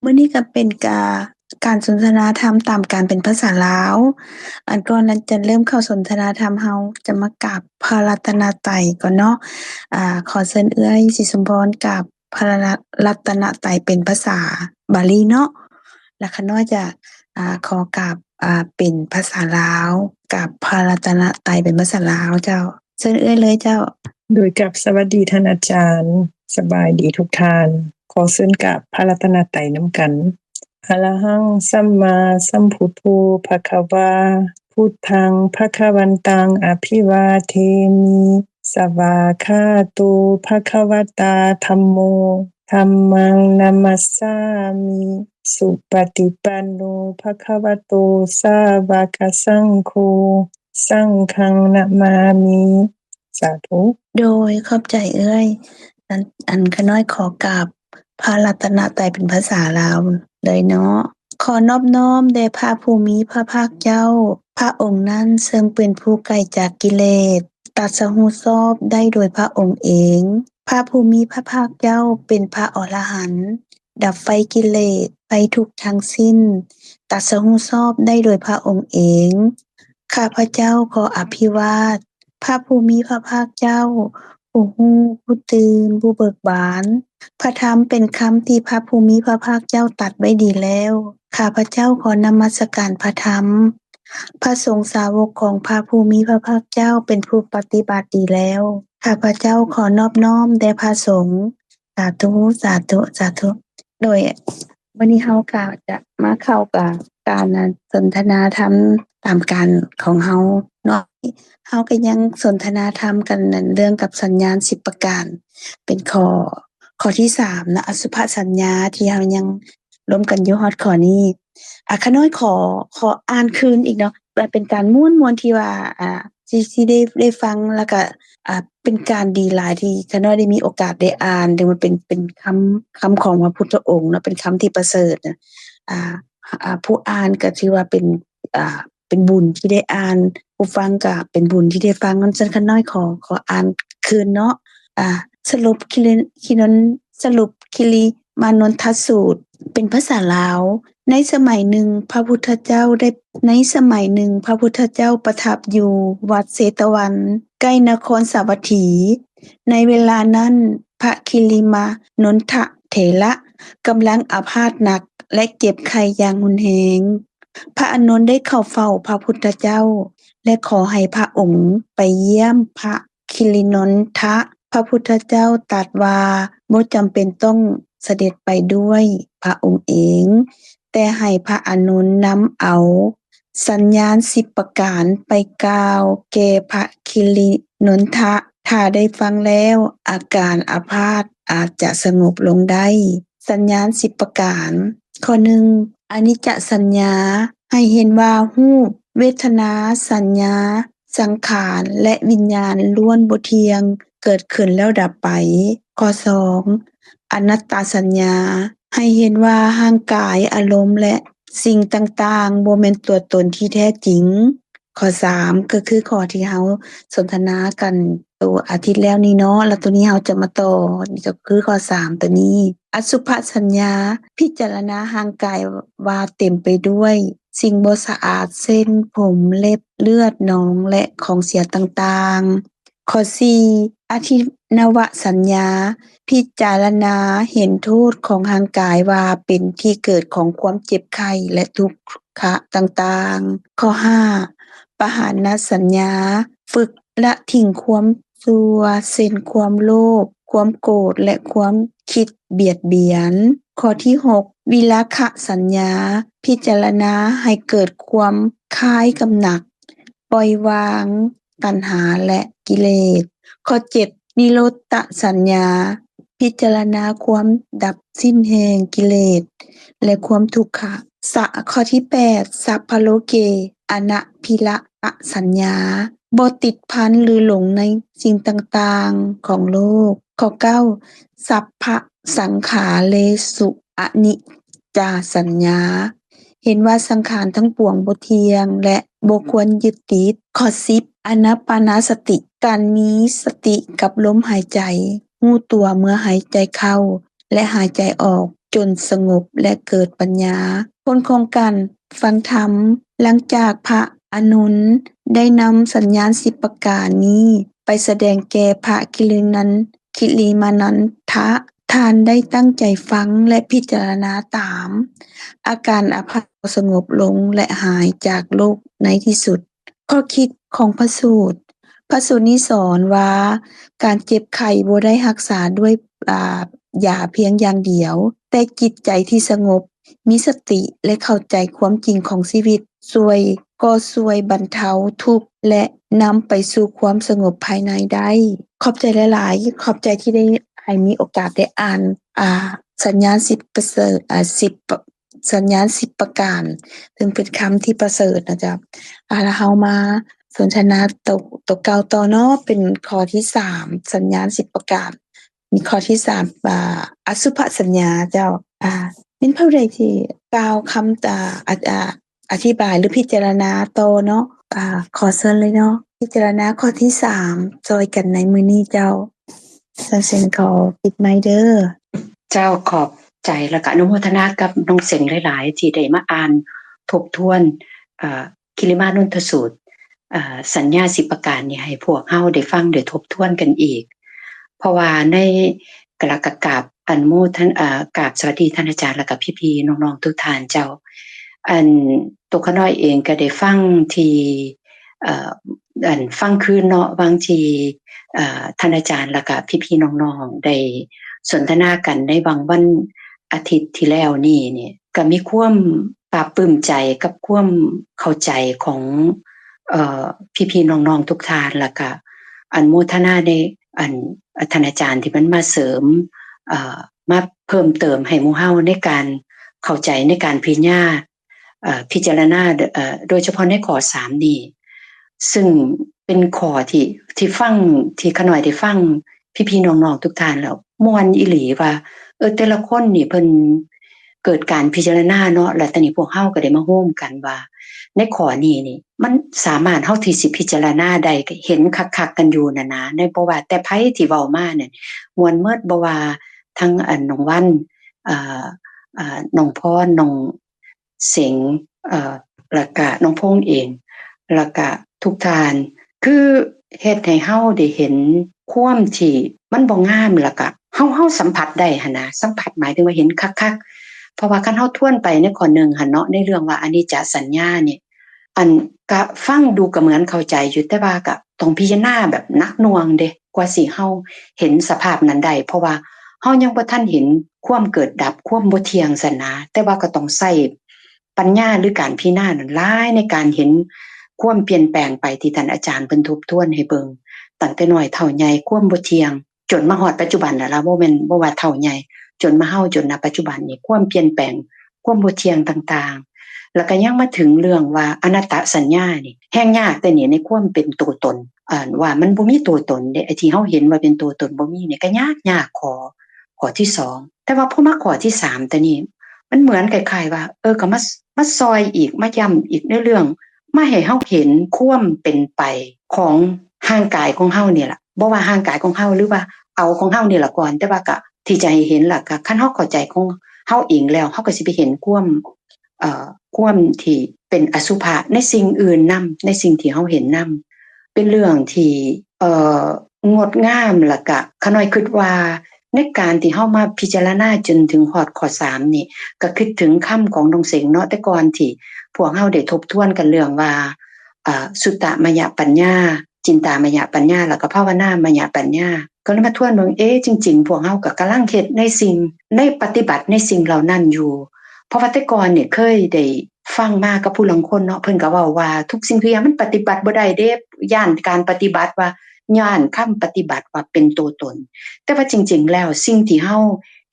ມື້ນີ້ກໍເປັນກາ ການສົນທະນາທຳຕາມການເປັນພາສາລາວ. ອັນກ່ອນທີ່ຈະເລີ່ມເຂົ້າສົນທະນາທຳ ເຮົາຈະມາກາບພະລັດຕະນະໄຕກ່ອນເນາະ. ອາ ຂໍເຊີນເອື້ອຍສີສົມພອນກາບພະລັດຕະນະໄຕເປັນພາສາບາລີເນາະ. ແລ້ວຂ້ານ້ອຍຈະ ອາ ຂໍກາບ ອາ ເປັນພາສາລາວ, ກາບພະລັດຕະນະໄຕເປັນພາສາລາວເຈົ້າ. ເຊີນເອື້ອຍເລີຍເຈົ້າ. ໂດຍ ກັບສະຫວັດດີທ່ານອາຈານ, ສະບາຍດີທຸກທ່ານ. ຂໍເຊີນກາບພະລັດຕະນະໄຕນຳກັນ. ອະລະຫັງ ສຳມາສຳພຸດໂທ ພະຄະວາ, ພຸດທັງ ພະຄະວັນຕັງ ອະພິວາເທມິ. ສະວາຄາໂຕ ພະຄະວະຕາ ທຳໂມ ທຳມັງ ນະມັດສາມິ. ສຸປະຕິປັນໂນ ພະຄະວະໂຕ ສາວະກະສັງໂຄ ສັງຄັງ ນະມາມິ. ສາທຸ. ໂດຍ ຂອບໃຈເອື້ອຍ. ອັນ ອັນຂ້ານ້ອຍຂໍກາບພະລັດຕະນະໄຕເປັນພາສາລາວເລີຍເນາະ. ຂໍນອບນ້ອມແດ່ພະຜູ້ມີພະພາກເຈົ້າ, ພະອົງນັ້ນເຊິ່ງເປັນຜູ້ໄກຈາກກິເລດ, ຕັດສະຮູ້ຊອບໄດ້ໂດຍພະອົງເອງ. ພະຜູ້ມີພະພາກເຈົ້າເປັນພະອໍລະຫັນ, ດັບໄຟກິເລດ, ໄຟທຸກທັງສິ້ນ, ຕັດສະຮູ້ຊອບໄດ້ໂດຍພະອົງເອງ. ຂ້າພະເຈົ້າຂໍອະພິວາດພະຜູ້ມີພະພາກເຈົ້າ, ຜູ້ຮູ້, ຜູ້ຕື່ນ, ຜູ້ເບີກບານ. ພະທຳເປັນຄຳທີ່ພະຜູ້ມີພະພາກເຈົ້າຕັດໄວ້ດີແລ້ວ. ຂ້າພະເຈົ້າຂໍນະມັດສະການພະທຳ. ພະສົງສາວົກຂອງພະຜູ້ມີພະພາກເຈົ້າເປັນຜູ້ປະຕິບັດດີແລ້ວ. ຂ້າພະເຈົ້າຂໍນອບນ້ອມແດ່ພະສົງ. ສາທຸ ສາທຸ ສາທຸ. ໂດຍ ມື້ນີ້ເຮົາກໍຈະມາເຂົ້າກັບການສົນທະນາທຳຕາມການຂອງເຮົາເນາະ. ເຮົາກໍຍັງສົນທະນາທຳກັນເລື່ອງກັບສັນຍານສິບປະການ ເປັນຂໍ້ ຂໍ້ທີສາມນະ ອະສຸພະສັນຍາ ທີ່ເຮົາຍັງລົມກັນຢູ່ຮອດຂໍ້ນີ້. ອາ ຂ້ານ້ອຍຂໍ ຂໍອ່ານຄືນອີກເນາະ ວ່າເປັນການມ່ວນໆ ທີ່ວ່າ ອາ ທີ່ ທີ່ໄດ້ ໄດ້ຟັງ ແລ້ວກະ ອາ ເປັນການດີຫຼາຍທີ່ຂ້ານ້ອຍໄດ້ມີໂອກາດໄດ້ອ່ານ ຖືວ່າເປັນ ເປັນຄຳ ຄຳຂອງພະພຸດທະອົງເນາະ ເປັນຄຳທີ່ປະເສີດນະ. ອາ ອາ ຜູ້ອ່ານກໍຖືວ່າເປັນ ອາ ເປັນບຸນທີ່ໄດ້ອ່ານ, ຜູ້ຟັງກໍເປັນບຸນທີ່ໄດ້ຟັງ. ຊັ້ນຂ້ານ້ອຍຂໍ ຂໍອ່ານຄືນເນາະ. ອາ ສະຫຼຸບຄິລິ ຄິນ ສະຫຼຸບຄິລິມານົນທະສູດ ເປັນພາສາລາວ. ໃນສະໄໝໜຶ່ງ ພະພຸດທະເຈົ້າໄດ້ ໃນສະໄໝໜຶ່ງ ພະພຸດທະເຈົ້າປະທັບຢູ່ວັດເຊຕະວັນ ໃກ້ນະຄອນສາວັດຖີ. ໃນເວລານັ້ນ ພະຄິລິມານົນທະເຖລະກຳລັງອາພາດໜັກ ແລະ ເຈັບໄຂ້ຢ່າງຮຸນແຮງ. ພະອານົນໄດ້ເຂົ້າເຝົ້າພະພຸດທະເຈົ້າ ແລະ ຂໍໃຫ້ພະອົງໄປຢ້ຽມພະ ຄິລິນົນທະ. ພະພຸດທະເຈົ້າຕັດວ່າ ບໍ່ຈຳເປັນຕ້ອງສະເດັດໄປດ້ວຍພະອົງເອງ, ແຕ່ໃຫ້ພະອານົນນຳເອົາສັນຍານສິບປະການໄປກ່າວແກ່ພະຄິລິນົນທະ. ຖ້າໄດ້ຟັງແລ້ວ ອາການອາພາດອາດຈະສະຫງົບລົງໄດ້. ສັນຍານສິບປະການ. ຂໍ້ໜຶ່ງ ອະນິດຈະສັນຍາ ໃຫ້ເຫັນວ່າຮູບ, ເວທະນາສັນຍາ, ສັງຂານ ແລະ ວິນຍານລ້ວນບໍ່ທ່ຽງ, ເກີດຂຶ້ນແລ້ວດັບໄປ. ຂໍ້ສອງ ອະນັດຕາສັນຍາ ໃຫ້ເຫັນວ່າຮ່າງກາຍ, ອາລົມ ແລະ ສິ່ງຕ່າງໆ ບໍ່ແມ່ນຕົວຕົນທີ່ແທ້ຈິງ. ຂໍ້ສາມ ກໍຄືຂໍ້ທີ່ເຮົາສົນທະນາກັນໂຕອາທິດແລ້ວນີ້ເນາະ, ແລ້ວໂຕນີ້ເຮົາຈະມາຕໍ່, ນີ້ກໍຄືຂໍ້ສາມໂຕນີ້. ອະສຸພະສັນຍາ ພິຈາລະນາຮ່າງກາຍວ່າເຕັມໄປດ້ວຍສິ່ງບໍ່ສະອາດ ເຊັ່ນ ຜົມ, ເລັບ, ເລືອດ, ໜອງ ແລະ ຂອງເສຍຕ່າງໆ. ຂໍ້ສີ່ ອະທິນະວະສັນຍາ ພິຈາລະນາເຫັນໂທດຂອງຮ່າງກາຍວ່າເປັນທີ່ເກີດຂອງຄວາມເຈັບໄຂ້ ແລະ ທຸກຂະຕ່າງໆ. ຂໍ້ຫ້າ ປະຫານະສັນຍາ ຝຶກລະຖິ້ງຄວາມຊົ່ວ ເຊັ່ນ ຄວາມໂລບ, ຄວາມໂກດ ແລະ ຄວາມຄິດບຽດບຽນ. ຂໍ້ທີຫົກ ວິລາຄະສັນຍາ ພິຈາລະນາໃຫ້ເກີດຄວາມຄາຍກຳໜັດ, ປ່ອຍວາງຕັນຫາ ແລະ ກິເລດ. ຂໍ້ເຈັດ ນິໂຣດຕະສັນຍາ ພິຈາລະນາຄວາມດັບສິ້ນແຫ່ງກິເລດ ແລະ ຄວາມທຸກຂະ. ສະ ຂໍ້ທີແປດ ສັບພະໂລເກ ອະນະພິລະຕະສັນຍາ ບໍ່ຕິດພັນ ຫຼື ຫຼົງໃນສິ່ງຕ່າງໆຂອງໂລກ. ຂໍ້ເກົ້າ ສັບພະສັງຂາເລສຸ ອະນິດຈາສັນຍາ ເຫັນວ່າສັງຂານທັງປວງບໍ່ທ່ຽງ ແລະ ບໍ່ຄວນຍຶດຕິດ. ຂໍ້ສິບ ອານາປານະສະຕິ ການມີສະຕິກັບລົມຫາຍໃຈ, ຮູ້ຕົວເມື່ອຫາຍໃຈເຂົ້າ ແລະ ຫາຍໃຈອອກ, ຈົນສະຫງົບ ແລະ ເກີດປັນຍາ. ຜົນຂອງການຟັງທຳ, ຫຼັງຈາກພະອານົນໄດ້ນຳສັນຍານສິບປະການນີ້ໄປສະແດງແກ່ພະກິລິມານັນ ກິລິມານັນທະ, ທ່ານໄດ້ຕັ້ງໃຈຟັງ ແລະ ພິຈາລະນາຕາມ. ອາການອາພາດກໍສະຫງົບລົງ ແລະ ຫາຍຈາກໂລກໃນທີ່ສຸດ. ຂໍ້ຄິດຂອງພະສູດ. ພະສູດນີ້ສອນວ່າ ການເຈັບໄຂ້ບໍ່ໄດ້ຮັກສາດ້ວຍ ອາ ຢາພຽງຢ່າງດຽວ, ແຕ່ຈິດໃຈທີ່ສະຫງົບ, ມີສະຕິ ແລະ ເຂົ້າໃຈຄວາມຈິງຂອງຊີວິດ ຊ່ວຍ ກໍຊ່ວຍບັນເທົາທຸກ ແລະ ນຳໄປສູ່ຄວາມສະຫງົບພາຍໃນໄດ້. ຂອບໃຈຫຼາຍໆ, ຂອບໃຈທີ່ໄດ້ໃຫ້ມີໂອກາດໄດ້ອ່ານ ອາ ສັນຍານສິບປະເສີດ ອາ ສິບ ສັນຍານສິບປະການ ເຊິ່ງເປັນຄຳທີ່ປະເສີດນະເຈົ້າ. ອາ ລະເຮົາມາສົນທະນາໂຕ ໂຕເກົ່າຕໍ່ເນາະ, ເປັນຂໍ້ທີສາມ ສັນຍານສິບປະການ. ມີຂໍ້ທີສາມ ອາ ອະສຸພະສັນຍາເຈົ້າ. ອາ ແມ່ນຜູ້ໃດທີ່ກ່າວຄຳ ອາ ອາ ອາ ອະທິບາຍ ຫຼື ພິຈາລະນາຕໍ່ເນາະ? ອາ ຂໍເຊີນເລີຍເນາະ, ພິຈາລະນາຂໍ້ທີສາມ ຊ່ອຍກັນໃນມື້ນີ້ເຈົ້າ. ສັນເສັງຂໍປິດໄມເດີ. ເຈົ້າ ຂອບໃຈ ແລ້ວກະອະນຸໂມທະນາກັບນ້ອງເສັງຫຼາຍໆ ທີ່ໄດ້ມາອ່ານທົບທວນ ເອີ ກິລິມານົນທະສູດ ເອີ ສັນຍາສິບປະການນີ້ ໃຫ້ພວກເຮົາໄດ້ຟັງໄດ້ທົບທວນກັນອີກ. ເພາະວ່າໃນ ກະລະກະກາບອະນຸໂມທະນາ ເອີ ກາບສະຫວັດດີທ່ານອາຈານ ແລ້ວກະພີ່ໆນ້ອງໆທຸກທ່ານເຈົ້າ. ອັນ ຕົວຂ້ານ້ອຍເອງກໍໄດ້ຟັງທີ່ ເອີ ອັນ ຟັງຄືນເນາະ ຫວ່າງທີ່ ເອີ ທ່ານອາຈານ ແລ້ວກະພີ່ໆນ້ອງໆໄດ້ສົນທະນາກັນໃນຫວ່າງວັນອາທິດທີ່ແລ້ວນີ້ນີ້ ກໍມີຄວາມປາບປຶ້ມໃຈກັບຄວາມເຂົ້າໃຈຂອງ ເອີ ພີ່ໆນ້ອງໆທຸກທ່ານ ແລ້ວກະອະນຸໂມທະນາໃນ ອັນ ທ່ານອາຈານທີ່ເພິ່ນມາເສີມ ເອີ ມາເພີ່ມເຕີມໃຫ້ໝູ່ເຮົາໃນການເຂົ້າໃຈ ໃນການພິຈາລະນາ ເອີ ພິຈາລະນາ ເອີ ໂດຍສະເພາະໃນຂໍ້ສາມນີ້ ຊຶ່ງເປັນຂໍ້ທີ່ ທີ່ຟັງ ທີ່ຂ້ານ້ອຍໄດ້ຟັງພີ່ໆນ້ອງໆທຸກທ່ານແລ້ວມ່ວນອີ່ຫຼີວ່າ ເອີ ແຕ່ລະຄົນນີ້ເພິ່ນເກີດການພິຈາລະນາເນາະ ແລ້ວຕອນນີ້ພວກເຮົາກໍໄດ້ມາໂຮມກັນວ່າ ໃນຂໍ້ນີ້ນີ້ ມັນສາມາດເຮົາທີ່ຊິພິຈາລະນາໄດ້ ເຫັນຄັກໆກັນຢູ່ນັ້ນນະ ໃນ ບໍ່ວ່າແຕ່ໃຜທີ່ເວົ້າມານັ້ນ ມ່ວນໝົດ ບໍ່ວ່າທັງ ອັນ ນ້ອງວັນ ເອີ ເອີ ນ້ອງພອນ ນ້ອງເສັງ ເອີ ແລ້ວກະນ້ອງພົງເອງ ແລ້ວກະທຸກທ່ານ ຄືເຮັດໃຫ້ເຮົາໄດ້ເຫັນຄວາມທີ່ມັນບໍ່ງາມ ແລ້ວກະເຮົາ ເຮົາສຳຜັດໄດ້ຫັ້ນນະ ສຳຜັດໝາຍເຖິງວ່າເຫັນຄັກໆ ເພາະວ່າຄັນເຮົາທວນໄປໃນຂໍ້ໜຶ່ງຫັ້ນເນາະ ໃນເລື່ອງວ່າອະນິດຈະສັນຍານີ້ ອັນ ກະຟັງດູກະເໝືອນເຂົ້າໃຈຢູ່ ແຕ່ວ່າກະຕ້ອງພິຈາລະນາແບບໜັກໜ່ວງເດ້ ກວ່າຊິເຮົາເຫັນສະພາບນັ້ນໄດ້ ເພາະວ່າເຮົາຍັງບໍ່ທັນເຫັນຄວາມເກີດດັບ ຄວາມບໍ່ທ່ຽງຊັ້ນນະ ແຕ່ວ່າກໍຕ້ອງໃຊ້ປັນຍາ ຫຼື ການພິຈາລະນານັ້ນຫຼາຍ ໃນການເຫັນຄວາມປ່ຽນແປງໄປ ທີ່ທ່ານອາຈານເພິ່ນທົບທວນໃຫ້ເບິ່ງ ຕັ້ງແຕ່ນ້ອຍເຖົ້າໃຫຍ່ ຄວາມບໍ່ທ່ຽງ ຈົນມາຮອດປັດຈຸບັນແລ້ວລະ ບໍ່ແມ່ນ ບໍ່ວ່າເຖົ້າໃຫຍ່ ຈົນມາເຮົາ ຈົນນະປັດຈຸບັນນີ້ ຄວາມປ່ຽນແປງ ຄວາມບໍ່ທ່ຽງຕ່າງໆ ແລ້ວກໍຍັງມາເຖິງເລື່ອງວ່າອະນັດຕະສັນຍານີ້ ແຮ່ງຍາກແຕ່ນີ້ ໃນຄວາມເປັນຕົວຕົນ ເອີ ວ່າມັນບໍ່ມີຕົວຕົນເດ້ ໄອ້ທີ່ເຮົາເຫັນວ່າເປັນຕົວຕົນບໍ່ມີນີ້ ກໍຍາກ ຍາກ ຂໍ້ ຂໍ້ທີສອງ ແຕ່ວ່າພໍມາຂໍ້ທີສາມຕອນນີ້ ມັນເໝືອນຄ້າຍໆວ່າ ເອີ ກໍມາ ມາຊ່ອຍອີກ ມາຢ້ຳອີກໃນເລື່ອງ ມາໃຫ້ເຮົາເຫັນຄວາມເປັນໄປຂອງຮ່າງກາຍຂອງເຮົານີ້ລະ ບໍ່ວ່າຮ່າງກາຍຂອງເຮົາ ຫຼືວ່າເອົາຂອງເຮົານີ້ລະກ່ອນ ແຕ່ວ່າກະທີ່ຈະໃຫ້ເຫັນລະ ກະຄັນເຮົາເຂົ້າໃຈຂອງເຮົາເອງແລ້ວ ເຮົາກໍຊິໄປເຫັນຄວາມ ເອີ ຄວາມທີ່ເປັນອະສຸພະໃນສິ່ງອື່ນນຳ ໃນສິ່ງທີ່ເຮົາເຫັນນຳ ເປັນເລື່ອງທີ່ ເອີ ງົດງາມ ລະກະຂ້ານ້ອຍຄິດວ່າ ໃນການທີ່ເຮົາມາພິຈາລະນາຈົນເຖິງຮອດຂໍ້ສາມນີ້ ກະຄິດເຖິງຄຳຂອງນ້ອງເສັງເນາະ ແຕ່ກ່ອນທີ່ພວກເຮົາໄດ້ທົບທວນກັນເລື່ອງວ່າ ອາ ສຸຕະມະຍະປັນຍາ, ຈິນຕາມະຍະປັນຍາ ແລ້ວກໍພາວະນາມະຍະປັນຍາ ກໍເລີຍມາທວນເບິ່ງ ເອ ຈິງໆ ພວກເຮົາກໍກຳລັງເຮັດໃນສິ່ງ ໃນປະຕິບັດໃນສິ່ງເຫຼົ່ານັ້ນຢູ່ ເພາະວ່າແຕ່ກ່ອນນີ້ເຄີຍໄດ້ຟັງມາກັບຜູ້ລາງຄົນເນາະ ເພິ່ນກໍເວົ້າວ່າທຸກສິ່ງທຸກຢ່າງມັນປະຕິບັດບໍ່ໄດ້ເດ້ ຢ້ານການປະຕິບັດວ່າ ຢ້ານຄຳປະຕິບັດວ່າເປັນຕົວຕົນ ແຕ່ວ່າຈິງໆແລ້ວ ສິ່ງທີ່ເຮົາ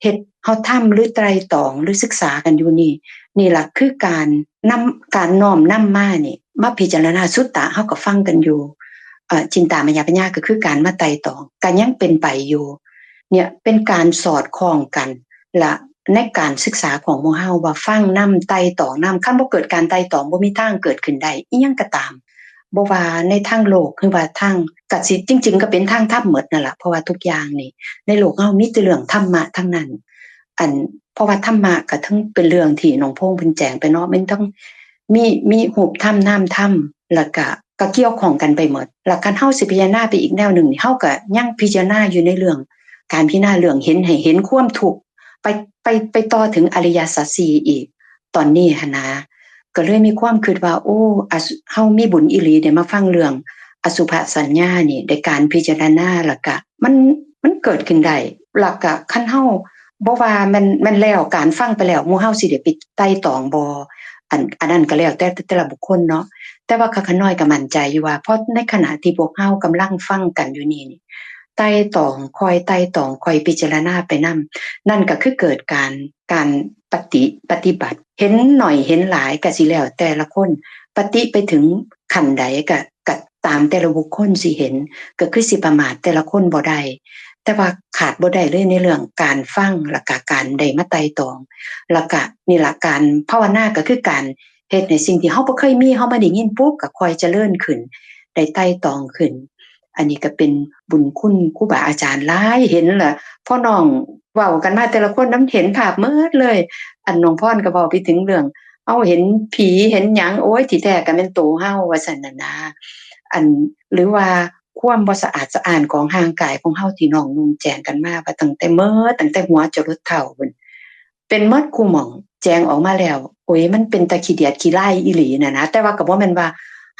ເຮັດ ເຮົາທຳ ຫຼື ໄຕຣະຕອງ ຫຼື ສຶກສາກັນຢູ່ນີ້ ນີ້ລະຄືການນຳ ການນ້ອມນຳມານີ້ ມາພິຈາລະນາ ສຸຕະ ເຮົາກໍຟັງກັນຢູ່ ເອີ ຈິນຕາມະຍະປັນຍາ ກໍຄືການມາໄຕຣະຕອງ ກໍຍັງເປັນໄປຢູ່ ເນີ້ຍເປັນການສອດຄ່ອງກັນ ລະໃນການສຶກສາຂອງໝູ່ເຮົາວ່າຟັງນຳ ໄຕຣະຕອງນຳ ຄັນບໍ່ເກີດການໄຕຣະຕອງ ບໍ່ມີທາງເກີດຂຶ້ນໄດ້ ອີ່ຫຍັງກໍຕາມ ບໍ່ວ່າໃນທາງໂລກ ຫຼືວ່າທາງ ກະຊິ ຈິງໆກໍເປັນທາງທຳໝົດນັ້ນລະ ເພາະວ່າທຸກຢ່າງນີ້ ໃນໂລກເຮົາມີແຕ່ເລື່ອງທຳມະທັງນັ້ນ ອັນ ເພາະວ່າທຳມະກໍເຖິງເປັນເລື່ອງທີ່ນ້ອງພົງເພິ່ນແຈ້ງໄປເນາະ ແມ່ນທັງມີ ມີຮູບທຳນາມທຳ ແລ້ວກະ ກໍກ່ຽວຂ້ອງກັນໄປໝົດ. ແລ້ວຄັນເຮົາຊິພິຈາລະນາໄປອີກແນວໜຶ່ງນີ້ ເຮົາກໍຍັງພິຈາລະນາຢູ່ໃນເລື່ອງ ການພິຈາລະນາເລື່ອງເຫັນໃຫ້ເຫັນຄວາມທຸກ ໄປ ໄປ ໄປຕໍ່ເຖິງອະລິຍະສັດສີ່ອີກ. ຕອນນີ້ຫັ້ນນະ ກໍເລີຍມີຄວາມຄິດວ່າ ໂອ້ ອະ ເຮົາມີບຸນອີ່ຫຼີໄດ້ມາຟັງເລື່ອງອະສຸພະສັນຍານີ້ ໄດ້ການພິຈາລະນາ ແລ້ວກະມັນ ມັນເກີດຂຶ້ນໄດ້. ແລ້ວກະຄັນເຮົາ ບໍ່ວ່າແມ່ນ ແມ່ນແລ້ວ ການຟັງໄປແລ້ວ ໝູ່ເຮົາຊິໄດ້ໄປໄຕ່ຕອງບໍ່ ອັນ ອັນນັ້ນກໍແລ້ວແຕ່ ແຕ່ລະບຸກຄົນເນາະ. ແຕ່ວ່າຂ້າຂະນ້ອຍກໍໝັ້ນໃຈຢູ່ວ່າ ເພາະໃນຂະນະທີ່ພວກເຮົາກຳລັງຟັງກັນຢູ່ນີ້ນີ້ ໄຕ່ຕອງ ຄອຍໄຕ່ຕອງ ຄອຍພິຈາລະນາໄປນຳ ນັ້ນກໍຄືເກີດການ ການປະຕິ ປະຕິບັດ ເຫັນໜ້ອຍເຫັນຫຼາຍກໍຊິແລ້ວແຕ່ລະຄົນ ປະຕິໄປເຖິງຂັ້ນໃດກໍ ກໍຕາມແຕ່ລະບຸກຄົນຊິເຫັນ ກໍຄືຊິປະໝາດແຕ່ລະຄົນບໍ່ໄດ້. ແຕ່ວ່າຂາດບໍ່ໄດ້ເລີຍໃນເລື່ອງການຟັງ ແລ້ວກະການໄດ້ມາໄຕ່ຕອງ ແລ້ວກະນີ້ລະ ການພາວະນາກໍຄືການເຮັດໃຫ້ສິ່ງທີ່ເຮົາບໍ່ເຄີຍມີ ເຮົາມາໄດ້ຍິນປຸບ ກໍຄ່ອຍຈະເລີນຂຶ້ນ ໄດ້ໄຕ່ຕອງຂຶ້ນ. ອັນນີ້ກໍເປັນບຸນຄຸນຄູບາອາຈານຫຼາຍ ເຫັນລະ ພໍນ້ອງເວົ້າກັນມາແຕ່ລະຄົນນຳ ເຫັນພາບໝົດເລີຍ. ອັນນ້ອງພອນກໍເວົ້າໄປເຖິງເລື່ອງ ເຮົາເຫັນຜີເຫັນຫຍັງ ໂອ້ຍ ທີ່ແທ້ກໍແມ່ນໂຕເຮົາ ວ່າຊັ້ນນະນາ. ອັນ ຫຼືວ່າຄວາມບໍ່ສະອາດສະອ້ານຂອງຮ່າງກາຍຂອງເຮົາ ທີ່ນ້ອງນຸ່ງແຈ້ງກັນມາວ່າ ຕັ້ງແຕ່ເໝິດ ຕັ້ງແຕ່ຫົວຈະລົດເທົ້າພຸ້ນ ເປັນໝົດຄູ່ໝ່ອງ ແຈ້ງອອກມາແລ້ວ ໂອ້ຍ ມັນເປັນຕາຂີ້ດຽດຂີ້ລ້າຍອີ່ຫຼີນະນະ. ແຕ່ວ່າກໍບໍ່ແມ່ນວ່າ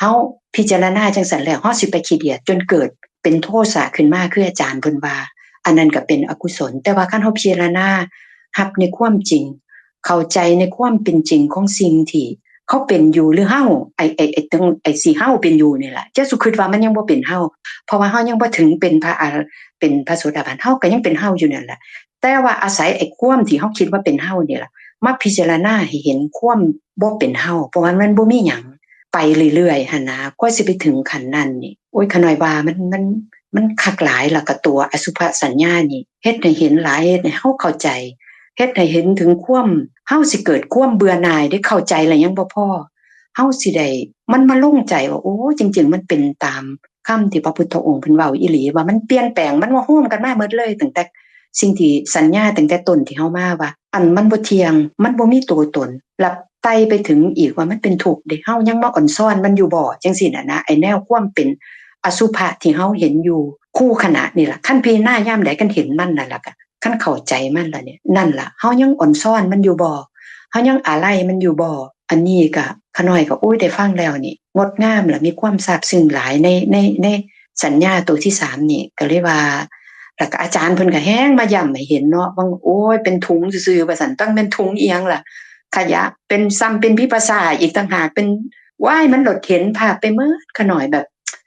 ເຮົາພິຈາລະນາຈັ່ງຊັ້ນແລ້ວ ເຮົາຊິໄປຂີ້ດຽດຈົນເກີດເປັນໂທສະຂຶ້ນມາ ຄືອາຈານເພິ່ນວ່າ ອັນນັ້ນກໍເປັນອະກຸສົນ. ແຕ່ວ່າຄັນເຮົາພິຈາລະນາຮັບໃນຄວາມຈິງ ເຂົ້າໃຈໃນຄວາມເປັນຈິງຂອງສິ່ງທີ່ເຮົາເປັນຢູ່ ຫຼືເຮົາ ໄອ້ ໄອ້ ໄອ້ຕົງ ໄອ້ທີ່ເຮົາເປັນຢູ່ນີ້ລະ ຢ່າສູ່ຄິດວ່າມັນຍັງບໍ່ເປັນເຮົາ ເພາະວ່າເຮົາຍັງບໍ່ເຖິງເປັນພະອະ ເປັນພະໂສດາບັນ ເຮົາກໍຍັງເປັນເຮົາຢູ່ນັ້ນລະ. ແຕ່ວ່າອາໄສໄອ້ຄວາມທີ່ເຮົາຄິດວ່າເປັນເຮົານີ້ລະ ມາພິຈາລະນາໃຫ້ເຫັນຄວາມບໍ່ເປັນເຮົາ ເພາະວ່າມັນບໍ່ມີຫຍັງ ໄປເລື້ອຍໆຫັ້ນນະ ກວ່າຊິໄປເຖິງຂັ້ນນັ້ນນີ້ ໂອ້ຍ ຂ້ານ້ອຍວ່າມັນ ມັນ ມັນຄັກຫຼາຍ. ແລ້ວກໍຕົວອະສຸພະສັນຍານີ້ ເຮັດໃຫ້ເຫັນຫຼາຍ ເຮັດໃຫ້ເຮົາເຂົ້າໃຈ ເຮັດໃຫ້ເຫັນເຖິງຄວາມ ເຮົາຊິເກີດຄວາມເບື່ອໜ່າຍເດ້ ເຂົ້າໃຈແລ້ວຍັງບໍ່ພໍ ເຮົາຊິໄດ້ ມັນມາລົງໃຈວ່າ ໂອ້ ຈິງໆ ມັນເປັນຕາມຄຳທີ່ພະພຸດທະອົງເພິ່ນເວົ້າອີ່ຫຼີ ວ່າມັນປ່ຽນແປງ ມັນມາໂຮມກັນມາໝົດເລີຍ ຕັ້ງແຕ່ສິ່ງທີ່ສັນຍາ ຕັ້ງແຕ່ຕົ້ນທີ່ເຮົາມາວ່າ ອັນມັນບໍ່ທ່ຽງ ມັນບໍ່ມີຕົວຕົນ ແລ້ວໄຕ່ໄປເຖິງອີກວ່າມັນເປັນທຸກເດ້ ເຮົາຍັງມາອ່ອນຊອນມັນຢູ່ບໍ່ ຈັ່ງຊີ້ນະນະ. ໄອ້ແນວຄວາມເປັນອະສຸພະທີ່ເຮົາເຫັນຢູ່ຄູ່ຂະນະນີ້ລະ ຄັນພິຈາລະນາຍາມໃດ ຄັນເຫັນມັນນັ້ນລະ ກະ ຄັນເຂົ້າໃຈມັນລະນີ້ ນັ້ນລະ ເຮົາຍັງອ່ອນຊອນມັນຢູ່ບໍ່ ເຮົາຍັງອາໄລມັນຢູ່ບໍ່. ອັນນີ້ກະ ຂະນ້ອຍກໍ ໂອ້ຍ ໄດ້ຟັງແລ້ວນີ້ ງົດງາມ ແລະ ມີຄວາມຊາບຊຶ້ງຫຼາຍໃນ ໃນ ໃນສັນຍາໂຕທີສາມນີ້ ກໍເລີຍວ່າ ແລ້ວກໍອາຈານເພິ່ນກໍແຮງມາຢ້ຳໃຫ້ເຫັນເນາະ ວ່າ ໂອ້ຍ ເປັນຖົງຊື່ໆ ວ່າຊັ້ນ ຈັກແມ່ນຖົງອີ່ຫຍັງລະ ຂະຫຍະ ເປັນ ຊ້ຳເປັນຜີປາສາດອີກຕ່າງຫາກ ເປັນ ວ້າຍ ມັນໂລດເຫັນພາບໄປໝົດ ຂະນ້ອຍແບບ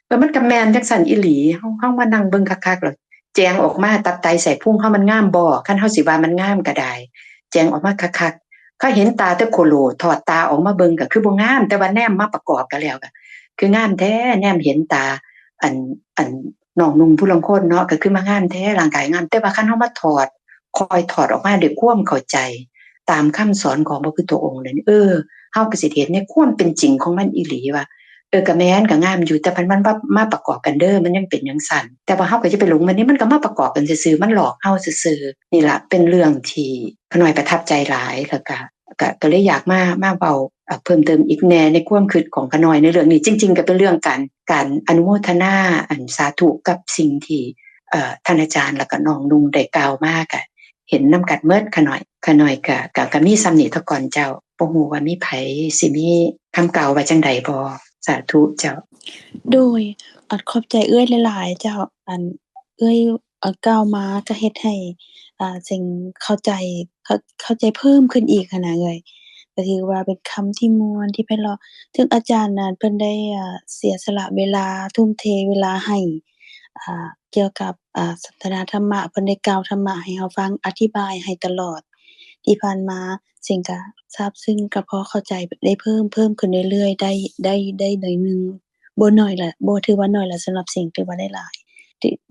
ເອີ ມັນກໍແມ່ນຈັ່ງຊັ້ນອີ່ຫຼີ ເຮົາ ເຮົາມານັ່ງເບິ່ງຄັກໆ ແລ້ວ ແຈງອອກມາ ຕັບໄຕໄສ້ພຸງເຮົາມັນງາມບໍ່? ຄັນເຮົາຊິວ່າມັນງາມກໍໄດ້ ແຈງອອກມາຄັກໆ ເຂົາເຫັນຕາແຕ່ໂຄໂລ ຖອດຕາອອກມາເບິ່ງກໍຄືບໍ່ງາມ ແຕ່ວ່າແນມມາປະກອບກັນແລ້ວກໍຄືງາມແທ້ ແນມເຫັນຕາ ອັນ ອັນນ້ອງນຸ່ງຜູ້ລາງຄົນເນາະ ກໍຄືມາງາມແທ້ ຮ່າງກາຍງາມ ແຕ່ວ່າຄັນເຮົາມາຖອດ ຄ່ອຍຖອດອອກມາດ້ວຍຄວາມເຂົ້າໃຈ ຕາມຄຳສອນຂອງພະພຸດທະອົງນັ້ນ ເອີ ເຮົາກໍຊິເຫັນໃນຄວາມເປັນຈິງຂອງມັນອີ່ຫຼີວ່າ ເອີ ກະແມ່ນ ກະງາມຢູ່ ແຕ່ມັນ ມັນ ມາປະກອບກັນເດີ ມັນຍັງເປັນຈັ່ງຊັ້ນ ແຕ່ວ່າເຮົາກໍຈະໄປຫຼົງມັນນີ້ ມັນກໍມາປະກອບກັນຊື່ໆ ມັນຫຼອກເຮົາຊື່ໆ. ນີ້ລະເປັນເລື່ອງທີ່ຂະນ້ອຍປະທັບໃຈຫຼາຍ ແລ້ວກະ ກະ ກະເລີຍຢາກມາ ມາເວົ້າ ເອີ ເພີ່ມເຕີມອີກແດ່ ໃນຄວາມຄິດຂອງຂະນ້ອຍໃນເລື່ອງນີ້. ຈິງໆ ກະເປັນເລື່ອງການ ການອະນຸໂມທະນາ ອັນ ສາທຸກັບສິ່ງທີ່ ເອີ ທ່ານອາຈານ ແລ້ວກະນ້ອງນຸ່ງໄດ້ກ່າວມາ ກະເຫັນນຳກັນໝົດ. ຂະນ້ອຍ ຂະນ້ອຍກະ ກະ ກະມີສ່ຳນີ້ເທົ່າກ່ອນເຈົ້າ. ບໍ່ຮູ້ວ່າມີໃຜຊິມີຄຳກ່າວວ່າຈັ່ງໃດບໍ່? ສາທຸເຈົ້າ. ໂດຍ ອັນ ຂອບໃຈເອື້ອຍຫຼາຍໆ ເຈົ້າ. ອັນ ເອື້ອຍ ເອີ ກ່າວມາກະເຮັດໃຫ້ ອ່າ ເຊິ່ງເຂົ້າໃຈ ເຂົ້າ ເຂົ້າໃຈເພີ່ມຂຶ້ນອີກຫັ້ນນະເອື້ອຍ. ກະຖືວ່າເປັນຄຳທີ່ມ່ວນ ທີ່ໄພເລາະ ເຊິ່ງອາຈານນັ້ນເພິ່ນໄດ້ ອ່າ ເສຍສະຫຼະເວລາ ທຸ່ມເທເວລາໃຫ້ ອ່າ ກ່ຽວກັບ ອ່າ ສັນທະນາທຳມະ ເພິ່ນໄດ້ກ່າວທຳມະໃຫ້ເຮົາຟັງ ອະທິບາຍໃຫ້ຕະຫຼອດທີ່ຜ່ານມາ. ເຊິ່ງກະຊາບຊຶ້ງ ກະພໍເຂົ້າໃຈໄດ້ເພີ່ມ ເພີ່ມຂຶ້ນເລື້ອຍໆ ໄດ້ ໄດ້ ໄດ້ໜ້ອຍໜຶ່ງ ບໍ່ໜ້ອຍລະ ບໍ່ຖືວ່າໜ້ອຍລະ ສຳລັບເສັງຖືວ່າໄດ້ຫຼາຍ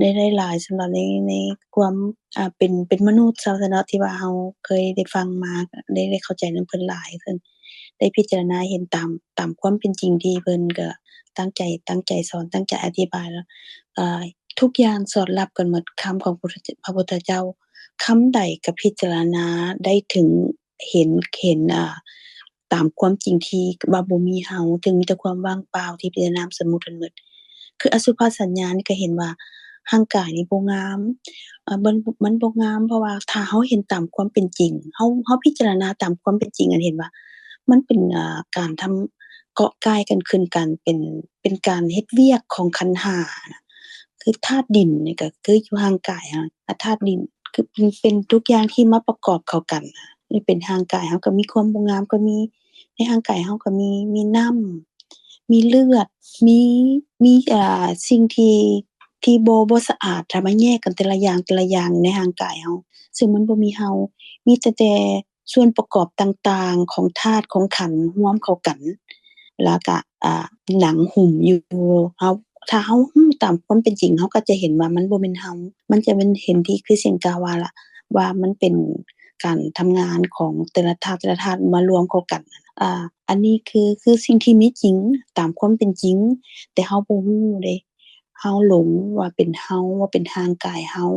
ໄດ້ ໄດ້ຫຼາຍສຳລັບໃນ ໃນຄວາມ ອ່າ ເປັນ ເປັນມະນຸດເຮົາຊະເນາະ ທີ່ວ່າເຮົາເຄີຍໄດ້ຟັງມາ ໄດ້ ໄດ້ເຂົ້າໃຈນຳເພິ່ນຫຼາຍ ເຊິ່ງໄດ້ພິຈາລະນາເຫັນຕາມ ຕາມຄວາມເປັນຈິງທີ່ເພິ່ນກະຕັ້ງໃຈ ຕັ້ງໃຈສອນ ຕັ້ງໃຈອະທິບາຍ ແລ້ວ ອ່າ ທຸກຢ່າງສອດຮັບກັນໝົດ ຄຳຂອງພະພຸດທະ ພະພຸດທະເຈົ້າ ຄຳໃດກໍພິຈາລະນາໄດ້ເຖິງເຫັນ ເຫັນ ອ່າ ຕາມຄວາມຈິງທີ່ວ່າບໍ່ມີເຮົາ ເຖິງມີແຕ່ຄວາມວ່າງເປົ່າທີ່ເປັນນາມສະໝຸດທັງໝົດ. ຄືອະສຸພະສັນຍານີ້ກໍເຫັນວ່າຮ່າງກາຍນີ້ບໍ່ງາມ ເອີ ມັນ ມັນບໍ່ງາມ ເພາະວ່າຖ້າເຮົາເຫັນຕາມຄວາມເປັນຈິງ ເຮົາ ເຮົາພິຈາລະນາຕາມຄວາມເປັນຈິງ ອັນເຫັນວ່າມັນເປັນ ອ່າ ການທຳ ເກາະກ່າຍກັນຂຶ້ນກັນ ເປັນ ເປັນການເຮັດວຽກຂອງຂັນຫ້ານະ ຄືທາດດິນນີ້ກໍຄືຢູ່ຮ່າງກາຍເຮົາ ອາ ທາດດິນຄືເປັນ ເປັນທຸກຢ່າງທີ່ມາປະກອບເຂົ້າກັນ ນີ້ເປັນຮ່າງກາຍເຮົາກໍມີຄວາມບໍ່ງາມ ກໍມີໃນຮ່າງກາຍເຮົາກໍມີ ມີນ້ຳ ມີເລືອດ ມີ ມີ ອ່າ ສິ່ງທີ່ ທີ່ບໍ່ ບໍ່ສະອາດ ຖ້າມາແຍກກັນແຕ່ລະຢ່າງ ແຕ່ລະຢ່າງໃນຮ່າງກາຍເຮົາ ເຊິ່ງມັນບໍ່ມີເຮົາ ມີແຕ່ ແຕ່ ສ່ວນປະກອບຕ່າງໆຂອງທາດຂອງຂັນຮວມເຂົ້າກັນ ແລ້ວກະ ອ່າ ໜັງຫຸ້ມຢູ່. ເຮົາ ຖ້າເຮົາຮູ້ຕາມຄວາມເປັນຈິງ ເຮົາກໍຈະເຫັນວ່າມັນບໍ່ແມ່ນເຮົາ ມັນຈະແມ່ນເຫັນທີ່ຄືສຽງກ່າວວ່າລະ ວ່າມັນເປັນການທຳງານຂອງແຕ່ລະທາດ ແຕ່ລະທາດມາລວມເຂົ້າກັນ. ອ່າ ອັນນີ້ຄື ຄືສິ່ງທີ່ມີຈິງຕາມຄວາມເປັນຈິງ ແຕ່ເຮົາບໍ່ຮູ້ເດ້. ເຮົາຫຼົງວ່າເປັນເຮົາ ວ່າເປັນຮ່າງກາຍເຮົາ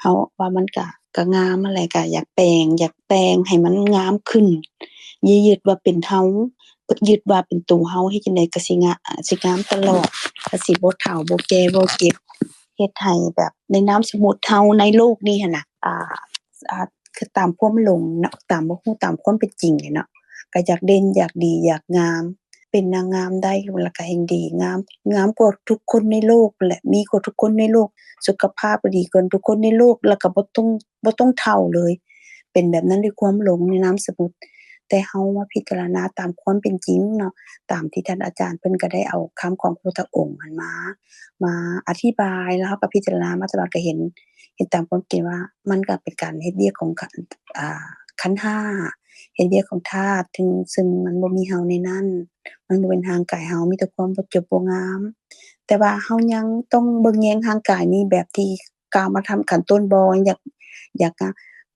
ເຮົາວ່າມັນກະ ກະງາມຫັ້ນແຫຼະ ກະຢາກແປງ ຢາກແຕ່ງໃຫ້ມັນງາມຂຶ້ນ ຢ່າຍຶດວ່າເປັນເຮົາ ຍຶດວ່າເປັນໂຕເຮົາ ເຮັດຈັ່ງໃດກະຊິງາ ຊິງາມຕະຫຼອດ ກະຊິບໍ່ເຖົ້າ ບໍ່ແກ່ ບໍ່ເຈັບ ເຮັດໃຫ້ແບບໃນນາມສະໝຸດເຮົາໃນໂລກນີ້ຫັ້ນນະ ອ່າ ອ່າ ຄືຕາມຄວາມຫຼົງເນາະ ຕາມບໍ່ຮູ້ຕາມຄວາມເປັນຈິງເນາະ ກະຢາກເດັ່ນ ຢາກດີ ຢາກງາມ ເປັນນາງງາມໄດ້ ແລ້ວກໍແຮ່ງດີ ງາມ ງາມກວ່າທຸກຄົນໃນໂລກແຫຼະ ມີກວ່າທຸກຄົນໃນໂລກ ສຸຂະພາບກໍດີກວ່າທຸກຄົນໃນໂລກ ແລ້ວກໍບໍ່ຕ້ອງ ບໍ່ຕ້ອງເຖົ້າເລີຍ ເປັນແບບນັ້ນດ້ວຍຄວາມຫຼົງໃນນາມສະໝຸດ. ແຕ່ເຮົາມາພິຈາລະນາຕາມຄວາມເປັນຈິງເນາະ ຕາມທີ່ທ່ານອາຈານເພິ່ນກໍໄດ້ເອົາຄຳຂອງພຸດທະອົງຫັ້ນມາ ມາອະທິບາຍ ແລ້ວເຮົາກໍພິຈາລະນາມາຕະຫຼອດ ກໍເຫັນ ເຫັນຕາມຄວາມເປັນວ່າ ມັນກໍເປັນການເຮັດວຽກຂອງ ອ່າ ຂັນຫ້າ ເຮັດວຽກຂອງທາດ ເຊິ່ງ ເຊິ່ງມັນບໍ່ມີເຮົາໃນນັ້ນ ມັນບໍ່ແມ່ນຮ່າງກາຍເຮົາ ມີແຕ່ຄວາມບໍ່ຈົບບໍ່ງາມ ແຕ່ວ່າເຮົາຍັງຕ້ອງເບິ່ງແຍງຮ່າງກາຍນີ້ແບບທີ່ກ່າວມາທຳຂັ້ນຕົ້ນບໍ່ ຢາກ ຢາກ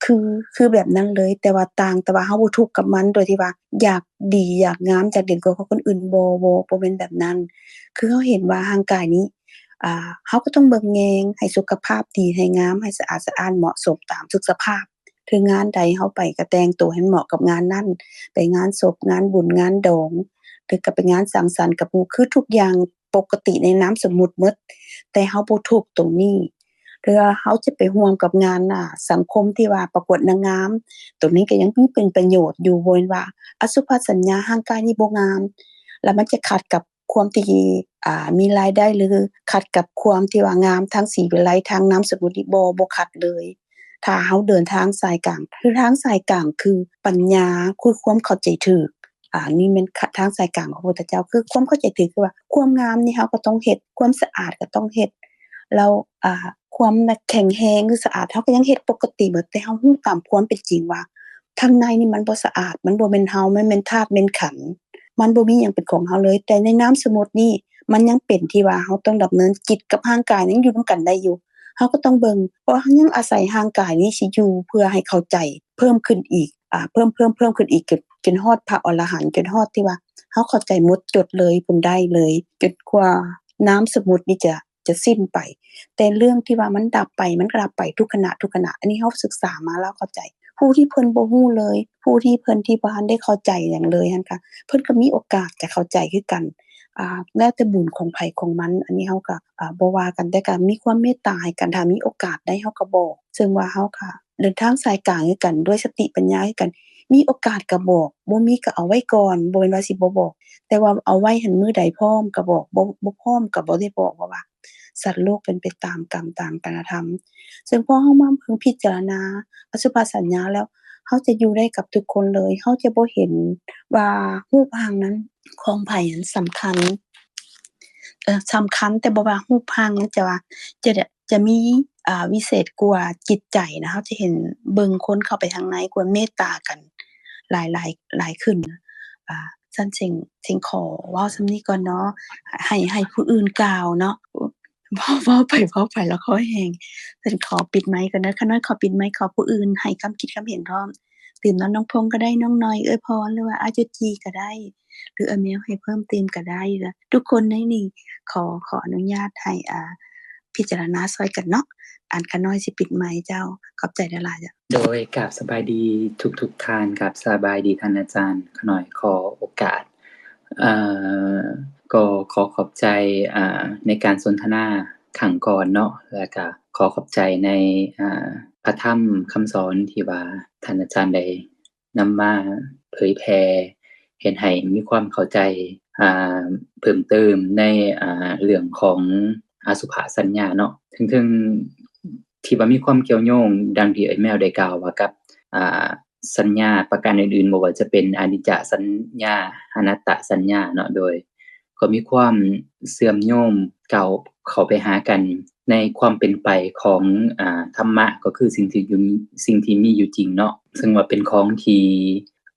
ຄື ຄືແບບນັ້ນເລີຍ ແຕ່ວ່າຕ່າງ ແຕ່ວ່າເຮົາບໍ່ທຸກກັບມັນ ໂດຍທີ່ວ່າຢາກດີ ຢາກງາມ ຢາກເດັ່ນກວ່າຄົນອື່ນ ບໍ່ ບໍ່ ບໍ່ແມ່ນແບບນັ້ນ ຄືເຮົາເຫັນວ່າຮ່າງກາຍນີ້ ອ່າ ເຮົາກໍຕ້ອງເບິ່ງແຍງໃຫ້ສຸຂະພາບດີ ໃຫ້ງາມ ໃຫ້ສະອາດສະອ້ານ ເໝາະສົມຕາມທຸກສະພາບ ຄືງານໃດເຮົາໄປກໍແຕ່ງໂຕໃຫ້ເໝາະກັບງານນັ້ນ ໄປງານສົບ ງານບຸນ ງານດອງ ຫຼືກໍໄປງານສັງສັນກັບໝູ່ ຄືທຸກຢ່າງປົກກະຕິໃນນາມສະໝຸດໝົດ ແຕ່ເຮົາບໍ່ທຸກຕົງນີ້ ຫຼືວ່າເຮົາຈະໄປຮ່ວມກັບງານ ອ່າ ສັງຄົມທີ່ວ່າປະກວດນາງງາມ ຕົງນີ້ກໍຍັງເປັນປະໂຫຍດຢູ່ ບໍ່ແມ່ນວ່າອະສຸພະສັນຍາຮ່າງກາຍນີ້ບໍ່ງາມ ແລ້ວມັນຈະຂັດກັບ ຄວາມທີ່ ອ່າ ມີລາຍໄດ້ ຫຼື ຂັດກັບຄວາມທີ່ວ່າງາມທາງສີວິໄລ ທາງນາມສະກຸນນີ້ ບໍ່ ບໍ່ຂັດເລີຍ ຖ້າເຮົາເດີນທາງສາຍກາງ ຄືທາງສາຍກາງຄືປັນຍາ ຄືຄວາມເຂົ້າໃຈຖືກ ອ່າ ນີ້ແມ່ນທາງສາຍກາງຂອງພະພຸດທະເຈົ້າ ຄືຄວາມເຂົ້າໃຈຖືກ ຄືວ່າຄວາມງາມນີ້ເຮົາກໍຕ້ອງເຮັດ ຄວາມສະອາດກໍຕ້ອງເຮັດ ແລ້ວ ອ່າ ຄວາມແຂງແຮງ ຫຼື ສະອາດ ເຮົາກໍຍັງເຮັດປົກກະຕິໝົດ ແຕ່ເຮົາຮູ້ຕາມຄວາມເປັນຈິງວ່າ ທາງໃນນີ້ມັນບໍ່ສະອາດ ມັນບໍ່ແມ່ນເຮົາ ມັນແມ່ນທາດແມ່ນຂັນ ມັນບໍ່ມີຫຍັງເປັນຂອງເຮົາເລີຍ ແຕ່ໃນນາມສະໝຸດນີ້ ມັນຍັງເປັນທີ່ວ່າເຮົາຕ້ອງດຳເນີນກິດກັບຮ່າງກາຍ ຍັງຢູ່ນຳກັນໄດ້ຢູ່ ເຮົາກໍຕ້ອງເບິ່ງ ເພາະເຮົາຍັງອາໄສຮ່າງກາຍນີ້ຊິຢູ່ ເພື່ອໃຫ້ເຂົ້າໃຈເພີ່ມຂຶ້ນອີກ ອ່າ ເພີ່ມ ເພີ່ມ ເພີ່ມຂຶ້ນອີກ ຈົນ ຈົນຮອດພະອໍລະຫັນ ຈົນຮອດທີ່ວ່າເຮົາເຂົ້າໃຈໝົດຈົດເລີຍ ເພິ່ນໄດ້ເລີຍ ຈົນກວ່ານາມສະໝຸດນີ້ຈະ ຈະສິ້ນໄປ ແຕ່ເລື່ອງທີ່ວ່າມັນດັບໄປ ມັນກໍດັບໄປທຸກຂະນະ ທຸກຂະນະ ອັນນີ້ເຮົາສຶກສາມາແລ້ວເຂົ້າໃຈ ຜູ້ທີ່ເພິ່ນບໍ່ຮູ້ເລີຍ ຜູ້ທີ່ເພິ່ນທີ່ບໍ່ທັນໄດ້ເຂົ້າໃຈຫຍັງເລີຍຫັ້ນກະ ເພິ່ນກໍມີໂອກາດຈະເຂົ້າໃຈຄືກັນ ອ່າ ແລ້ວແຕ່ບຸນຂອງໃຜຂອງມັນ ອັນນີ້ເຮົາກໍ ອ່າ ບໍ່ວ່າກັນ ແຕ່ກໍມີຄວາມເມດຕາໃຫ້ກັນ ຖ້າມີໂອກາດໄດ້ເຮົາກໍບອກ ເຊິ່ງວ່າເຮົາກໍເດີນທາງສາຍກາງຄືກັນ ດ້ວຍສະຕິປັນຍາຄືກັນ ມີໂອກາດກໍບອກ ບໍ່ມີກໍເອົາໄວ້ກ່ອນ ບໍ່ແມ່ນວ່າຊິບໍ່ບອກ ແຕ່ວ່າເອົາໄວ້ຫັ້ນມື້ໃດພ້ອມກໍບອກ ບໍ່ ບໍ່ພ້ອມກໍບໍ່ໄດ້ບອກ ເພາະວ່າ ສັດໂລກເປັນໄປຕາມກຳຕາມການະທຳ ເຊິ່ງພໍເຮົາມາເບິ່ງພິຈາລະນາອະສຸພະສັນຍາແລ້ວ ເຮົາຈະຢູ່ໄດ້ກັບທຸກຄົນເລີຍ ເຮົາຈະບໍ່ເຫັນວ່າຮູບຮ່າງນັ້ນຂອງໃຜນັ້ນສຳຄັນ ເອີ ສຳຄັນ ແຕ່ບໍ່ວ່າຮູບຮ່າງນັ້ນຈະວ່າ ຈະ ຈະມີ ອ່າ ວິເສດກວ່າຈິດໃຈນະ ເຮົາຈະເຫັນເບິ່ງຄົນເຂົ້າໄປທາງໃນ ຄວາມເມດຕາກັນຫຼາຍ ຫຼາຍ ຫຼາຍຂຶ້ນ ອ່າ ຊັ້ນເສັງ ເສັງຂໍເວົ້າສ່ຳນີ້ກ່ອນເນາະ ໃຫ້ ໃຫ້ຜູ້ອື່ນກ່າວເນາະ ເວົ້າ ເວົ້າໄປ ເວົ້າໄປແລ້ວຄໍແຫ້ງ ຊັ້ນຂໍປິດໄມກ່ອນເດີ ຂ້ານ້ອຍຂໍປິດໄມ ຂໍຜູ້ອື່ນໃຫ້ຄຳຄິດຄຳເຫັນພ້ອມ ຕື່ມນຳນ້ອງພົງກໍໄດ້ ນ້ອງໜ້ອຍ ເອື້ອຍພອນ ຫຼືວ່າອ້າຍຈຸດຈີ່ກໍໄດ້ ຫຼືອ້າຍແມວໃຫ້ເພີ່ມຕື່ມກໍໄດ້ ແລະ ທຸກຄົນໃນນີ້ ຂໍ ຂໍອະນຸຍາດໃຫ້ ອ່າ ພິຈາລະນາຊ່ອຍກັນເນາະ ອັນ ຂ້ານ້ອຍຊິປິດໄມເຈົ້າ. ຂອບໃຈຫຼາຍໆເຈົ້າ. ໂດຍ ກາບສະບາຍດີທຸກໆທ່ານ, ກາບສະບາຍດີທ່ານອາຈານ. ຂ້ານ້ອຍຂໍໂອກາດ ເອີ ກໍຂໍຂອບໃຈ ອ່າ ໃນການສົນທະນາຄັ້ງກ່ອນເນາະ, ແລ້ວກະຂໍຂອບໃຈໃນ ອ່າ ພະທຳຄຳສອນທີ່ວ່າທ່ານອາຈານໄດ້ ນຳມາເຜີຍແຜ່ ເຮັດໃຫ້ມີຄວາມເຂົ້າໃຈ ອ່າ ເພີ່ມເຕີມໃນ ອ່າ ເລື່ອງຂອງອະສຸພະສັນຍາເນາະ. ເຖິງ ເຖິງທີ່ວ່າມີຄວາມກ່ຽວໂຍງ ດັ່ງທີ່ເອື້ອຍແມວໄດ້ກ່າວວ່າກັບ ອ່າ ສັນຍາປະການອື່ນໆ ບໍ່ວ່າຈະເປັນອະນິດຈະສັນຍາ ອະນັດຕະສັນຍາເນາະ, ໂດຍ ກໍມີຄວາມເຊື່ອມໂຍງເຂົ້າ ເຂົ້າໄປຫາກັນໃນຄວາມເປັນໄປຂອງ ອາ ທຳມະ ກໍຄືສິ່ງທີ່ຢູ່ ສິ່ງທີ່ມີຢູ່ຈິງເນາະ, ເຊິ່ງວ່າເປັນຂອງທີ່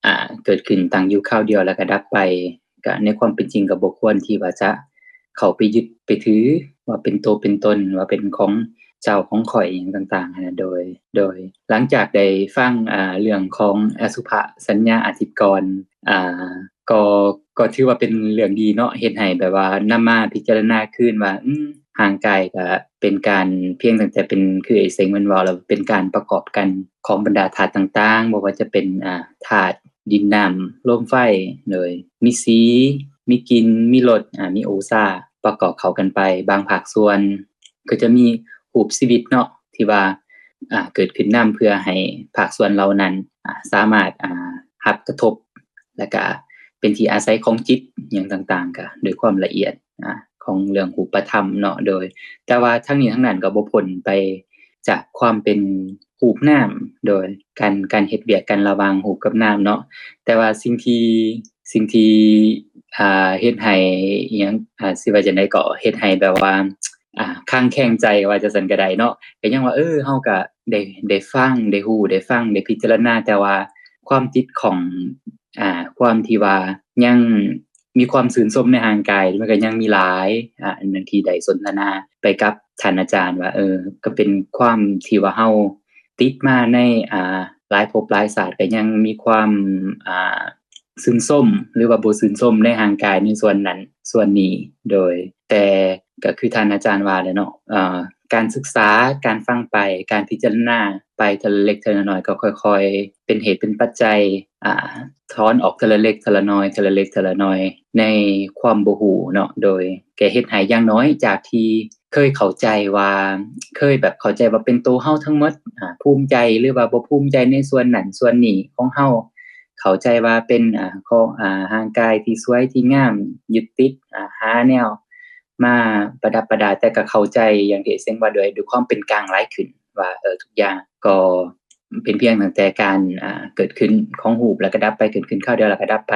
ອາ ເກີດຂຶ້ນຕັ້ງຢູ່ຄາວດຽວ ແລ້ວກໍດັບໄປ. ກໍໃນຄວາມເປັນຈິງກໍບໍ່ຄວນທີ່ວ່າຈະເຂົ້າໄປຍຶດໄປຖືວ່າເປັນໂຕເປັນຕົນ ວ່າເປັນຂອງເຈົ້າຂອງຂ້ອຍ ຫຍັງຕ່າງໆ ຫັ້ນນະ. ໂດຍ ໂດຍ ຫຼັງຈາກໄດ້ຟັງ ອາ ເລື່ອງຂອງອະສຸພະສັນຍາອາທິດກ່ອນ ອາ ກໍ ກໍຖືວ່າເປັນເລື່ອງດີເນາະ, ເຮັດໃຫ້ແບບວ່ານຳມາພິຈາລະນາຄືນວ່າ ອືມ ຮ່າງກາຍກໍເປັນການ ພຽງຕັ້ງແຕ່ເປັນ ຄືໄອ້ເສັງມັນເວົ້າແລ້ວ ເປັນການປະກອບກັນຂອງບັນດາທາດຕ່າງໆ, ບໍ່ວ່າຈະເປັນ ອາ ທາດດິນ ນ້ຳ ລົມ ໄຟ ໂດຍ ມີສີ ມີກິ່ນ ມີລົດ ອາ ມີໂອຊາ ປະກອບເຂົ້າກັນໄປ. ບາງພາກສ່ວນກໍຈະມີຮູບຊີວິດເນາະ ທີ່ວ່າ ອາ ເກີດຂຶ້ນນຳ ເພື່ອໃຫ້ພາກສ່ວນເຫຼົ່ານັ້ນ ອາ ສາມາດ ອາ ຮັບກະທົບ ແລ້ວກະເປັນທີ່ອາໄສຂອງຈິດ ຫຍັງຕ່າງໆ ກະດ້ວຍຄວາມລະອຽດ ອາ ຂອງເລື່ອງຮູບປະທຳເນາະ. ໂດຍ ແຕ່ວ່າທັງນີ້ທັງນັ້ນກໍບໍ່ພົ້ນໄປຈາກຄວາມເປັນຮູບນ້ຳ ໂດຍ ການ ການເຮັດວຽກກັນລະຫວ່າງຮູບກັບນ້ຳເນາະ. ແຕ່ວ່າສິ່ງທີ່ ສິ່ງທີ່ ອາ ເຮັດໃຫ້ ອີ່ຫຍັງ ອາ ຊິວ່າຈັ່ງໃດ ກໍເຮັດໃຫ້ແບບວ່າ ອາ ຄາງແຄງໃຈ ວ່າຈັ່ງຊັ້ນກໍໄດ້ເນາະ, ກໍຍັງວ່າ ເອີ ເຮົາກໍໄດ້ ໄດ້ຟັງ ໄດ້ຮູ້ ໄດ້ຟັງ ໄດ້ພິຈາລະນາ, ແຕ່ວ່າຄວາມຕິດຂ້ອງ ອາ ຄວາມທີ່ວ່າຍັງມີຄວາມຊື່ນຊົມໃນຮ່າງກາຍ ມັນກໍຍັງມີຫຼາຍ. ອາ ອັນນັ້ນທີ່ໄດ້ສົນທະນາໄປກັບທ່ານອາຈານວ່າ ເອີ ກໍເປັນຄວາມທີ່ວ່າເຮົາຕິດມາໃນ ອາ ຫຼາຍພົບຫຼາຍຊາດ ກໍຍັງມີຄວາມ ອາ ຊື່ນຊົມ ຫຼືວ່າບໍ່ຊື່ນຊົມໃນຮ່າງກາຍໃນສ່ວນນັ້ນສ່ວນນີ້. ໂດຍ ແຕ່ກໍຄືທ່ານອາຈານວ່າແຫຼະເນາະ, ເອີ ການສຶກສາ ການຟັງໄປ ການພິຈາລະນາໄປເທື່ອລະເລັກເທື່ອລະໜ້ອຍ ກໍຄ່ອຍໆເປັນເຫດເປັນປັດໄຈ ອາ ຖອນອອກເທື່ອລະເລັກເທື່ອລະໜ້ອຍ ເທື່ອລະເລັກເທື່ອລະໜ້ອຍ ໃນຄວາມບໍ່ຮູ້ເນາະ. ໂດຍ ກໍເຮັດໃຫ້ຢ່າງໜ້ອຍຈາກທີ່ເຄີຍເຂົ້າໃຈວ່າ ເຄີຍແບບເຂົ້າໃຈວ່າເປັນໂຕເຮົາທັງໝົດ ອາ ພູມໃຈ ຫຼືວ່າບໍ່ພູມໃຈໃນສ່ວນນັ້ນສ່ວນນີ້ຂອງເຮົາ, ເຂົ້າໃຈວ່າເປັນ ອາ ຂອງ ອາ ຮ່າງກາຍທີ່ສວຍທີ່ງາມ ຍຶດຕິດ ອາ ຫາແນວມາປະດັບປະດາ, ແຕ່ກໍເຂົ້າໃຈຢ່າງທີ່ເສັງວ່າ ດ້ວຍ ດ້ວຍຄວາມເປັນກາງຫຼາຍຂຶ້ນ ວ່າ ເອີ ທຸກຢ່າງກໍເປັນພຽງຕັ້ງແຕ່ການ ອາ ເກີດຂຶ້ນຂອງຮູບ ແລ້ວກໍດັບໄປ, ເກີດຂຶ້ນຄາວດຽວ ແລ້ວກໍດັບໄປ,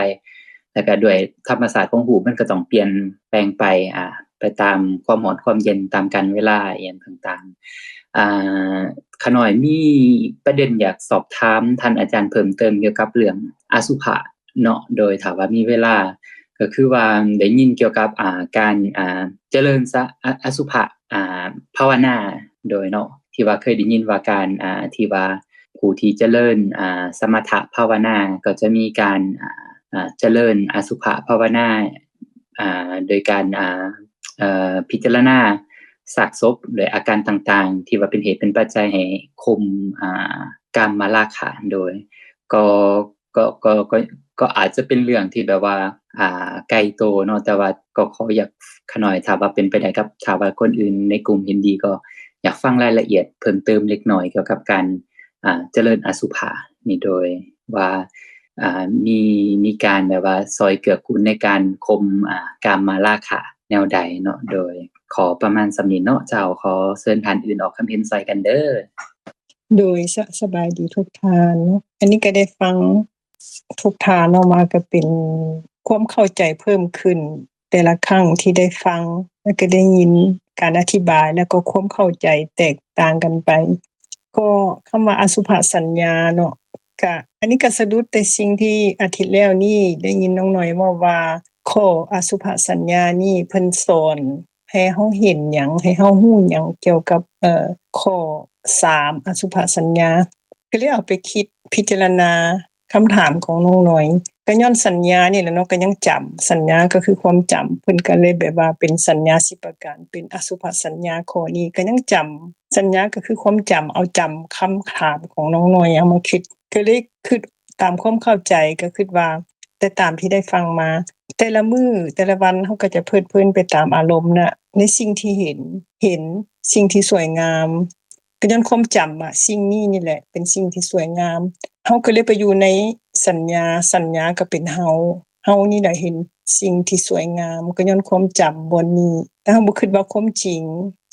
ແລ້ວກໍດ້ວຍທຳມະຊາດຂອງຮູບ ມັນກໍຕ້ອງປ່ຽນແປງໄປ ອາ ໄປຕາມຄວາມຮ້ອນຄວາມເຢັນ ຕາມການເວລາ ອີ່ຫຍັງຕ່າງໆ. ອາ ຂ້ານ້ອຍມີປະເດັນຢາກສອບຖາມທ່ານອາຈານເພີ່ມເຕີມກ່ຽວກັບເລື່ອງອະສຸພະ ເນາະ, ໂດຍຖ້າວ່າມີເວລາ ກໍຄືວ່າໄດ້ຍິນກ່ຽວກັບ ອາ ການ ອາ ຈະເລີນສະ ອະ ອະສຸພະ ອາ ພາວະນາ ໂດຍເນາະ ທີ່ວ່າເຄີຍໄດ້ຍິນວ່າການ ອາ ທີ່ວ່າຜູ້ທີ່ຈະເລີນ ອາ ສະມະຖະພາວະນາ ກໍຈະມີການ ອາ ອາ ຈະເລີນອະສຸພະພາວະນາ ອາ ໂດຍການ ອາ ເອີ ພິຈາລະນາຊາກສົບ ໂດຍອາການຕ່າງໆ ທີ່ວ່າເປັນເຫດເປັນປັດໄຈໃຫ້ຂົ່ມ ອາ ກາມມະລາຄະ ໂດຍ ກໍ ກໍ ກໍ ກໍ ກໍອາດຈະເປັນເລື່ອງທີ່ແບບວ່າ ອ່າ ໄກໂຕເນາະ, ແຕ່ວ່າກໍຂໍຢາກ ຂະນ້ອຍ ຖ້າວ່າເປັນໄປໄດ້ ກັບ ຖ້າວ່າຄົນອື່ນໃນກຸ່ມເຫັນດີ ກໍຢາກຟັງລາຍລະອຽດເພີ່ມເຕີມເລັກນ້ອຍກ່ຽວກັບການ ອ່າ ຈະເລີນອະສຸພະນີ້ ໂດຍວ່າ ອ່າ ມີ ມີການແບບວ່າຊ່ອຍເກື້ອກູນໃນການຂົ່ມ ອ່າ ກາມະລາຄະແນວໃດເນາະ. ໂດຍ ຂໍປະມານສ່ຳນີ້ເນາະເຈົ້າ, ຂໍເຊີນທ່ານອື່ນອອກຄຳເຫັນຊ່ອຍກັນເດີ້. ໂດຍ ສະ ສະບາຍດີທຸກທ່ານເນາະ. ອັນນີ້ກໍໄດ້ຟັງທຸກທ່ານເນາະ ມາກໍເປັນຄວາມເຂົ້າໃຈເພີ່ມຂຶ້ນ ແຕ່ລະຄັ້ງທີ່ໄດ້ຟັງ ແລ້ວກໍໄດ້ຍິນການອະທິບາຍ ແລ້ວກໍຄວາມເຂົ້າໃຈແຕກຕ່າງກັນໄປ. ກໍຄຳວ່າອະສຸພະສັນຍາເນາະ ກະ ອັນນີ້ກໍສະດຸດແຕ່ສິ່ງທີ່ອາທິດແລ້ວນີ້ໄດ້ຍິນນ້ອງນ້ອຍເວົ້າວ່າ ຂໍ້ອະສຸພະສັນຍານີ້ເພິ່ນສອນ ໃຫ້ເຮົາເຫັນຫຍັງ ໃຫ້ເຮົາຮູ້ຫຍັງກ່ຽວກັບ ເອີ ຂໍ້ສາມ ອະສຸພະສັນຍາ ກໍເລີຍເອົາໄປຄິດພິຈາລະນາຄຳຖາມຂອງນ້ອງນ້ອຍ. ກໍຍ້ອນສັນຍານີ້ແຫຼະເນາະ ກໍຍັງຈຳ, ສັນຍາກໍຄືຄວາມຈຳ, ເພິ່ນກໍເລີຍແບບວ່າເປັນສັນຍາສິບປະການ ເປັນອະສຸພະສັນຍາຂໍ້ນີ້ ກໍຍັງຈຳ ສັນຍາກໍຄືຄວາມຈຳ ເອົາຈຳຄຳຖາມຂອງນ້ອງນ້ອຍເອົາມາຄິດ ກໍເລີຍຄິດຕາມຄວາມເຂົ້າໃຈ ກໍຄິດວ່າ ແຕ່ຕາມທີ່ໄດ້ຟັງມາ ແຕ່ລະມື້ແຕ່ລະວັນ ເຮົາກໍຈະເພີດເພີນໄປຕາມອາລົມນະ ໃນສິ່ງທີ່ເຫັນ ເຫັນສິ່ງທີ່ສວຍງາມ ກໍຍ້ອນຄວາມຈຳວ່າສິ່ງນີ້ນີ້ແຫຼະເປັນສິ່ງທີ່ສວຍງາມ ເຮົາກໍເລີຍໄປຢູ່ໃນສັນຍາ ສັນຍາກໍເປັນເຮົາ ເຮົານີ້ແຫຼະເຫັນສິ່ງທີ່ສວຍງາມ ກໍຍ້ອນຄວາມຈຳບ່ອນນີ້ ແຕ່ເຮົາບໍ່ຄິດວ່າຄວາມຈິງ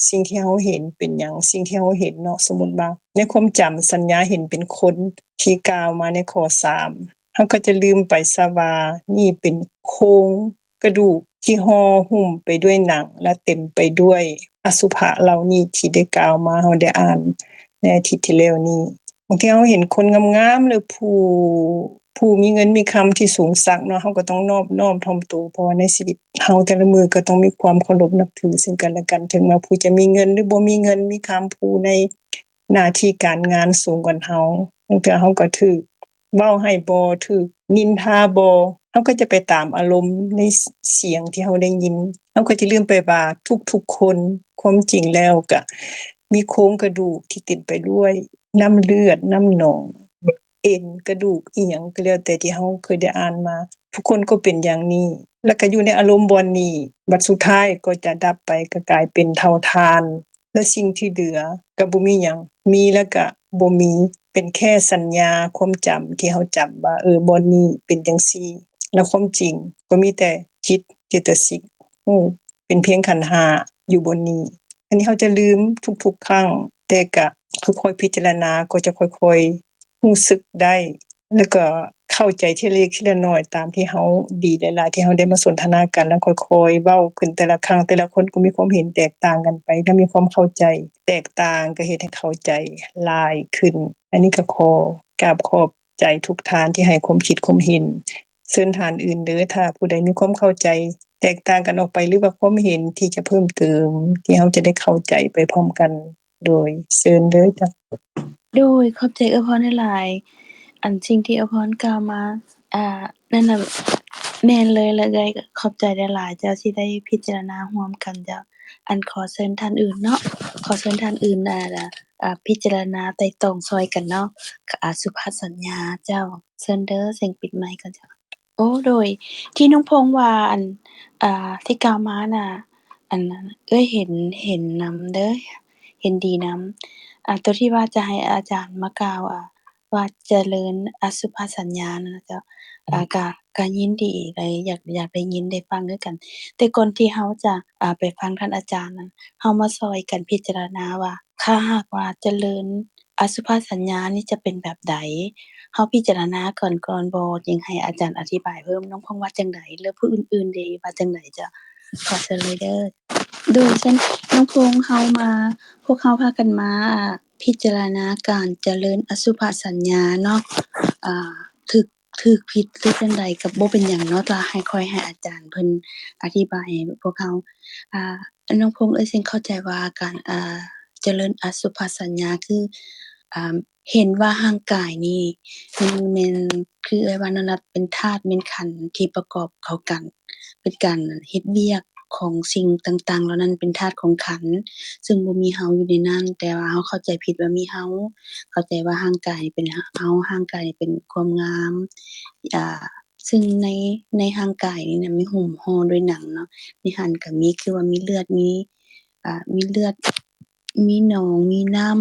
ສິ່ງທີ່ເຮົາເຫັນເປັນຫຍັງ ສິ່ງທີ່ເຮົາເຫັນເນາະ ສົມມຸດວ່າໃນຄວາມຈຳ ສັນຍາເຫັນເປັນຄົນທີ່ກ່າວມາໃນຂໍ້ສາມ ເຮົາກໍຈະລືມໄປຊະວ່ານີ້ເປັນໂຄງ ກະດູກທີ່ຫໍ່ຫຸ້ມໄປດ້ວຍໜັງ ແລະ ເຕັມໄປດ້ວຍອະສຸພະເຫຼົ່ານີ້ທີ່ໄດ້ກ່າວມາ ເຮົາໄດ້ອ່ານໃນອາທິດທີ່ແລ້ວນີ້. ບາງເທື່ອເຮົາເຫັນຄົນງາມໆ ຫຼື ຜູ້ ຜູ້ມີເງິນມີຄຳທີ່ສູງສັກເນາະ ເຮົາກໍຕ້ອງນອບນ້ອມຖ່ອມໂຕ ເພາະວ່າໃນຊີວິດເຮົາແຕ່ລະມື້ກໍຕ້ອງມີຄວາມເຄົາລົບນັບຖືເຊິ່ງກັນແລະກັນ ເຖິງວ່າຜູ້ຈະມີເງິນ ຫຼື ບໍ່ມີເງິນ ມີຄຳ ຜູ້ໃນໜ້າທີ່ການງານສູງກວ່າເຮົາ ບາງເທື່ອເຮົາກໍຖືກ ເວົ້າໃຫ້ບໍ່ຖືກ ນິນທາບໍ່ ເຮົາກໍຈະໄປຕາມອາລົມໃນສຽງທີ່ເຮົາໄດ້ຍິນ ເຮົາກໍຈະລືມໄປວ່າທຸກໆຄົນ ຄວາມຈິງແລ້ວກະມີໂຄງກະດູກທີ່ເຕັມໄປດ້ວຍນ້ຳເລືອດ ນ້ຳໜອງ ເອັນ ກະດູກ ອີ່ຫຍັງກໍແລ້ວແຕ່ທີ່ເຮົາເຄີຍໄດ້ອ່ານມາ ທຸກຄົນກໍເປັນຢ່າງນີ້ ແລ້ວກະຢູ່ໃນອາລົມບ່ອນນີ້ ບັດສຸດທ້າຍກໍຈະດັບໄປ ກໍກາຍເປັນເຖົາຖ່ານ ແລະ ສິ່ງທີ່ເຫຼືອກໍບໍ່ມີຫຍັງ ມີແລ້ວກະບໍ່ມີ ເປັນແຄ່ສັນຍາຄວາມຈຳທີ່ເຮົາຈຳວ່າ ເອີ ບ່ອນນີ້ເປັນຈັ່ງຊີ້ ແລ້ວຄວາມຈິງກໍມີແຕ່ຈິດ ເຈຕະສິກ ຮູ້ ເປັນພຽງຂັນຫ້າຢູ່ບ່ອນນີ້ ອັນນີ້ເຮົາຈະລືມທຸກໆຄັ້ງ ແຕ່ກະຄ່ອຍໆພິຈາລະນາ ກໍຈະຄ່ອຍໆຮູ້ສຶກໄດ້ ແລ້ວກໍເຂົ້າໃຈທີລະເລັກທີລະໜ້ອຍ ຕາມທີ່ເຮົາ ດີຫຼາຍໆທີ່ເຮົາໄດ້ມາສົນທະນາກັນ ແລ້ວຄ່ອຍໆເວົ້າຂຶ້ນແຕ່ລະຄັ້ງ ແຕ່ລະຄົນກໍມີຄວາມເຫັນແຕກຕ່າງກັນໄປ ແລະ ມີຄວາມເຂົ້າໃຈແຕກຕ່າງ ກໍເຮັດໃຫ້ເຂົ້າໃຈຫຼາຍຂຶ້ນ. ອັນນີ້ກໍຂໍກາບຂອບໃຈທຸກທ່ານທີ່ໃຫ້ຄວາມຄິດຄວາມເຫັນ. ເຊີນທ່ານອື່ນເດີ ຖ້າຜູ້ໃດມີຄວາມເຂົ້າໃຈແຕກຕ່າງກັນອອກໄປ ຫຼືວ່າຄວາມເຫັນທີ່ຈະເພີ່ມເຕີມ ທີ່ເຮົາຈະໄດ້ເຂົ້າໃຈໄປພ້ອມກັນ. ໂດຍ ເຊີນເດີເຈົ້າ. ໂດຍ ຂອບໃຈເອື້ອຍພອນຫຼາຍໆ. ອັນສິ່ງທີ່ເອື້ອຍພອນກ່າວມາ ອ່າ ນັ້ນນະ ແມ່ນເລີຍລະເອື້ອຍ. ຂອບໃຈຫຼາຍໆເຈົ້າ ທີ່ໄດ້ພິຈາລະນາຮ່ວມກັນເຈົ້າ. ອັນ ຂໍເຊີນທ່ານອື່ນເນາະ ຂໍເຊີນທ່ານອື່ນ ອ່າ ພິຈາລະນາໄຕ່ຕອງຊ່ອຍກັນເນາະ ອາ ສຸພະສັນຍາເຈົ້າ. ເຊີນເດີ ເສັງປິດໄມກ່ອນເຈົ້າ. ໂອ້ ໂດຍ ທີ່ນ້ອງພົງວ່າ ອັນ ອ່າ ທີ່ກ່າວມານະ ອັນ ເອື້ອຍເຫັນ ເຫັນນຳເດີ ເຫັນດີນຳ ອ່າ ໂຕທີ່ວ່າຈະໃຫ້ອາຈານມາກ່າວ ອ່າ ວ່າຈະເລີນອະສຸພະສັນຍານະເຈົ້າ ອ່າ ກະ ກະຍິນດີໄດ້ ຢາກ ຢາກໄດ້ຍິນໄດ້ຟັງຄືກັນ. ແຕ່ກ່ອນທີ່ເຮົາຈະ ອ່າ ໄປຟັງທ່ານອາຈານນັ້ນ ເຮົາມາຊ່ອຍກັນພິຈາລະນາວ່າ ຖ້າຫາກວ່າຈະເລີນອະສຸພະສັນຍານີ້ຈະເປັນແບບໃດ? ເຮົາພິຈາລະນາກ່ອນ ກ່ອນບໍ່? ຈຶ່ງໃຫ້ອາຈານອະທິບາຍເພີ່ມ. ນ້ອງພົງວ່າຈັ່ງໃດ? ແລະ ຜູ້ອື່ນໆເດ ວ່າຈັ່ງໃດເຈົ້າ? ຂໍເຊີນເລີຍເດີ. ໂດຍ ເຊັ່ນ ນ້ອງພົງ ເຮົາມາ ພວກເຮົາພາກັນມາ ອ່າ ພິຈາລະນາການຈະເລີນອະສຸພະສັນຍາເນາະ ອ່າ ຖືກ ຖືກຜິດ ຫຼື ຈັ່ງໃດກໍບໍ່ເປັນຫຍັງເນາະ ແຕ່ໃຫ້ ຄ່ອຍໃຫ້ອາຈານເພິ່ນອະທິບາຍໃຫ້ພວກເຮົາ. ອ່າ ນ້ອງພົງເອີຍ ເສັງເຂົ້າໃຈວ່າການ ອ່າ ຈະເລີນອະສຸພະສັນຍາ ຄື ອ່າ ເຫັນວ່າຮ່າງກາຍນີ້ ມັນແມ່ນ ຄືເອື້ອຍວ່ານັ້ນລະ ເປັນທາດ ເປັນຂັນທີ່ປະກອບເຂົ້າກັນ ເປັນການເຮັດວຽກຂອງສິ່ງຕ່າງໆເຫຼົ່ານັ້ນ ເປັນທາດຂອງຂັນ ເຊິ່ງບໍ່ມີເຮົາຢູ່ໃນນັ້ນ ແຕ່ວ່າເຮົາເຂົ້າໃຈຜິດວ່າມີເຮົາ ເຂົ້າໃຈວ່າຮ່າງກາຍເປັນເຮົາ ຮ່າງກາຍເປັນຄວາມງາມ ອ່າ ເຊິ່ງໃນ ໃນຮ່າງກາຍນີ້ນະ ມີຫຸ້ມຫໍ່ດ້ວຍໜັງເນາະ ໃນຫັ້ນກໍມີ ຄືວ່າມີເລືອດ ມີ ອ່າ ມີເລືອດ ມີໜອງ ມີນ້ຳ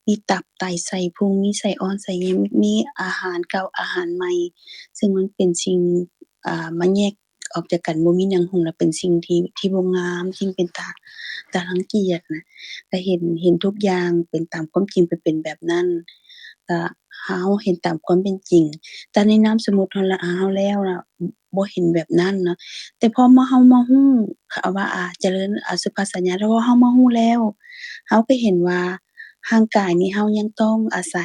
ມີຕັບ ໄຕ ໄສ້ພຸງ ມີໄສ້ອ່ອນ ໄສ້ໃຫຍ່ ມີອາຫານເກົ່າ ອາຫານໃໝ່ ເຊິ່ງມັນເປັນສິ່ງ ອ່າ ມາແຍກອອກຈາກກັນ ບໍ່ມີຫຍັງຫຸ້ມ ແລະ ເປັນສິ່ງທີ່ ທີ່ບໍ່ງາມ ສິ່ງເປັນຕາ ຕາລັງກຽດນະ ກະເຫັນ ເຫັນທຸກຢ່າງເປັນຕາມຄວາມຈິງ ເປັນ ເປັນແບບນັ້ນ ກະເຮົາເຫັນຕາມຄວາມເປັນຈິງ ແຕ່ໃນນາມສົມມຸດເຮົາລະ ເຮົາແລ້ວນະ ບໍ່ເຫັນແບບນັ້ນເນາະ ແຕ່ພໍມາ ເຮົາມາຮູ້ ຄຳວ່າ ອ່າ ຈະເລີນອະສຸພະສັນຍາ ແລ້ວເຮົາມາຮູ້ແລ້ວ ເຮົາກໍເຫັນວ່າຮ່າງກາຍນີ້ ເຮົາຍັງຕ້ອງອາໄສ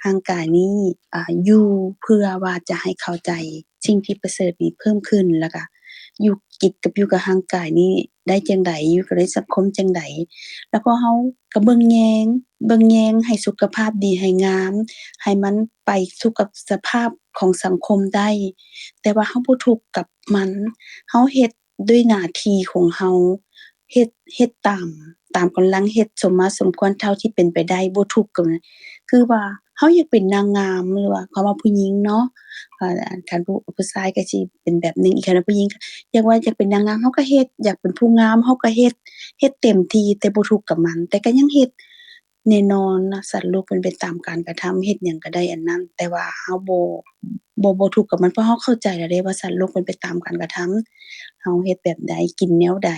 ຮ່າງກາຍນີ້ ອ່າ ຢູ່ ເພື່ອວ່າຈະໃຫ້ເຂົ້າໃຈສິ່ງທີ່ປະເສີດນີ້ເພີ່ມຂຶ້ນ ແລ້ວກະຢູ່ກິດກັບ ຢູ່ກັບຮ່າງກາຍນີ້ໄດ້ຈັ່ງໃດ ຢູ່ກັບໃນສັງຄົມຈັ່ງໃດ ແລ້ວກໍເຮົາກໍເບິ່ງແຍງ ເບິ່ງແຍງໃຫ້ສຸຂະພາບດີ ໃຫ້ງາມ ໃຫ້ມັນໄປສຸຂະສະພາບຂອງສັງຄົມໄດ້ ແຕ່ວ່າເຮົາບໍ່ທຸກກັບມັນ ເຮົາເຮັດ ດ້ວຍໜ້າທີ່ຂອງເຮົາ ເຮັດ ເຮັດຕາມ ຕາມກຳລັງ ເຮັດສົມມາສົມຄວນເທົ່າທີ່ເປັນໄປໄດ້ ບໍ່ທຸກກັນ ຄືວ່າເຮົາຢາກເປັນນາງງາມ ຫຼືວ່າຄຳວ່າຜູ້ຍິງເນາະ ອາ ອັນ ຄັນຜູ້ ຜູ້ຊາຍກໍຊິເປັນແບບໜຶ່ງ ອີກຄັນວ່າຜູ້ຍິງ ຢາກວ່າຢາກເປັນນາງງາມ ເຮົາກໍເຮັດ ຢາກເປັນຜູ້ງາມ ເຮົາກໍເຮັດ ເຮັດເຕັມທີ່ ແຕ່ບໍ່ທຸກກັບມັນ ແຕ່ກໍຍັງເຮັດ ແນ່ນອນນະ ສັດໂລກເປັນໄປຕາມການກະທຳ ເຮັດຫຍັງກໍໄດ້ອັນນັ້ນ ແຕ່ວ່າເຮົາບໍ່ ບໍ່ ບໍ່ທຸກກັບມັນ ເພາະເຮົາເຂົ້າໃຈແລ້ວເດ້ວ່າສັດໂລກເປັນໄປຕາມການກະທຳ ເຮົາເຮັດແບບໃດ ກິນແນວໃດ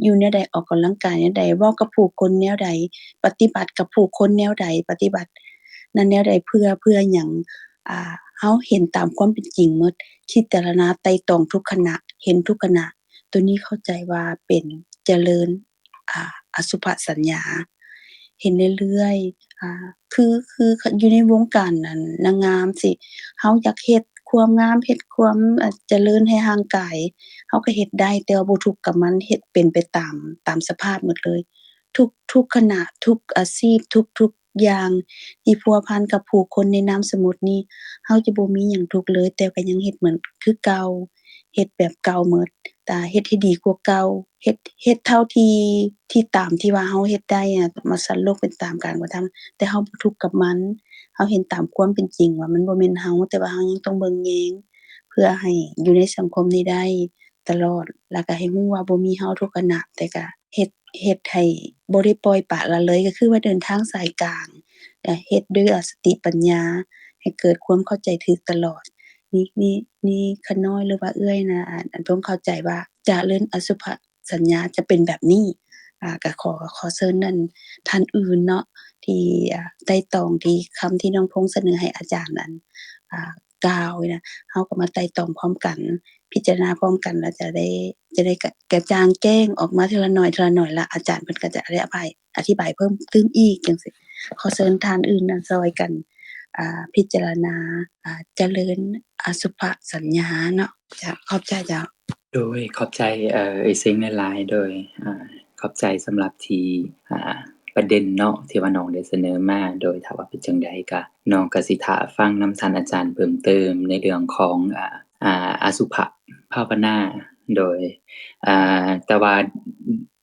ຢູ່ແນວໃດ ອອກກຳລັງກາຍແນວໃດ ເວົ້າກັບຜູ້ຄົນແນວໃດ ປະຕິບັດກັບຜູ້ຄົນແນວໃດ ປະຕິບັດນັ້ນແນວໃດ ເພື່ອ ເພື່ອຫຍັງ ອ່າ ເຮົາເຫັນຕາມຄວາມເປັນຈິງໝົດ ພິຈາລະນາໄຕ່ຕອງທຸກຂະນະ ເຫັນທຸກຂະນະ ໂຕນີ້ເຂົ້າໃຈວ່າເປັນຈະເລີນ ອ່າ ອະສຸພະສັນຍາ ເຫັນເລື້ອຍໆ ອ່າ ຄື ຄື ຄືຢູ່ໃນວົງການນັ້ນ ນາງງາມຊິ ເຮົາຢາກເຮັດຄວາມງາມ ເຮັດຄວາມ ອ່າ ຈະເລີນໃຫ້ຮ່າງກາຍ ເຮົາກໍເຮັດໄດ້ ແຕ່ວ່າບໍ່ທຸກກັບມັນ ເຮັດເປັນໄປຕາມ ຕາມສະພາບໝົດເລີຍ ທຸກ ທຸກຂະນະ ທຸກອາຊີບ ທຸກ ທຸກຢ່າງທີ່ພົວພັນກັບຜູ້ຄົນໃນນາມສະໝຸດນີ້ ເຮົາຈະບໍ່ມີຫຍັງທຸກເລີຍ ແຕ່ກໍຍັງເຮັດເໝືອນຄືເກົ່າ ເຮັດແບບເກົ່າໝົດ ແຕ່ເຮັດໃຫ້ດີກວ່າເກົ່າ ເຮັດ ເຮັດເທົ່າທີ່ ທີ່ຕາມທີ່ວ່າເຮົາເຮັດໄດ້ນະ ມາສັດໂລກເປັນຕາມການກະທຳ ແຕ່ເຮົາບໍ່ທຸກກັບມັນ ເຮົາເຫັນຕາມຄວາມເປັນຈິງວ່າມັນບໍ່ແມ່ນເຮົາ ແຕ່ວ່າເຮົາຍັງຕ້ອງເບິ່ງແຍງ ເພື່ອໃຫ້ຢູ່ໃນສັງຄົມນີ້ໄດ້ຕະຫຼອດ ແລ້ວກໍໃຫ້ຮູ້ວ່າບໍ່ມີເຮົາທຸກຂະນະ ແຕ່ກໍເຮັດ ເຮັດໃຫ້ບໍ່ໄດ້ປ່ອຍປະລະເລີຍ ກໍຄືວ່າເດີນທາງສາຍກາງ ເຮັດດ້ວຍສະຕິປັນຍາ ໃຫ້ເກີດຄວາມເຂົ້າໃຈຖືກຕະຫຼອດ ນີ້ ນີ້ ນີ້ຂ້ານ້ອຍ ຫຼືວ່າເອື້ອຍນະ ອັນ ອັນເພິ່ນເຂົ້າໃຈວ່າຈະເລີນອະສຸພະສັນຍາຈະເປັນແບບນີ້ ອ່າ ກໍຂໍ ຂໍເຊີນນັ້ນ ທ່ານອື່ນເນາະ ທີ່ ອ່າ ໄຕ່ຕອງທີ່ຄຳທີ່ນ້ອງພົງສະເໜີໃຫ້ອາຈານນັ້ນ ອ່າ ກ່າວນີ້ນະ ເຮົາກໍມາໄຕ່ຕອງພ້ອມກັນ ພິຈາລະນາພ້ອມກັນ ແລ້ວຈະໄດ້ ຈະໄດ້ກະ ກະຈ່າງແຈ້ງອອກມາເທື່ອລະໜ້ອຍ ເທື່ອລະໜ້ອຍ ແລ້ວອາຈານເພິ່ນກໍຈະໄດ້ອະບາຍ ອະທິບາຍເພີ່ມຕື່ມອີກ ຈັ່ງຊີ້ ຂໍເຊີນທ່ານອື່ນນະ ຊ່ອຍກັນ ອ່າ ພິຈາລະນາ ອ່າ ຈະເລີນອະສຸພະສັນຍາເນາະ. ເຈົ້າ ຂອບໃຈເຈົ້າ. ໂດຍ ຂອບໃຈ ເອີ ເອື້ອຍເຊັງຫຼາຍໆ ໂດຍ ອ່າ ຂອບໃຈສຳລັບທີ່ ອ່າ ປະເດັນເນາະ ທີ່ວ່ານ້ອງໄດ້ສະເໜີມາ ໂດຍ ຖ້າວ່າເປັນຈັ່ງໃດກະ ນ້ອງກະຊິຖ້າຟັງນຳທ່ານອາຈານເພີ່ມເຕີມໃນເລື່ອງຂອງ ອ່າ ອ່າ ອະສຸພະພາວະນາ ໂດຍ ອ່າ ແຕ່ວ່າ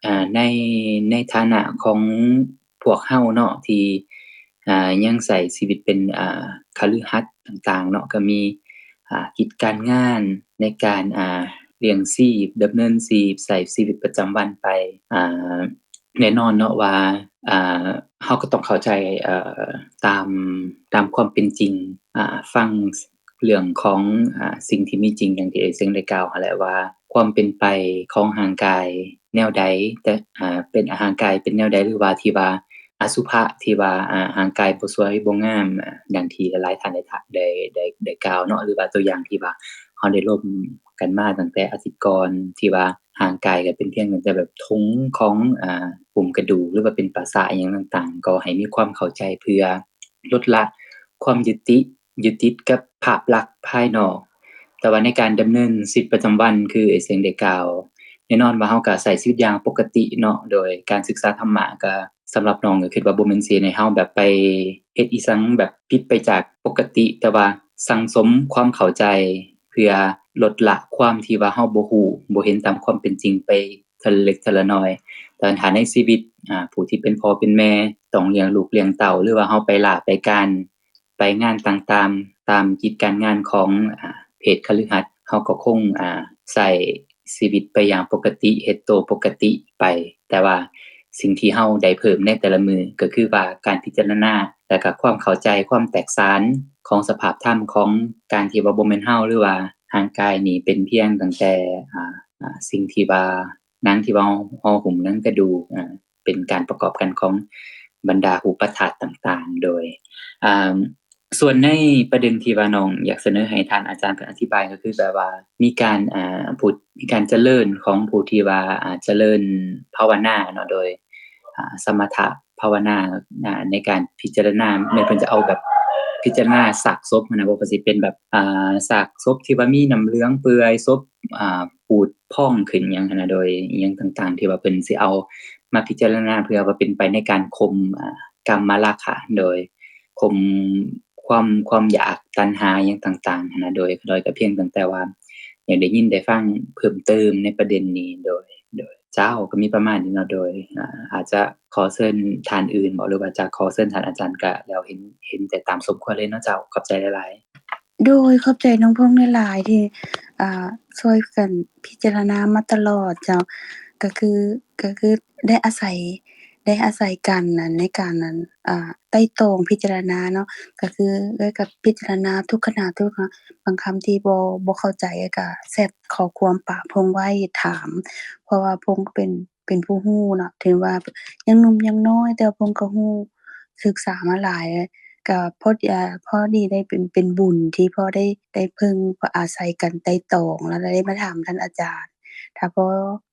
ອ່າ ໃນ ໃນຖານະຂອງພວກເຮົາເນາະ ທີ່ ອ່າ ຍັງໃຊ້ຊີວິດເປັນ ອ່າ ຄະລືຫັດຕ່າງໆເນາະ ກໍມີ ອ່າ ກິດການງານໃນການ ອ່າ ລ້ຽງຊີບ ດຳເນີນຊີບ ໃຊ້ຊີວິດປະຈຳວັນໄປ ອ່າ ແນ່ນອນເນາະວ່າ ອ່າ ເຮົາກໍຕ້ອງເຂົ້າໃຈ ເອີ ຕາມ ຕາມຄວາມເປັນຈິງ ອ່າ ຟັງເລື່ອງຂອງ ອ່າ ສິ່ງທີ່ມີຈິງ ຢ່າງທີ່ເອື້ອຍເຊັງໄດ້ກ່າວຫັ້ນແຫຼະວ່າ ຄວາມເປັນໄປຂອງຮ່າງກາຍແນວໃດ ແຕ່ ອ່າ ເປັນ ຮ່າງກາຍເປັນແນວໃດ ຫຼືວ່າທີ່ວ່າອະສຸພະ ທີ່ວ່າ ອ່າ ຮ່າງກາຍບໍ່ສວຍບໍ່ງາມ ອ່າ ດັ່ງທີ່ຫຼາຍໆທ່ານໄດ້ ໄດ້ ໄດ້ ໄດ້ກ່າວເນາະ ຫຼືວ່າຕົວຢ່າງທີ່ວ່າເຮົາໄດ້ລົມກັນມາຕັ້ງແຕ່ອາທິດກ່ອນ ທີ່ວ່າ ຮ່າງກາຍກໍເປັນພຽງແຕ່ແບບຖົງຂອງ ອ່າ ປຸ້ມກະດູກ ຫຼືວ່າເປັນປະສາດຫຍັງຕ່າງໆ ກໍໃຫ້ມີຄວາມເຂົ້າໃຈເພື່ອລົດລະຄວາມຍຶດຕິ ຍຶດຕິດກັບພາບລັກພາຍນອກ. ແຕ່ວ່າໃນການດຳເນີນຊີວິດປະຈຳວັນ ຄືເອື້ອຍເຊັງໄດ້ກ່າວ ແນ່ນອນວ່າເຮົາກໍໃຊ້ຊີວິດຢ່າງປົກກະຕິເນາະ ໂດຍການສຶກສາທຳມະກໍ ສຳລັບນ້ອງກໍຄິດວ່າບໍ່ແມ່ນຊິໃຫ້ເຮົາແບບໄປເຮັດອີ່ສັງແບບຜິດໄປຈາກປົກກະຕິ ແຕ່ວ່າສັ່ງສົມຄວາມເຂົ້າໃຈ ເພື່ອລົດລະຄວາມທີ່ວ່າເຮົາບໍ່ຮູ້ ບໍ່ເຫັນຕາມຄວາມເປັນຈິງໄປເທື່ອລະເລັກເທື່ອລະໜ້ອຍ. ແຕ່ຖ້າໃນຊີວິດ ອາ ຜູ້ທີ່ເປັນພໍ່ເປັນແມ່ ຕ້ອງລ້ຽງລູກລ້ຽງເຕົ້າ ຫຼືວ່າເຮົາໄປລາໄປການ ໄປງານຕ່າງໆ ຕາມກິດການງານຂອງ ອາ ເພດຄະລືຫັດ ເຮົາກໍຄົງ ອາ ໃຊ້ຊີວິດໄປຢ່າງປົກກະຕິ ເຮັດໂຕປົກກະຕິໄປ. ແຕ່ວ່າສິ່ງທີ່ເຮົາໄດ້ເພີ່ມໃນແຕ່ລະມື້ ກໍຄືວ່າການພິຈາລະນາ ແລະ ກໍຄວາມເຂົ້າໃຈ ຄວາມແຕກສານຂອງສະພາບທຳ ຂອງການທີ່ວ່າບໍ່ແມ່ນເຮົາ ຫຼືວ່າຮ່າງກາຍນີ້ເປັນພຽງຕັ້ງແຕ່ ອາ ອາ ສິ່ງທີ່ວ່າ ໜັງທີ່ວ່າເຮົາ ເຮົາຫຸ້ມໜັງກະດູກ ອາ ເປັນການປະກອບກັນຂອງບັນດາຮູບປະທາດຕ່າງໆ ໂດຍ ອາ ສ່ວນໃນປະເດັນທີ່ວ່ານ້ອງຢາກສະເໜີໃຫ້ທ່ານອາຈານເພິ່ນອະທິບາຍ ກໍຄືແບບວ່າມີການ ອາ ຜູ້ ມີການຈະເລີນຂອງຜູ້ທີ່ວ່າ ອາ ຈະເລີນພາວະນາເນາະ ໂດຍ ອາ ສະມະຖະພາວະນາ ອາ ໃນການພິຈາລະນາ ແມ່ນເພິ່ນຈະເອົາແບບພິຈາລະນາຊາກສົບຫັ້ນນະ ບໍ່ວ່າຊິເປັນແບບ ອາ ຊາກສົບທີ່ວ່າມີນ້ຳເຫຼືອງເປື່ອຍ ສົບ ອາ ປູດພອງຂຶ້ນຫຍັງຫັ້ນນະ ໂດຍອີ່ຫຍັງຕ່າງໆ ທີ່ວ່າເພິ່ນຊິເອົາມາພິຈາລະນາ ເພື່ອວ່າເປັນໄປໃນການຂົ່ມ ອາ ກາມມະລາຄະ ໂດຍຂົ່ມຄວາມ ຄວາມຢາກຕັນຫາຫຍັງຕ່າງໆ ຫັ້ນນະ ໂດຍ ໂດຍກໍພຽງຕັ້ງແຕ່ວ່າຢາກໄດ້ຍິນໄດ້ຟັງເພີ່ມເຕີມໃນປະເດັນນີ້ ໂດຍ ໂດຍ ເຈົ້າ ກໍມີປະມານນີ້ເນາະ. ໂດຍ ອາ ອາດຈະຂໍເຊີນທ່ານອື່ນບໍ ຫຼືວ່າຈະຂໍເຊີນທ່ານອາຈານ ກະແລ້ວ ເຫັນ ເຫັນແຕ່ຕາມສົມຄວນເລີຍເນາະເຈົ້າ. ຂອບໃຈຫຼາຍໆ. ໂດຍ ຂອບໃຈນ້ອງພົງຫຼາຍໆ ທີ່ ອ່າ ຊ່ວຍກັນພິຈາລະນາມາຕະຫຼອດເຈົ້າ. ກໍຄື ກໍຄືໄດ້ອາໄສ ໄດ້ອາໄສກັນນັ້ນ ໃນການນັ້ນ ອ່າ ໄຕ່ຕອງພິຈາລະນາເນາະ. ກໍຄືເອື້ອຍກໍພິຈາລະນາທຸກຂະນະ ທຸກ ບາງຄຳທີ່ບໍ່ ບໍ່ເຂົ້າໃຈ ກໍແຊັດຂໍ້ຄວາມປະພົງໄວ້ຖາມ ເພາະວ່າພົງກໍເປັນ ເປັນຜູ້ຮູ້ເນາະ. ເຖິງວ່າຍັງໜຸ່ມຍັງນ້ອຍ ແຕ່ວ່າພົງກໍຮູ້ ສຶກສາມາຫຼາຍ ກໍພໍ ພໍດີໄດ້ເປັນ ເປັນບຸນທີ່ພໍໄດ້ ໄດ້ເພິ່ງອາໄສກັນໄຕ່ຕອງ ແລ້ວໄດ້ມາຖາມທ່ານອາຈານ. ຖ້າພໍ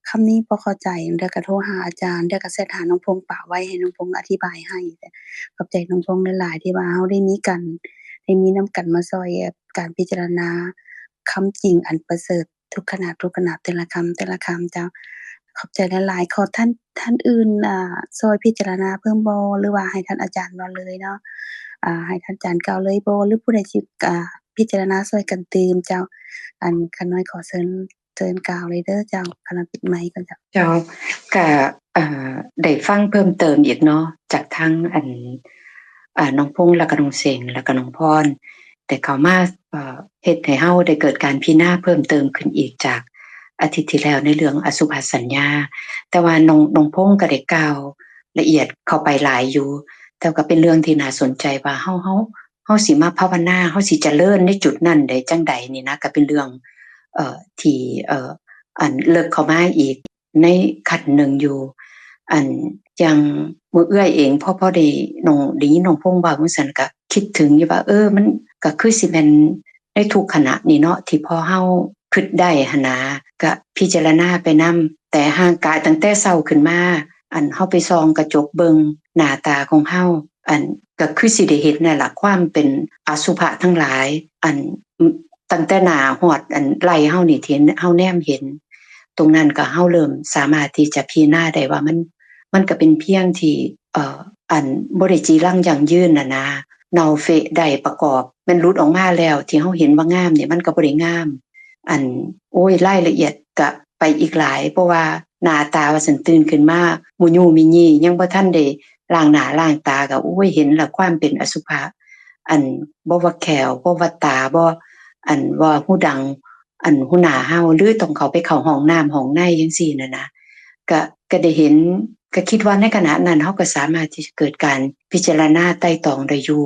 ຄຳນີ້ບໍ່ເຂົ້າໃຈ ເທື່ອກໍໂທຫາອາຈານ ເທື່ອກໍແຊັດຫານ້ອງພົງປະໄວ້ ໃຫ້ນ້ອງພົງອະທິບາຍໃຫ້. ຂອບໃຈນ້ອງພົງຫຼາຍໆ ທີ່ວ່າເຮົາໄດ້ມີກັນ ໄດ້ມີນຳກັນມາຊ່ອຍການພິຈາລະນາຄຳຈິງອັນປະເສີດ ທຸກຂະນະ ທຸກຂະນະ ແຕ່ລະຄຳ ແຕ່ລະຄຳເຈົ້າ. ຂອບໃຈຫຼາຍໆ. ຂໍທ່ານ ທ່ານອື່ນ ອ່າ ຊ່ວຍພິຈາລະນາເພີ່ມບໍ່ ຫຼືວ່າໃຫ້ທ່ານອາຈານເວົ້າເລີຍເນາະ? ອ່າ ໃຫ້ທ່ານອາຈານກ່າວເລີຍບໍ່ ຫຼືຜູ້ໃດຊິ ອ່າ ພິຈາລະນາຊ່ວຍກັນຕື່ມເຈົ້າ. ອັນ ຂ້ານ້ອຍຂໍເຊີນ ເຊີນກ່າວເລີຍເດີເຈົ້າ. ຂ້ານ້ອຍປິດໄມກ່ອນເຈົ້າ. ເຈົ້າ ກະ ເອີ ໄດ້ຟັງເພີ່ມເຕີມອີກເນາະ ຈາກທາງ ອັນ ອ່າ ນ້ອງພົງ ແລ້ວກໍນ້ອງເສັງ ແລ້ວກໍນ້ອງພອນ ໄດ້ເຂົ້າມາ ເອີ ເຮັດໃຫ້ເຮົາໄດ້ເກີດການພິຈາລະນາເພີ່ມເຕີມຂຶ້ນອີກຈາກອາທິດທີ່ແລ້ວ ໃນເລື່ອງອະສຸພະສັນຍາ. ແຕ່ວ່ານ້ອງ ນ້ອງພົງກໍໄດ້ກ່າວລະອຽດເຂົ້າໄປຫຼາຍຢູ່ ແຕ່ກໍເປັນເລື່ອງທີ່ໜ້າສົນໃຈວ່າເຮົາ ເຮົາ ເຮົາຊິມາພາວະນາ ເຮົາຊິຈະເລີນໃນຈຸດນັ້ນໄດ້ຈັ່ງໃດນີ້ນະ ກໍເປັນເລື່ອງ ເອີ ທີ່ ເອີ ອັນເລິກເຂົ້າມາອີກ ໃນຂັ້ນໜຶ່ງຢູ່. ອັນ ຢ່າງໝູ່ເອື້ອຍເອງ ພໍ ພໍໄດ້ນ້ອງ ໄດ້ຍິນນ້ອງພົງເວົ້າຈັ່ງຊັ້ນ ກະຄິດເຖິງຢູ່ວ່າ ເອີ ມັນກະຄືຊິແມ່ນໃນທຸກຂະນະນີ້ເນາະ ທີ່ພໍເຮົາຄິດໄດ້ຫັ້ນນາ ກະພິຈາລະນາໄປນຳ. ແຕ່ຮ່າງກາຍ ຕັ້ງແຕ່ເຊົ້າຂຶ້ນມາ ອັນ ເຮົາໄປສ່ອງກະຈົກເບິ່ງໜ້າຕາຂອງເຮົາ ອັນ ກະຄືຊິໄດ້ເຫັນນັ້ນລະ ຄວາມເປັນອະສຸພະທັງຫຼາຍ ອັນ ຕັ້ງແຕ່ໜ້າຮອດ ອັນ ໄຫຼ່ເຮົານີ້ ທີ່ເຮົາແນມເຫັນ ຕົງນັ້ນກໍເຮົາເລີ່ມສາມາດທີ່ຈະພິຈາລະນາໄດ້ວ່າ ມັນ ມັນກໍເປັນພຽງທີ່ ເອີ ອັນ ບໍ່ໄດ້ຈີລັງຢັ້ງຢືນນະນາ ເນົ່າເຟະໄດ້ປະກອບ ແມ່ນຫຼຸດອອກມາແລ້ວ ທີ່ເຮົາເຫັນວ່າງາມນີ້ ມັນກໍບໍ່ໄດ້ງາມ. ອັນ ໂອ້ຍ ລາຍລະອຽດກະໄປອີກຫຼາຍ ເພາະວ່າໜ້າຕາວ່າຊັ້ນ ຕື່ນຂຶ້ນມາ ໝູ່ຍູ່ມີຍີ່ ຍັງບໍ່ທັນໄດ້ລ້າງໜ້າລ້າງຕາ ກໍ ໂອ້ຍ ເຫັນລະຄວາມເປັນອະສຸພະ ອັນ ບໍ່ວ່າແຂ້ວ ບໍ່ວ່າຕາ ບໍ່ ອັນ ວ່າຫູດັງ ອັນ ຫູໜ້າເຮົາ ຫຼືຕ້ອງເຂົ້າໄປເຂົ້າຫ້ອງນ້ຳຫ້ອງໃນຈັ່ງຊີ້ນະນະ ກະ ກະໄດ້ເຫັນ ກະຄິດວ່າໃນຂະນະນັ້ນ ເຮົາກໍສາມາດທີ່ຈະເກີດການພິຈາລະນາໄຕ່ຕອງໄດ້ຢູ່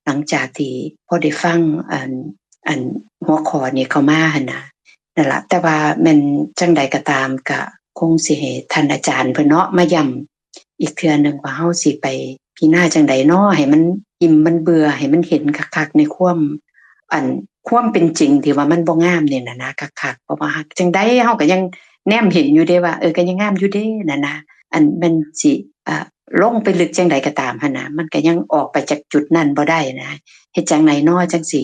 ຫຼັງຈາກທີ່ພໍໄດ້ຟັງ ອັນ ອັນ ຫົວຂໍ້ນີ້ເຂົ້າມາຫັ້ນນະ ນັ້ນລະ. ແຕ່ວ່າແມ່ນຈັ່ງໃດກໍຕາມ ກະຄົງຊິໃຫ້ທ່ານອາຈານເພິ່ນເນາະ ມາຢ້ຳ ອີກເທື່ອໜຶ່ງວ່າເຮົາຊິໄປພິຈາລະນາຈັ່ງໃດເນາະ ໃຫ້ມັນອີ່ມມັນເບື່ອ ໃຫ້ມັນເຫັນຄັກໆ ໃນຄວາມ ອັນ ຄວາມເປັນຈິງທີ່ວ່າມັນບໍ່ງາມນີ້ນະນະ ຄັກໆ. ເພາະວ່າຈັ່ງໃດເຮົາກໍຍັງແນມເຫັນຢູ່ເດ້ວ່າ ເອີ ກໍຍັງງາມຢູ່ເດ້ນະນະ. ອັນແມ່ນຊິ ອ່າ ລົງໄປເລິກຈັ່ງໃດກໍຕາມຫັ້ນນະ ມັນກໍຍັງອອກໄປຈາກຈຸດນັ້ນບໍ່ໄດ້ນະ. ເຮັດຈັ່ງໃດເນາະ ຈັ່ງຊິ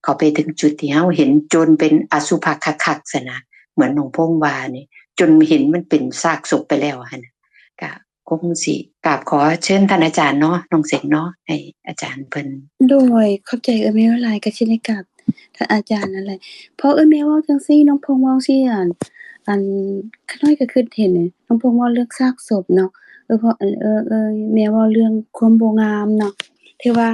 ເຂົ້າໄປເຖິງຈຸດທີ່ເຮົາເຫັນຈົນເປັນອະສຸພະຄັກໆ ຊັ້ນນະ ເໝືອນນ້ອງພົງວ່ານີ້ ຈົນເຫັນມັນເປັນຊາກສົບໄປແລ້ວຫັ້ນນະ. ກະ ຄົງຊິກາບຂໍເຊີນທ່ານອາຈານເນາະ ນ້ອງເສັງເນາະ ໃຫ້ອາຈານເພິ່ນ. ໂດຍ ຂອບໃຈເອື້ອຍແມ່ຫຼາຍ ກະຊິໄດ້ກາບທ່ານອາຈານນັ້ນແຫຼະ. ເພາະເອື້ອຍແມ່ເວົ້າຈັ່ງຊີ້ ນ້ອງພົງເວົ້າຊີ້ ອັນ ອັນ ຂ້ານ້ອຍກະຄຶດເຫັນ ນ້ອງພົງເວົ້າເລື່ອງຊາກສົບເນາະ ເອີ ເພາະ ເອີ ເອີ ເອື້ອຍແມ່ເວົ້າເລື່ອງຄວາມບໍ່ງາມເນາະ ຖືວ່າ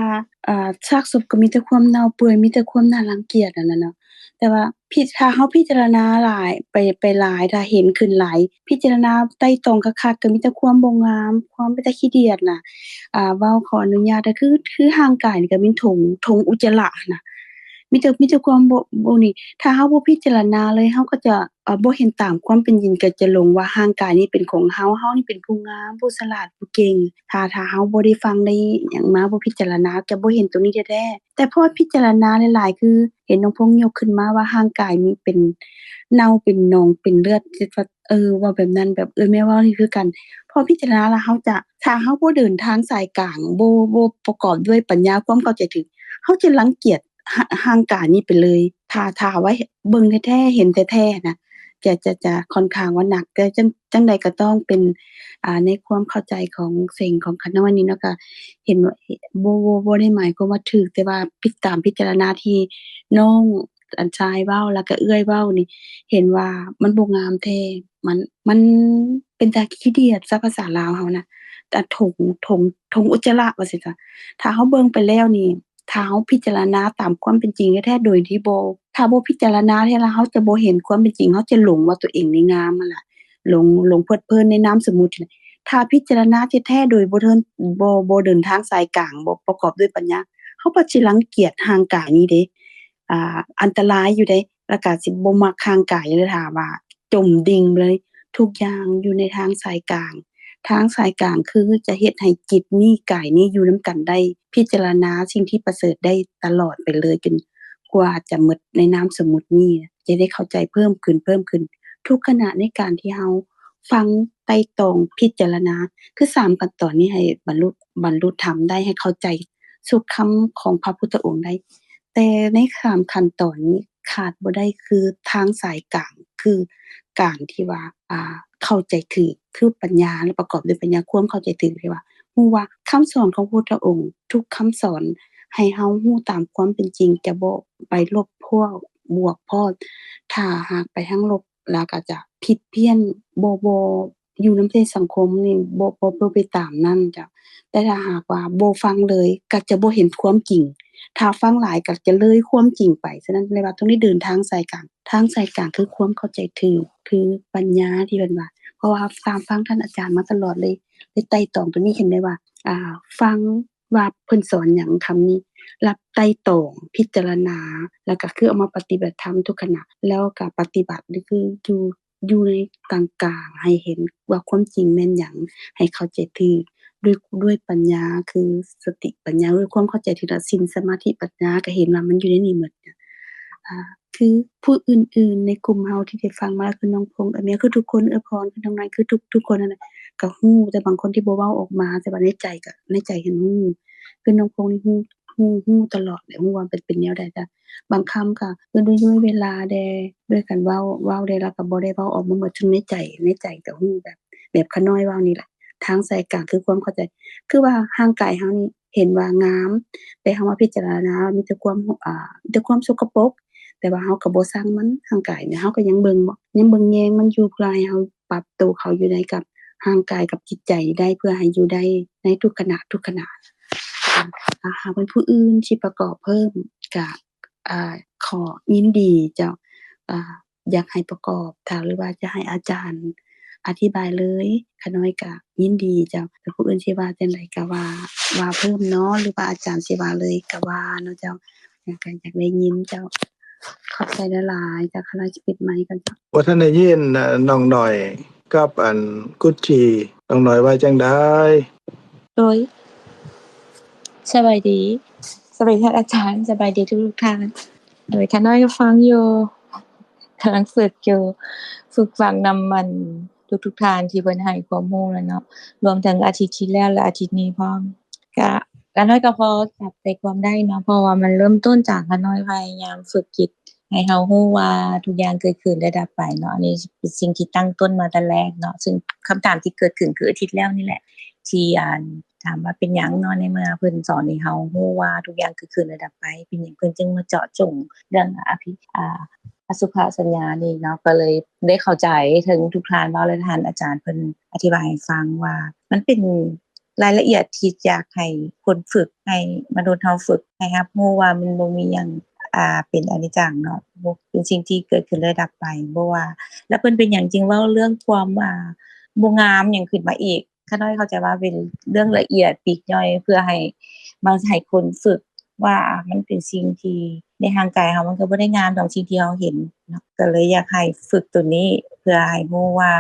ອ່າ ຊາກສົບກໍມີແຕ່ຄວາມເນົ່າເປື່ອຍ ມີແຕ່ຄວາມໜ້າລັງກຽດຫັ້ນນະເນາະ. ແຕ່ວ່າພິ ຖ້າເຮົາພິຈາລະນາຫຼາຍ ໄປ ໄປຫຼາຍ ຖ້າເຫັນຂຶ້ນຫຼາຍ ພິຈາລະນາໄຕ່ຕອງຄັກໆ ກໍມີແຕ່ຄວາມບໍ່ງາມ ຄວາມເປັນຕາຂີ້ດຽດນະ. ອ່າ ເວົ້າຂໍອະນຸຍາດ ກໍຄື ຄືຮ່າງກາຍນີ້ກໍເປັນຖົງ ຖົງອຸດຈະລະນະ ມີແຕ່ ມີແຕ່ຄວາມບໍ່ ບໍ່ນີ້. ຖ້າເຮົາບໍ່ພິຈາລະນາເລີຍ ເຮົາກໍຈະ ເອີ ບໍ່ເຫັນຕາມຄວາມເປັນຈິງ ກໍຈະຫຼົງວ່າຮ່າງກາຍນີ້ເປັນຂອງເຮົາ ເຮົານີ້ເປັນຜູ້ງາມ ຜູ້ສະຫຼາດ ຜູ້ເກັ່ງ. ຖ້າ ຖ້າເຮົາບໍ່ໄດ້ຟັງ ໄດ້ຫຍັງມາ ບໍ່ພິຈາລະນາ ຈະບໍ່ເຫັນຕົງນີ້ແທ້ໆ. ແຕ່ພໍພິຈາລະນາຫຼາຍໆ ຄືເຫັນນ້ອງພົງຍົກຂຶ້ນມາວ່າຮ່າງກາຍນີ້ເປັນເນົ່າ ເປັນໜອງ ເປັນເລືອດ ເອີ ເວົ້າແບບນັ້ນ ແບບ ເອີ ແມ່ເວົ້ານີ້ຄືກັນ. ພໍພິຈາລະນາແລ້ວ ເຮົາຈະ ຖ້າເຮົາບໍ່ເດີນທາງສາຍກາງ ບໍ່ ບໍ່ປະກອບດ້ວຍປັນຍາ ຄວາມເຂົ້າໃຈຖືກ ເຮົາຈະລັງກຽດ ຮ່າງກາຍນີ້ໄປເລີຍ. ຖ້າ ຖ້າວ່າເບິ່ງແທ້ໆ ເຫັນແທ້ໆນະ ຈະ ຈະ ຈະຂ້ອນຂ້າງວ່າໜັກ. ແຕ່ຈັ່ງ ຈັ່ງໃດກໍຕ້ອງເປັນ ອ່າ ໃນຄວາມເຂົ້າໃຈຂອງເສັງ ຂອງຂະນ້ອຍນີ້ເນາະ ກໍເຫັນວ່າ ບໍ່ ບໍ່ ບໍ່ໄດ້ໝາຍຄວາມວ່າຖືກ ແຕ່ວ່າພິ ຕາມພິຈາລະນາທີ່ນ້ອງ ອັນ ຊາຍເວົ້າ ແລ້ວກໍເອື້ອຍເວົ້ານີ້ ເຫັນວ່າມັນບໍ່ງາມແທ້. ມັນ ມັນເປັນຕາຂີ້ດຽດຊະ ພາສາລາວເຮົານະ ກະຖົງ ຖົງ ຖົງອຸດຈະລະວ່າຊັ້ນຊະ. ຖ້າເຮົາເບິ່ງໄປແລ້ວນີ້ ຖ້າເຮົາພິຈາລະນາຕາມຄວາມເປັນຈິງແທ້ໆ ໂດຍທີ່ບໍ່ ຖ້າບໍ່ພິຈາລະນາແທ້ລະ ເຮົາຈະບໍ່ເຫັນຄວາມເປັນຈິງ ເຮົາຈະຫຼົງວ່າຕົວເອງນີ້ງາມຫັ້ນລະ ຫຼົງ ຫຼົງເພີດເພີນໃນນາມສົມມຸດ. ຖ້າພິຈາລະນາແທ້ໆ ໂດຍບໍ່ເທີນ ບໍ່ ບໍ່ເດີນທາງສາຍກາງ ບໍ່ປະກອບດ້ວຍປັນຍາ ເຮົາກໍຊິລັງກຽດຮ່າງກາຍນີ້ເດ້ ອ່າ ອັນຕະລາຍຢູ່ເດ້ ແລ້ວກໍຊິບໍ່ມັກຮ່າງກາຍເລີຍ ຖ້າວ່າຈົມດິ່ງໄປເລີຍ. ທຸກຢ່າງຢູ່ໃນທາງສາຍກາງ ທາງສາຍກາງຄືຈະເຮັດໃຫ້ຈິດນີ້ ກາຍນີ້ຢູ່ນຳກັນໄດ້ ພິຈາລະນາສິ່ງທີ່ປະເສີດໄດ້ຕະຫຼອດໄປເລີຍ ຈົນກວ່າຈະໝົດໃນນາມສົມມຸດນີ້ ຈະໄດ້ເຂົ້າໃຈເພີ່ມຂຶ້ນ ເພີ່ມຂຶ້ນ ທຸກຂະນະໃນການທີ່ເຮົາຟັງ ໄຕ່ຕອງ ພິຈາລະນາ ຄືສາມຂັ້ນຕອນນີ້ໃຫ້ບັນລຸ ບັນລຸທຳໄດ້ ໃຫ້ເຂົ້າໃຈ ສຸກຄຳຂອງພະພຸດທະອົງໄດ້ ແຕ່ໃນສາມຂັ້ນຕອນນີ້ຂາດບໍ່ໄດ້ຄືທາງສາຍກາງ ຄືການທີ່ວ່າ ອ່າ ເຂົ້າໃຈຖືກ ຄືປັນຍາ ແລະ ປະກອບດ້ວຍປັນຍາ ຄວາມເຂົ້າໃຈຖືກທີ່ວ່າ ຮູ້ວ່າຄຳສອນຂອງພະພຸດທະອົງທຸກຄຳສອນ ໃຫ້ເຮົາຮູ້ຕາມຄວາມເປັນຈິງ ຈະບໍ່ໄປລົບພວກ ບວກພອກ ຖ້າຫາກໄປທາງລົບ ລະກະຈະຜິດພຽນ ບໍ່ ບໍ່ຢູ່ນຳໃນສັງຄົມນີ້ ບໍ່ ບໍ່ ບໍ່ໄປຕາມນັ້ນເຈົ້າ. ແຕ່ຖ້າຫາກວ່າບໍ່ຟັງເລີຍ ກະຈະບໍ່ເຫັນຄວາມຈິງ ຖ້າຟັງຫຼາຍກະຈະເລີຍຄວາມຈິງໄປ. ສະນັ້ນ ເລີຍວ່າຕ້ອງໄດ້ເດີນທາງສາຍກາງ ທາງສາຍກາງຄືຄວາມເຂົ້າໃຈຖືກ ຄືປັນຍາທີ່ເພິ່ນວ່າ ເພາະວ່າຕາມຟັງທ່ານອາຈານມາຕະຫຼອດເລີຍ ໄດ້ໄຕ່ຕອງໂຕນີ້ ເຫັນໄດ້ວ່າ ອ່າ ຟັງວ່າເພິ່ນສອນຫຍັງ ຄຳນີ້ ແລ້ວໄຕ່ຕອງ ພິຈາລະນາ ແລ້ວກະຄືເອົາມາປະຕິບັດທຳທຸກຂະນະ ແລ້ວກະປະຕິບັດ ຫຼື ຄືຢູ່ ຢູ່ໃນກາງໆ ໃຫ້ເຫັນວ່າຄວາມຈິງແມ່ນຫຍັງ ໃຫ້ເຂົ້າໃຈຖືກ ດ້ວຍ ດ້ວຍປັນຍາ ຄືສະຕິປັນຍາ ດ້ວຍຄວາມເຂົ້າໃຈຖືກ ແລະ ສິນ ສະມາທິ ປັນຍາ ກະເຫັນວ່າມັນຢູ່ໃນນີ້ໝົດ. ອ່າ ຄືຜູ້ອື່ນໆໃນກຸ່ມເຮົາທີ່ໄດ້ຟັງມາ ຄືນ້ອງພົງ ແມ່ນ ຄືທຸກຄົນ ເອື້ອຍພອນ ຄືນ້ອງນາຍ ຄືທຸກ ທຸກຄົນຫັ້ນແຫຼະ ກະຮູ້ ແຕ່ບາງຄົນທີ່ບໍ່ເວົ້າອອກມາ ແຕ່ວ່າໃນໃຈກະ ໃນໃຈຫັ້ນຮູ້ ຄືນ້ອງພົງນີ້ຮູ້ ຮູ້ ຮູ້ຕະຫຼອດແຫຼະ ຮູ້ວ່າມັນເປັນແນວໃດ. ແຕ່ບາງຄຳກະ ເອີ ດ້ວຍ ດ້ວຍເວລາແດ່ ດ້ວຍການເວົ້າ ເວົ້າແດ່ ລະກະບໍ່ໄດ້ເວົ້າອອກມາໝົດ ເຊິ່ງໃນໃຈ ໃນໃຈກະຮູ້ແບບ ແບບຂະນ້ອຍເວົ້ານີ້ແຫຼະ. ທາງສາຍກາງຄືຄວາມເຂົ້າໃຈ ຄືວ່າຮ່າງກາຍເຮົານີ້ເຫັນວ່າງາມ ແຕ່ເຮົາມາພິຈາລະນາ ມີແຕ່ຄວາມ ອ່າ ມີແຕ່ຄວາມສົກກະປົກ ແຕ່ວ່າເຮົາກໍບໍ່ຊັງມັນ ຮ່າງກາຍນີ້ ເຮົາກໍຍັງເບິ່ງ ຍັງເບິ່ງແຍງມັນຢູ່ ເພື່ອໃຫ້ເຮົາປັບໂຕເຂົ້າຢູ່ໃນກັບຮ່າງກາຍກັບຈິດໃຈໄດ້ ເພື່ອໃຫ້ຢູ່ໄດ້ໃນທຸກຂະນະ ທຸກຂະນະ. ຖ້າຫາກແມ່ນຜູ້ອື່ນຊິປະກອບເພີ່ມ ກະ ອ່າ ຂໍຍິນດີເຈົ້າ ອ່າ ຢາກໃຫ້ປະກອບ ຖ້າ ຫຼືວ່າຈະໃຫ້ອາຈານອະທິບາຍເລີຍ ຂະນ້ອຍກະຍິນດີເຈົ້າ ແຕ່ຜູ້ອື່ນຊິວ່າຈັ່ງໃດກະວ່າ ວ່າເພີ່ມເນາະ ຫຼືວ່າອາຈານຊິວ່າເລີຍກະວ່າເນາະເຈົ້າ ກະຢາກໄດ້ຍິນເຈົ້າ. ຂອບໃຈຫຼາຍໆເຈົ້າ ຂະນ້ອຍຊິປິດໄມກ່ອນເຈົ້າ. ບໍ່ທັນໄດ້ຍິນ ນ້ອງນ້ອຍກັບອັນກຸດຈີ ນ້ອງນ້ອຍວ່າຈັ່ງໃດ? ໂດຍ ສະບາຍດີ ສະບາຍດີທ່ານອາຈານ ສະບາຍດີທຸກໆທ່ານ. ໂດຍ ຂ້ານ້ອຍກໍຟັງຢູ່ ກຳລັງຝຶກຢູ່ ຝຶກຟັງນຳອັນທຸກໆທ່ານທີ່ເພິ່ນໃຫ້ຄວາມຮູ້ແລ້ວເນາະ ລວມເຖິງອາທິດທີ່ແລ້ວ ແລະ ອາທິດນີ້ພ້ອມ. ກະ ຂ້ານ້ອຍກໍພໍຈັບໃຈຄວາມໄດ້ເນາະ ເພາະວ່າມັນເລີ່ມຕົ້ນຈາກຂ້ານ້ອຍພະຍາຍາມຝຶກຈິດ ໃຫ້ເຮົາຮູ້ວ່າທຸກຢ່າງເກີດຂຶ້ນແລະດັບໄປເນາະ. ອັນນີ້ເປັນສິ່ງທີ່ຕັ້ງຕົ້ນມາແຕ່ແລກເນາະ ຊຶ່ງຄຳຖາມທີ່ເກີດຂຶ້ນຄືອາທິດແລ້ວນີ້ແຫຼະ ທີ່ ອັນ ຖາມວ່າເປັນຫຍັງເນາະ ໃນເມື່ອເພິ່ນສອນໃຫ້ເຮົາຮູ້ວ່າທຸກຢ່າງເກີດຂຶ້ນແລະດັບໄປ ເປັນຫຍັງເພິ່ນຈຶ່ງມາເຈາະຈົງເລື່ອງອະພິ ອາ ອະສຸພະສັນຍານີ້ເນາະ. ກໍເລີຍໄດ້ເຂົ້າໃຈເຖິງທຸກທ່ານເວົ້າ ແລະ ທ່ານອາຈານເພິ່ນອະທິບາຍໃຫ້ຟັງວ່າ ມັນເປັນລາຍລະອຽດທີ່ຢາກໃຫ້ຄົນຝຶກ ໃຫ້ມະນຸດເຮົາຝຶກ ໃຫ້ຮັບຮູ້ວ່າມັນບໍ່ມີຫຍັງ ອາ ເປັນອະນິດຈັງເນາະ ບໍ່ ເປັນສິ່ງທີ່ເກີດຂຶ້ນແລະດັບໄປ ບໍ່ວ່າ ແລະ ເພິ່ນເປັນຫຍັງຈຶ່ງເວົ້າເລື່ອງຄວາມ ອາ ບໍ່ງາມຫຍັງຂຶ້ນມາອີກ. ຂ້ານ້ອຍເຂົ້າໃຈວ່າເປັນເລື່ອງລະອຽດປີກຍ່ອຍ ເພື່ອໃຫ້ ມາໃຫ້ຄົນຝຶກວ່າມັນເປັນສິ່ງທີ່ໃນຮ່າງກາຍເຮົາ ມັນກໍບໍ່ໄດ້ງາມດອກ ສິ່ງທີ່ເຮົາເຫັນເນາະ. ກໍເລີຍຢາກໃຫ້ຝຶກໂຕນີ້ ເພື່ອໃຫ້ຮູ້ວ່າ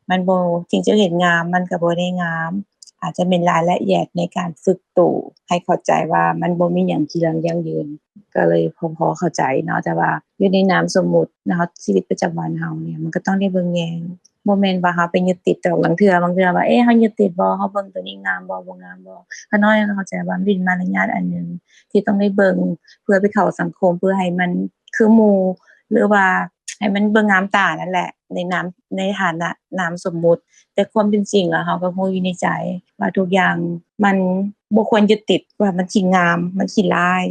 ມັນບໍ່ ສິ່ງທີ່ເຮົາເຫັນງາມ ມັນກໍບໍ່ໄດ້ງາມ ອາດຈະເປັນລາຍລະອຽດໃນການຝຶກໂຕໃຫ້ເຂົ້າໃຈວ່າມັນບໍ່ມີຫຍັງທີ່ຍັ່ງຢືນ. ກໍເລີຍພໍ ພໍເຂົ້າໃຈເນາະ ແຕ່ວ່າຢູ່ໃນນາມສົມມຸດເນາະ ຊີວິດປະຈຳວັນເຮົານີ້ ມັນກໍຕ້ອງໄດ້ເບິ່ງແຍງ ບໍ່ແມ່ນວ່າເຮົາໄປຍຶດຕິດດອກ. ລາງເທື່ອ ບາງເທື່ອວ່າ ເອ ເຮົາຍຶດຕິດບໍ່ ເຮົາເບິ່ງໂຕນີ້ງາມບໍ່ ບໍ່ງາມບໍ່. ຂ້ານ້ອຍເຂົ້າໃຈວ່າມັນເປັນມາລະຍາດອັນໜຶ່ງທີ່ຕ້ອງໄດ້ເບິ່ງ ເພື່ອໄປເຂົ້າສັງຄົມ ເພື່ອໃຫ້ມັນຄືໝູ່ ຫຼືວ່າໃຫ້ມັນເບິ່ງງາມຕານັ້ນແຫຼະ ໃນນາມ ໃນຖານະນາມສົມມຸດ. ແຕ່ຄວາມເປັນຈິງແລ້ວ ເຮົາກໍຮູ້ຢູ່ໃນໃຈວ່າທຸກຢ່າງມັນບໍ່ຄວນຍຶດຕິດວ່າມັນຊິງາມ ມັນຊິຮ້າຍ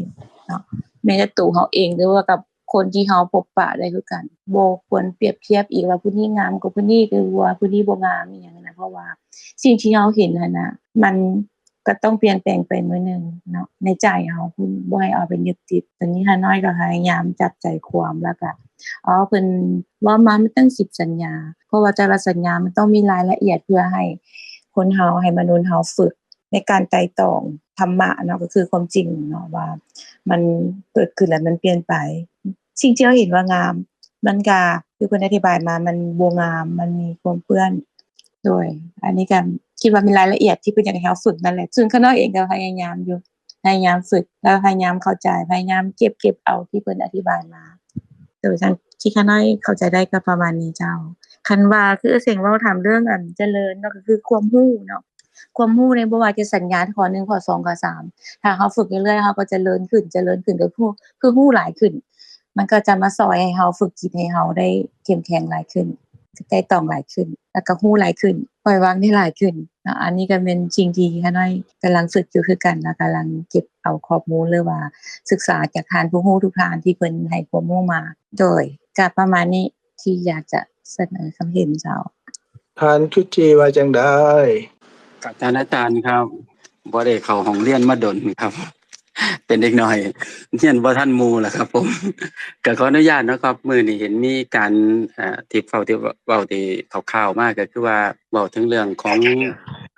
ເນາະ. ແມ້ແຕ່ໂຕເຮົາເອງ ຫຼືວ່າກັບ ຄົນທີ່ເຮົາພົບປະໄດ້ຄືກັນ. ບໍ່ຄວນປຽບທຽບອີກວ່າຜູ້ນີ້ງາມກວ່າຜູ້ນີ້ ຫຼືວ່າຜູ້ນີ້ບໍ່ງາມອີ່ຫຍັງນະ, ເພາະວ່າສິ່ງທີ່ເຮົາເຫັນຫັ້ນນະ ມັນກໍຕ້ອງປ່ຽນແປງໄປມື້ໜຶ່ງເນາະ ໃນໃຈເຮົາພຸ້ນ, ບໍ່ໃຫ້ເອົາໄປຍຶດຕິດ. ຕອນນີ້ຂ້ານ້ອຍກໍພະຍາຍາມຈັບໃຈຄວາມ ແລ້ວກໍ ອໍ ເພິ່ນເວົ້າມາມັນຕັ້ງສິບສັນຍາ, ເພາະວ່າແຕ່ລະສັນຍາມັນຕ້ອງມີລາຍລະອຽດ ເພື່ອໃຫ້ຄົນເຮົາ ໃຫ້ມະນຸດເຮົາຝຶກ ໃນການໄຕ່ຕອງທຳມະເນາະ ກໍຄືຄວາມຈິງເນາະ ວ່າມັນເກີດຂຶ້ນແລ້ວມັນປ່ຽນໄປ. ສິ່ງທີ່ເຮົາເຫັນວ່າງາມ ມັນກະ ຄືເພິ່ນອະທິບາຍມາ ມັນບໍ່ງາມ ມັນມີປົນເປື້ອນ. ໂດຍ ອັນນີ້ກະຄິດວ່າເປັນລາຍລະອຽດທີ່ເພິ່ນຢາກໃຫ້ເຮົາຝຶກນັ້ນແຫຼະ, ຊຶ່ງຂ້ານ້ອຍເອງກໍພະຍາຍາມຢູ່ ພະຍາຍາມຝຶກ ແລ້ວພະຍາຍາມເຂົ້າໃຈ ພະຍາຍາມເກັບ ເກັບເອົາທີ່ເພິ່ນອະທິບາຍມາ. ໂດຍ ທີ່ຂ້ານ້ອຍເຂົ້າໃຈໄດ້ກໍປະມານນີ້ເຈົ້າ. ຄັນວ່າຄືເສັງເວົ້າຖາມເລື່ອງອັນຈະເລີນເນາະ ກໍຄືຄວາມຮູ້ເນາະ, ຄວາມຮູ້ໃນບໍ່ວ່າຈະສັນຍາຂໍ້ໜຶ່ງ ຂໍ້ສອງ ຂໍ້ສາມ ຖ້າເຮົາຝຶກເລື້ອຍໆ ເຮົາກໍຈະເລີນຂຶ້ນ ຈະເລີນຂຶ້ນ ກໍຄື ຄືຮູ້ຫຼາຍຂຶ້ນ, ມັນກໍຈະມາຊ່ອຍໃຫ້ເຮົາຝຶກຈິດໃຫ້ເຮົາໄດ້ເຂັ້ມແຂງຫຼາຍຂຶ້ນ, ໄຕ່ຕອງຫຼາຍຂຶ້ນ ແລ້ວກໍຮູ້ຫຼາຍຂຶ້ນ, ປ່ອຍວາງໄດ້ຫຼາຍຂຶ້ນເນາະ. ອັນນີ້ກໍແມ່ນສິ່ງທີ່ຂ້ານ້ອຍກຳລັງຝຶກຢູ່ຄືກັນ ແລ້ວກຳລັງເກັບເອົາຂໍ້ມູນ ຫຼືວ່າສຶກສາຈາກທ່ານຜູ້ຮູ້ທຸກທ່ານທີ່ເພິ່ນໃຫ້ຄວາມຮູ້ມາ. ໂດຍ ກໍປະມານນີ້ ທີ່ຢາກຈະສະເໜີຄຳເຫັນເຈົ້າ. ທ່ານຈຸດຈີວ່າຈັ່ງໃດ? ກັບທ່ານອາຈານຄັບ, ບໍ່ໄດ້ເຂົ້າຫ້ອງຮຽນມາດົນຄັບ, ເປັນເດັກນ້ອຍຮຽນບໍ່ທັນໝູ່ແລ້ວຄັບຜົມ. ກໍຂໍອະນຸຍາດເນາະຄັບ, ມື້ນີ້ເຫັນມີການ ເອີ ທີ່ເວົ້າ ທີ່ເວົ້າທີ່ຂ່າວໆມາ ກໍຄືວ່າເວົ້າເຖິງເລື່ອງຂອງ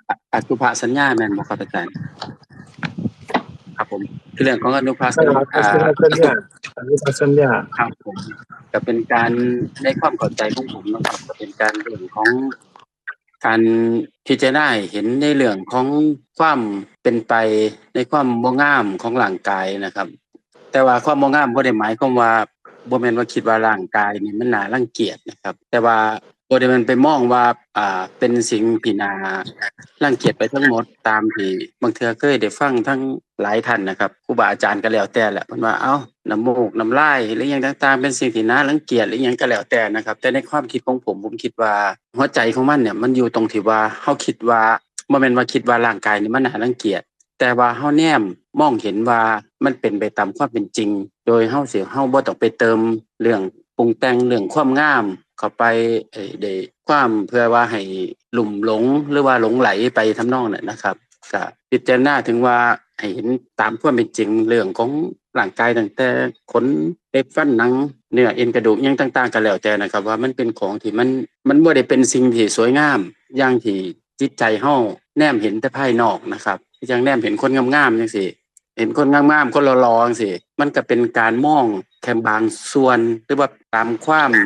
ອະ ອະສຸພະສັນຍາແມ່ນບໍ່ຄັບອາຈານ? ຄັບຜົມ ຄືເລື່ອງຂອງອະນຸພາ ເອີ ອາ ອະສຸພະສັນຍາ ອະສຸພະສັນຍາ ອະສຸພະສັນຍາ ຄັບຜົມ. ກໍເປັນການ ໃນຄວາມເຂົ້າໃຈຂອງຜົມເນາະຄັບ ກໍເປັນການເລື່ອງຂອງການພິຈາລະນາໃຫ້ເຫັນໃນເລື່ອງຂອງຄວາມເປັນໄປໃນຄວາມບໍ່ງາມຂອງຮ່າງກາຍນະຄັບ. ແຕ່ວ່າຄວາມບໍ່ງາມບໍ່ໄດ້ໝາຍຄວາມວ່າ ບໍ່ແມ່ນວ່າຄິດວ່າຮ່າງກາຍນີ້ມັນໜ້າລັງກຽດນະຄັບ, ແຕ່ວ່າ ບໍ່ໄດ້ແມ່ນໄປມອງວ່າ ອ່າ ເປັນສິ່ງທີ່ໜ້າລັງກຽດໄປທັງໝົດ ຕາມທີ່ບາງເທື່ອເຄີຍໄດ້ຟັງທັງຫຼາຍທ່ານນະຄັບ, ຄູບາອາຈານກໍແລ້ວແຕ່ແຫຼະ ເພິ່ນວ່າ ເອົ້າ ນ້ຳມູກນ້ຳລາຍ ຫຼືຫຍັງຕ່າງໆ ເປັນສິ່ງທີ່ໜ້າລັງກຽດ ຫຼືຫຍັງກໍແລ້ວແຕ່ນະຄັບ. ແຕ່ໃນຄວາມຄິດຂອງຜົມ ຜົມຄິດວ່າຫົວໃຈຂອງມັນເນ່ຍ ມັນຢູ່ຕົງທີ່ວ່າເຮົາຄິດວ່າ ບໍ່ແມ່ນວ່າຄິດວ່າຮ່າງກາຍນີ້ມັນໜ້າລັງກຽດ, ແຕ່ວ່າເຮົາແນມມອງເຫັນວ່າມັນເປັນໄປຕາມຄວາມເປັນຈິງ ໂດຍເຮົາຊິ ເຮົາບໍ່ຕ້ອງໄປເຕີມເລື່ອງປຸງແຕ່ງເລື່ອງຄວາມງາມເຂົ້າໄປ ເອີ ດ້ວຍຄວາມເພື່ອວ່າໃຫ້ລຸ່ມຫຼົງ ຫຼືວ່າຫຼົງໄຫຼໄປທຳນອງນັ້ນນະຄັບ. ກະພິຈາລະນາເຖິງວ່າໃຫ້ເຫັນຕາມຄວາມເປັນຈິງເລື່ອງຂອງຮ່າງກາຍ ຕັ້ງແຕ່ຂົນ ເລັບ ຟັນ ໜັງ ເນື້ອ ເອັນ ກະດູກ ຫຍັງຕ່າງໆ ກໍແລ້ວແຕ່ນະຄັບ ວ່າມັນເປັນຂອງທີ່ມັນ ມັນບໍ່ໄດ້ເປັນສິ່ງທີ່ສວຍງາມຢ່າງທີ່ ຈິດໃຈເຮົາແນມເຫັນແຕ່ພາຍນອກນະຄັບ, ຄືຈັ່ງແນມເຫັນຄົນງາມໆ ຈັ່ງຊີ້ ເຫັນຄົນງາມໆ ຄົນຫຼໍ່ໆ ຈັ່ງຊີ້ ມັນກໍເປັນການມອງແຄ່ບາງສ່ວນ ຫຼືວ່າຕາມຄວາມ ເອີ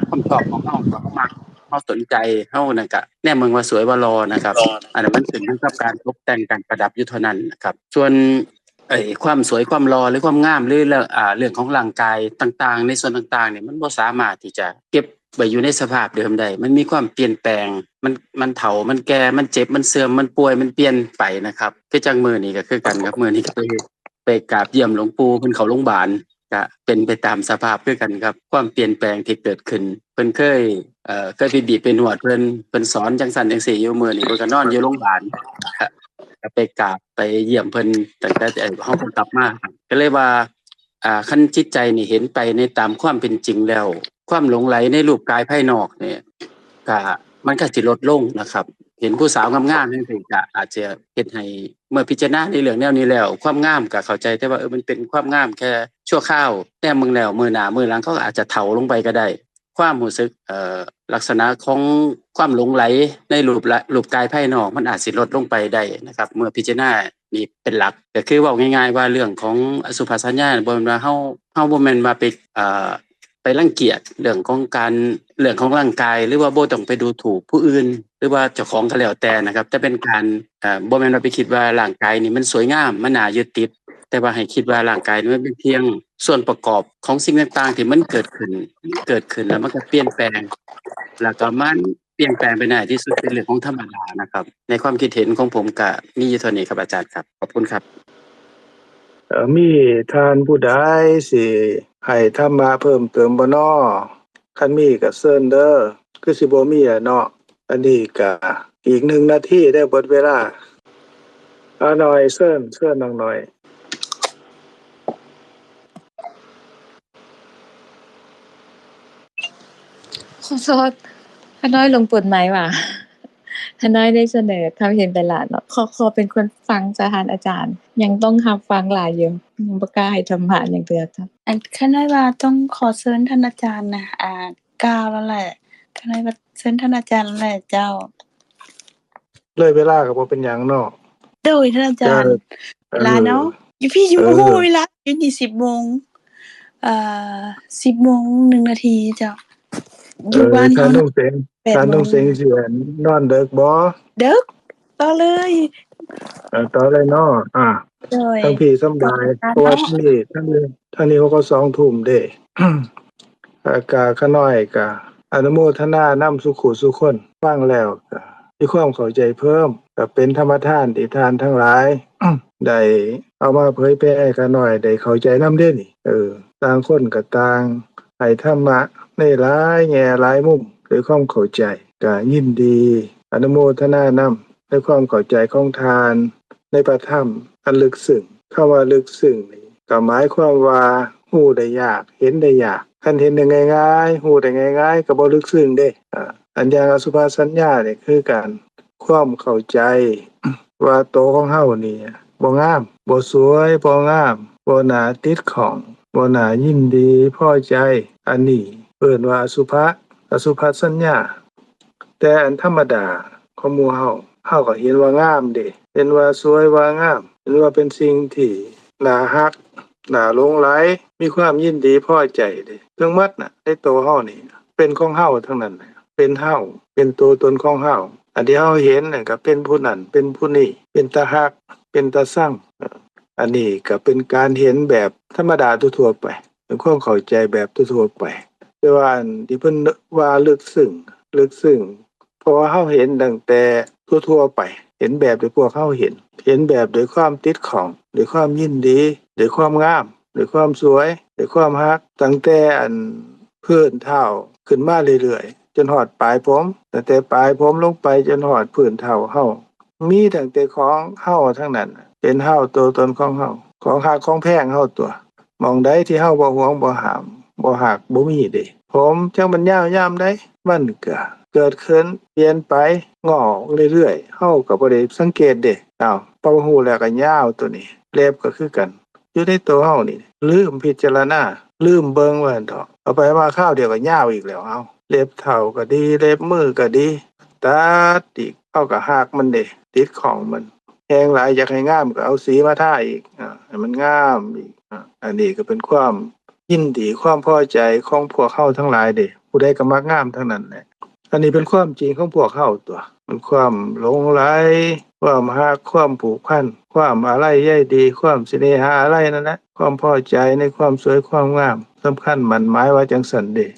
ຄວາມຊອບຂອງເຮົາ ທີ່ເຮົາມັກ ເຮົາສົນໃຈ ເຮົານັ້ນກະແນມເບິ່ງວ່າສວຍວ່າຫຼໍ່ນະຄັບ. ອັນນັ້ນມັນຂຶ້ນຢູ່ກັບການຕົກແຕ່ງການປະດັບຢູ່ເທົ່ານັ້ນນະຄັບ. ສ່ວນ ໄອ້ຄວາມສວຍຄວາມຫຼໍ່ ຫຼືຄວາມງາມ ຫຼືເລື່ອງ ອ່າ ເລື່ອງຂອງຮ່າງກາຍຕ່າງໆ ໃນສ່ວນຕ່າງໆນີ້ ມັນບໍ່ສາມາດທີ່ຈະເກັບໄວ້ຢູ່ໃນສະພາບເດີມໄດ້, ມັນມີຄວາມປ່ຽນແປງ, ມັນ ມັນເຖົ້າ ມັນແກ່ ມັນເຈັບ ມັນເສື່ອມ ມັນປ່ວຍ ມັນປ່ຽນໄປນະຄັບ. ຄືຈັ່ງມື້ນີ້ກໍຄືກັນຄັບ, ມື້ນີ້ກໍໄປ ໄປກາບຢ້ຽມຫຼວງປູ່ເພິ່ນເຂົ້າໂລງບານ, ກະເປັນໄປຕາມສະພາບຄືກັນຄັບ, ຄວາມປ່ຽນແປງທີ່ເກີດຂຶ້ນ. ເພິ່ນເຄີຍ ເອີ ເຄີຍໄປບີບໄປນວດເພິ່ນ, ເພິ່ນສອນຈັ່ງຊັ້ນຈັ່ງຊີ້ຢູ່, ມື້ນີ້ເພິ່ນກໍນອນຢູ່ໂລງບານ, ກະ ກໍໄປກາບໄປຢ້ຽມເພິ່ນຕັ້ງແຕ່ ເອີ ເຮົາເພິ່ງກັບມາ. ກໍເລີຍວ່າ ອ່າ ຄັນຈິດໃຈນີ້ເຫັນໄປໃນຕາມຄວາມເປັນຈິງແລ້ວ, ຄວາມຫຼົງໄຫຼໃນຮູບກາຍພາຍນອກນີ້ ກະ ມັນກໍຊິລົດລົງນະຄັບ. ເຫັນຜູ້ສາວງາມໆ ຈັ່ງຊີ້ ກະອາດຈະເຮັດໃຫ້ ເມື່ອພິຈາລະນາໃນເລື່ອງແນວນີ້ແລ້ວ, ຄວາມງາມກະເຂົ້າໃຈ ແຕ່ວ່າ ເອີ ມັນເປັນຄວາມງາມແຄ່ຊົ່ວຄາວ, ແຕ່ເບິ່ງແລ້ວ ມື້ໜ້າມື້ຫຼັງເຂົາກໍອາດຈະເຖົ້າລົງໄປກໍໄດ້. ຄວາມຮູ້ສຶກ ເອີ ລັກສະນະຂອງຄວາມຫຼົງໄຫຼໃນຮູບລະ ຮູບກາຍພາຍນອກ ມັນອາດຊິລົດລົງໄປໄດ້ນະຄັບ ເມື່ອພິຈາລະນານີ້ເປັນຫຼັກ. ກໍຄືເວົ້າງ່າຍໆວ່າ ເລື່ອງຂອງອະສຸພະສັນຍາ ບໍ່ແມ່ນວ່າເຮົາ ເຮົາບໍ່ແມ່ນວ່າໄປ ເອີ ໄປລັງກຽດເລື່ອງຂອງການ ເລື່ອງຂອງຮ່າງກາຍ ຫຼືວ່າບໍ່ຕ້ອງໄປດູຖູກຜູ້ອື່ນ ຫຼືວ່າເຈົ້າຂອງກໍແລ້ວແຕ່ນະຄັບ, ແຕ່ເປັນການ ເອີ ບໍ່ແມ່ນວ່າໄປຄິດວ່າຮ່າງກາຍນີ້ມັນສວຍງາມ ມັນໜ້າຍຶດຕິດ, ແຕ່ວ່າໃຫ້ຄິດວ່າຮ່າງກາຍນີ້ມັນເປັນພຽງສ່ວນປະກອບຂອງສິ່ງຕ່າງໆທີ່ມັນເກີດຂຶ້ນ, ເກີດຂຶ້ນແລ້ວມັນກໍປ່ຽນແປງ, ແລ້ວກໍມັນປ່ຽນແປງໄປໃນທີ່ສຸດເປັນເລື່ອງຂອງທຳມະດານະຄັບ. ໃນຄວາມຄິດເຫັນຂອງຜົມກໍມີຢູ່ເທົ່ານີ້ຄັບອາຈານຄັບ. ຂອບຄຸນຄັບ. ເອີ ມີທ່ານຜູ້ໃດຊິໃຫ້ທຳມະເພີ່ມເຕີມບໍ່ນໍ? ຄັນມີກໍເຊີນເດີ. ຄືຊິບໍ່ມີແຫຼະເນາະ. ອັນນີ້ກະອີກໜຶ່ງນາທີເດ້ ເບິດເວລາ. ອາ ນ້ອຍ ເຊີນ ເຊີນນ້ອງນ້ອຍ. ຂໍໂທດ ຂ້ານ້ອຍຫຼົງປົດໄມວ່າ ຂ້ານ້ອຍໄດ້ສະເໜີຄວາມເຫັນໄປຫຼາຍເນາະ. ຂໍ ຂໍເປັນຄົນຟັງຊະທ່ານອາຈານ, ຍັງຕ້ອງຮັບຟັງຫຼາຍຢູ່, ຍັງບໍ່ກ້າໃຫ້ທຳມະຫຍັງເທື່ອ. ອັນ ຂ້ານ້ອຍວ່າຕ້ອງຂໍເຊີນທ່ານອາຈານນະ ອ່າ ກ່າວແລ້ວແຫຼະ. ຂ້ານ້ອຍວ່າເຊີນທ່ານອາຈານແລ້ວແຫຼະເຈົ້າ. ເລີຍເວລາກໍບໍ່ເປັນຫຍັງເນາະ. ໂດຍ ທ່ານອາຈານ ກໍ ເວລາເນາະ ເອີ ຢູ່ພີ້ຢູ່ ເອີ ບໍ່ຮູ້ເວລາ ຢູ່ນີ້ສິບໂມງ ເອີ ສິບໂມງໜຶ່ງນາທີເຈົ້າ. ເອີ ຢູ່ບ້ານ ທ່ານລຸງເສັງ ແປດໂມງ ທ່ານລຸງເສັງຊິນອນເດິກບໍ່? ເດິກ ຕໍ່ເລີຍ ເອີ ຕໍ່ເລີຍເນາະ. ອ່າ ໂດຍ ທາງພີ້ສຳບາຍ ເພາະວ່າທາງນີ້ ທາງນີ້ ທາງນີ້ເຂົາກໍສອງທຸ່ມເດ້. ແລ້ວກະຂ້ານ້ອຍກະອະນຸໂມທະນານຳສູ່ຄູ່ສູ່ຄົນ, ຟັງແລ້ວກະມີຄວາມເຂົ້າໃຈເພີ່ມ, ກະເປັນທຳມະທານທີ່ທ່ານທັງຫຼາຍ ໄດ້ເອົາມາເຜີຍແຜ່ໃຫ້ຂ້ານ້ອຍໄດ້ເຂົ້າໃຈນຳເດ້ນີ້. ເອີ ຕ່າງຄົນກະຕ່າງໃຫ້ທຳມະໃນຫຼາຍແງ່ຫຼາຍມຸມດ້ວຍຄວາມເຂົ້າໃຈ, ກະຍິນດີອະນຸໂມທະນານຳໃນຄວາມເຂົ້າໃຈຂອງທ່ານໃນພະທຳອັນເລິກເຊິ່ງ. ຄຳວ່າເລິກເຊິ່ງນີ້ ກໍໝາຍຄວາມວ່າຮູ້ໄດ້ຍາກ ເຫັນໄດ້ຍາກ. ຄັນເຫັນໄດ້ງ່າຍໆ ຮູ້ໄດ້ງ່າຍໆ ກໍບໍ່ເລິກເຊິ່ງເດ້. ອາ ອັນຢ່າງອະສຸພະສັນຍານີ້ຄືກັນ, ຄວາມເຂົ້າໃຈວ່າໂຕຂອງເຮົານີ້ບໍ່ງາມ, ບໍ່ສວຍ, ບໍ່ງາມ, ບໍ່ໜ້າຕິດຂ້ອງ, ບໍ່ໜ້າຍິນດີພໍໃຈ, ອັນນີ້ເອີ້ນວ່າອະສຸພະ, ອະສຸພະສັນຍາ. ແຕ່ອັນທຳມະດາຂອງໝູ່ເຮົາ, ເຮົາກໍເຫັນວ່າງາມເດ້, ເຫັນວ່າສວຍວ່າງາມ, ເຫັນວ່າເປັນສິ່ງທີ່ໜ້າຮັກ, ໜ້າຫຼົງໄຫຼ, ມີຄວາມຍິນດີພໍໃຈເດ້. ທັງໝົດນະ ໃນໂຕເຮົານີ້ເປັນຂອງເຮົາທັງນັ້ນແຫຼະ, ເປັນເຮົາ, ເປັນໂຕຕົນຂອງເຮົາ. ອັນທີ່ເຮົາເຫັນນັ້ນກໍເປັນຜູ້ນັ້ນເປັນຜູ້ນີ້, ເປັນຕາຮັກ, ເປັນຕາຊັງ. ອັນນີ້ກໍເປັນການເຫັນແບບທຳມະດາທົ່ວໆໄປ. ເປັນຄວາມເຂົ້າໃຈແບບທົ່ວໆໄປ. ແຕ່ວ່າອັນທີ່ເພິ່ນວ່າເລິກເຊິ່ງ, ເລິກເຊິ່ງ ເພາະວ່າເຮົາເຫັນຕັ້ງແຕ່ທົ່ວໆໄປ, ເຫັນແບບທີ່ພວກເຮົາເຫັນ, ເຫັນແບບດ້ວຍຄວາມຕິດຂ້ອງ, ດ້ວຍຄວາມຍິນດີ, ດ້ວຍຄວາມງາມ, ດ້ວຍຄວາມສວຍ, ດ້ວຍຄວາມຮັກ, ຕັ້ງແຕ່ອັນພື້ນເທົ້າຂຶ້ນມາເລື້ອຍໆ ຈົນຮອດປາຍຜົມ, ຕັ້ງແຕ່ປາຍຜົມລົງໄປຈົນຮອດພື້ນເທົ້າເຮົາ. ມີຕັ້ງແຕ່ຂອງເຮົາທັງນັ້ນ, ເປັນເຮົາ, ຕົວຕົນຂອງເຮົາ, ຂອງຮັກຂອງແພງເຮົາຕົວະ. ໝ່ອງໃດທີ່ເຮົາບໍ່ຫວງ, ບໍ່ຫ້າມ, ບໍ່ຮັກ, ບໍ່ມີເດ້. ຜົມຈັກມັນຍາວຍາມໃດ, ມັນກະເກີດຂຶ້ນ, ປ່ຽນໄປ, ງອກເລື້ອຍໆ, ເຮົາກະບໍ່ໄດ້ສັງເກດເດ້. ອ້າວ, ພໍຮູ້ແລ້ວກະຍາວຕົວນີ້. ເລັບກະຄືກັນ, ຢູ່ໃນໂຕເຮົານີ້, ລືມພິຈາລະນາ, ລືມເບິ່ງວ່າຊັ້ນເຖາະ. ເອົາໄປມາຄາວດຽວກໍຍາວອີກແລ້ວ. ເອົາ, ເລັບເທົ້າກໍດີ, ເລັບມືກໍດີ, ຕັດອີກ, ເຮົາກໍຮັກມັນເດ້, ຕິດຂ້ອງມັນ. ແຮງຫຼາຍຢາກໃຫ້ງາມກໍເອົາສີມາທາອີກ, ອາ, ໃຫ້ມັນງາມອີກ. ອາ, ອັນນີ້ກໍເປັນຄວາມຍິນດີ, ຄວາມພໍໃຈຂອງພວກເຮົາທັງຫຼາຍເດ້. ຜູ້ໃດກໍມັກງາມທັງນັ້ນແຫຼະ. ອັນນີ້ເປັນຄວາມຈິງຂອງພວກເຮົາຕົວະ, ເປັນຄວາມຫຼົງໄຫຼ, ຄວາມຮັກ, ຄວາມຜູກພັນ, ຄວາມອາໄລໃຍດີ, ຄວາມສະເໜຫາອາໄລນັ້ນແຫຼະ, ຄວາມພໍໃຈໃນຄວາມສວຍຄວາມງາມ, ສຳຄັນໝັ້ນໝາຍວ່າຈັ່ງຊັ້ນເດ້.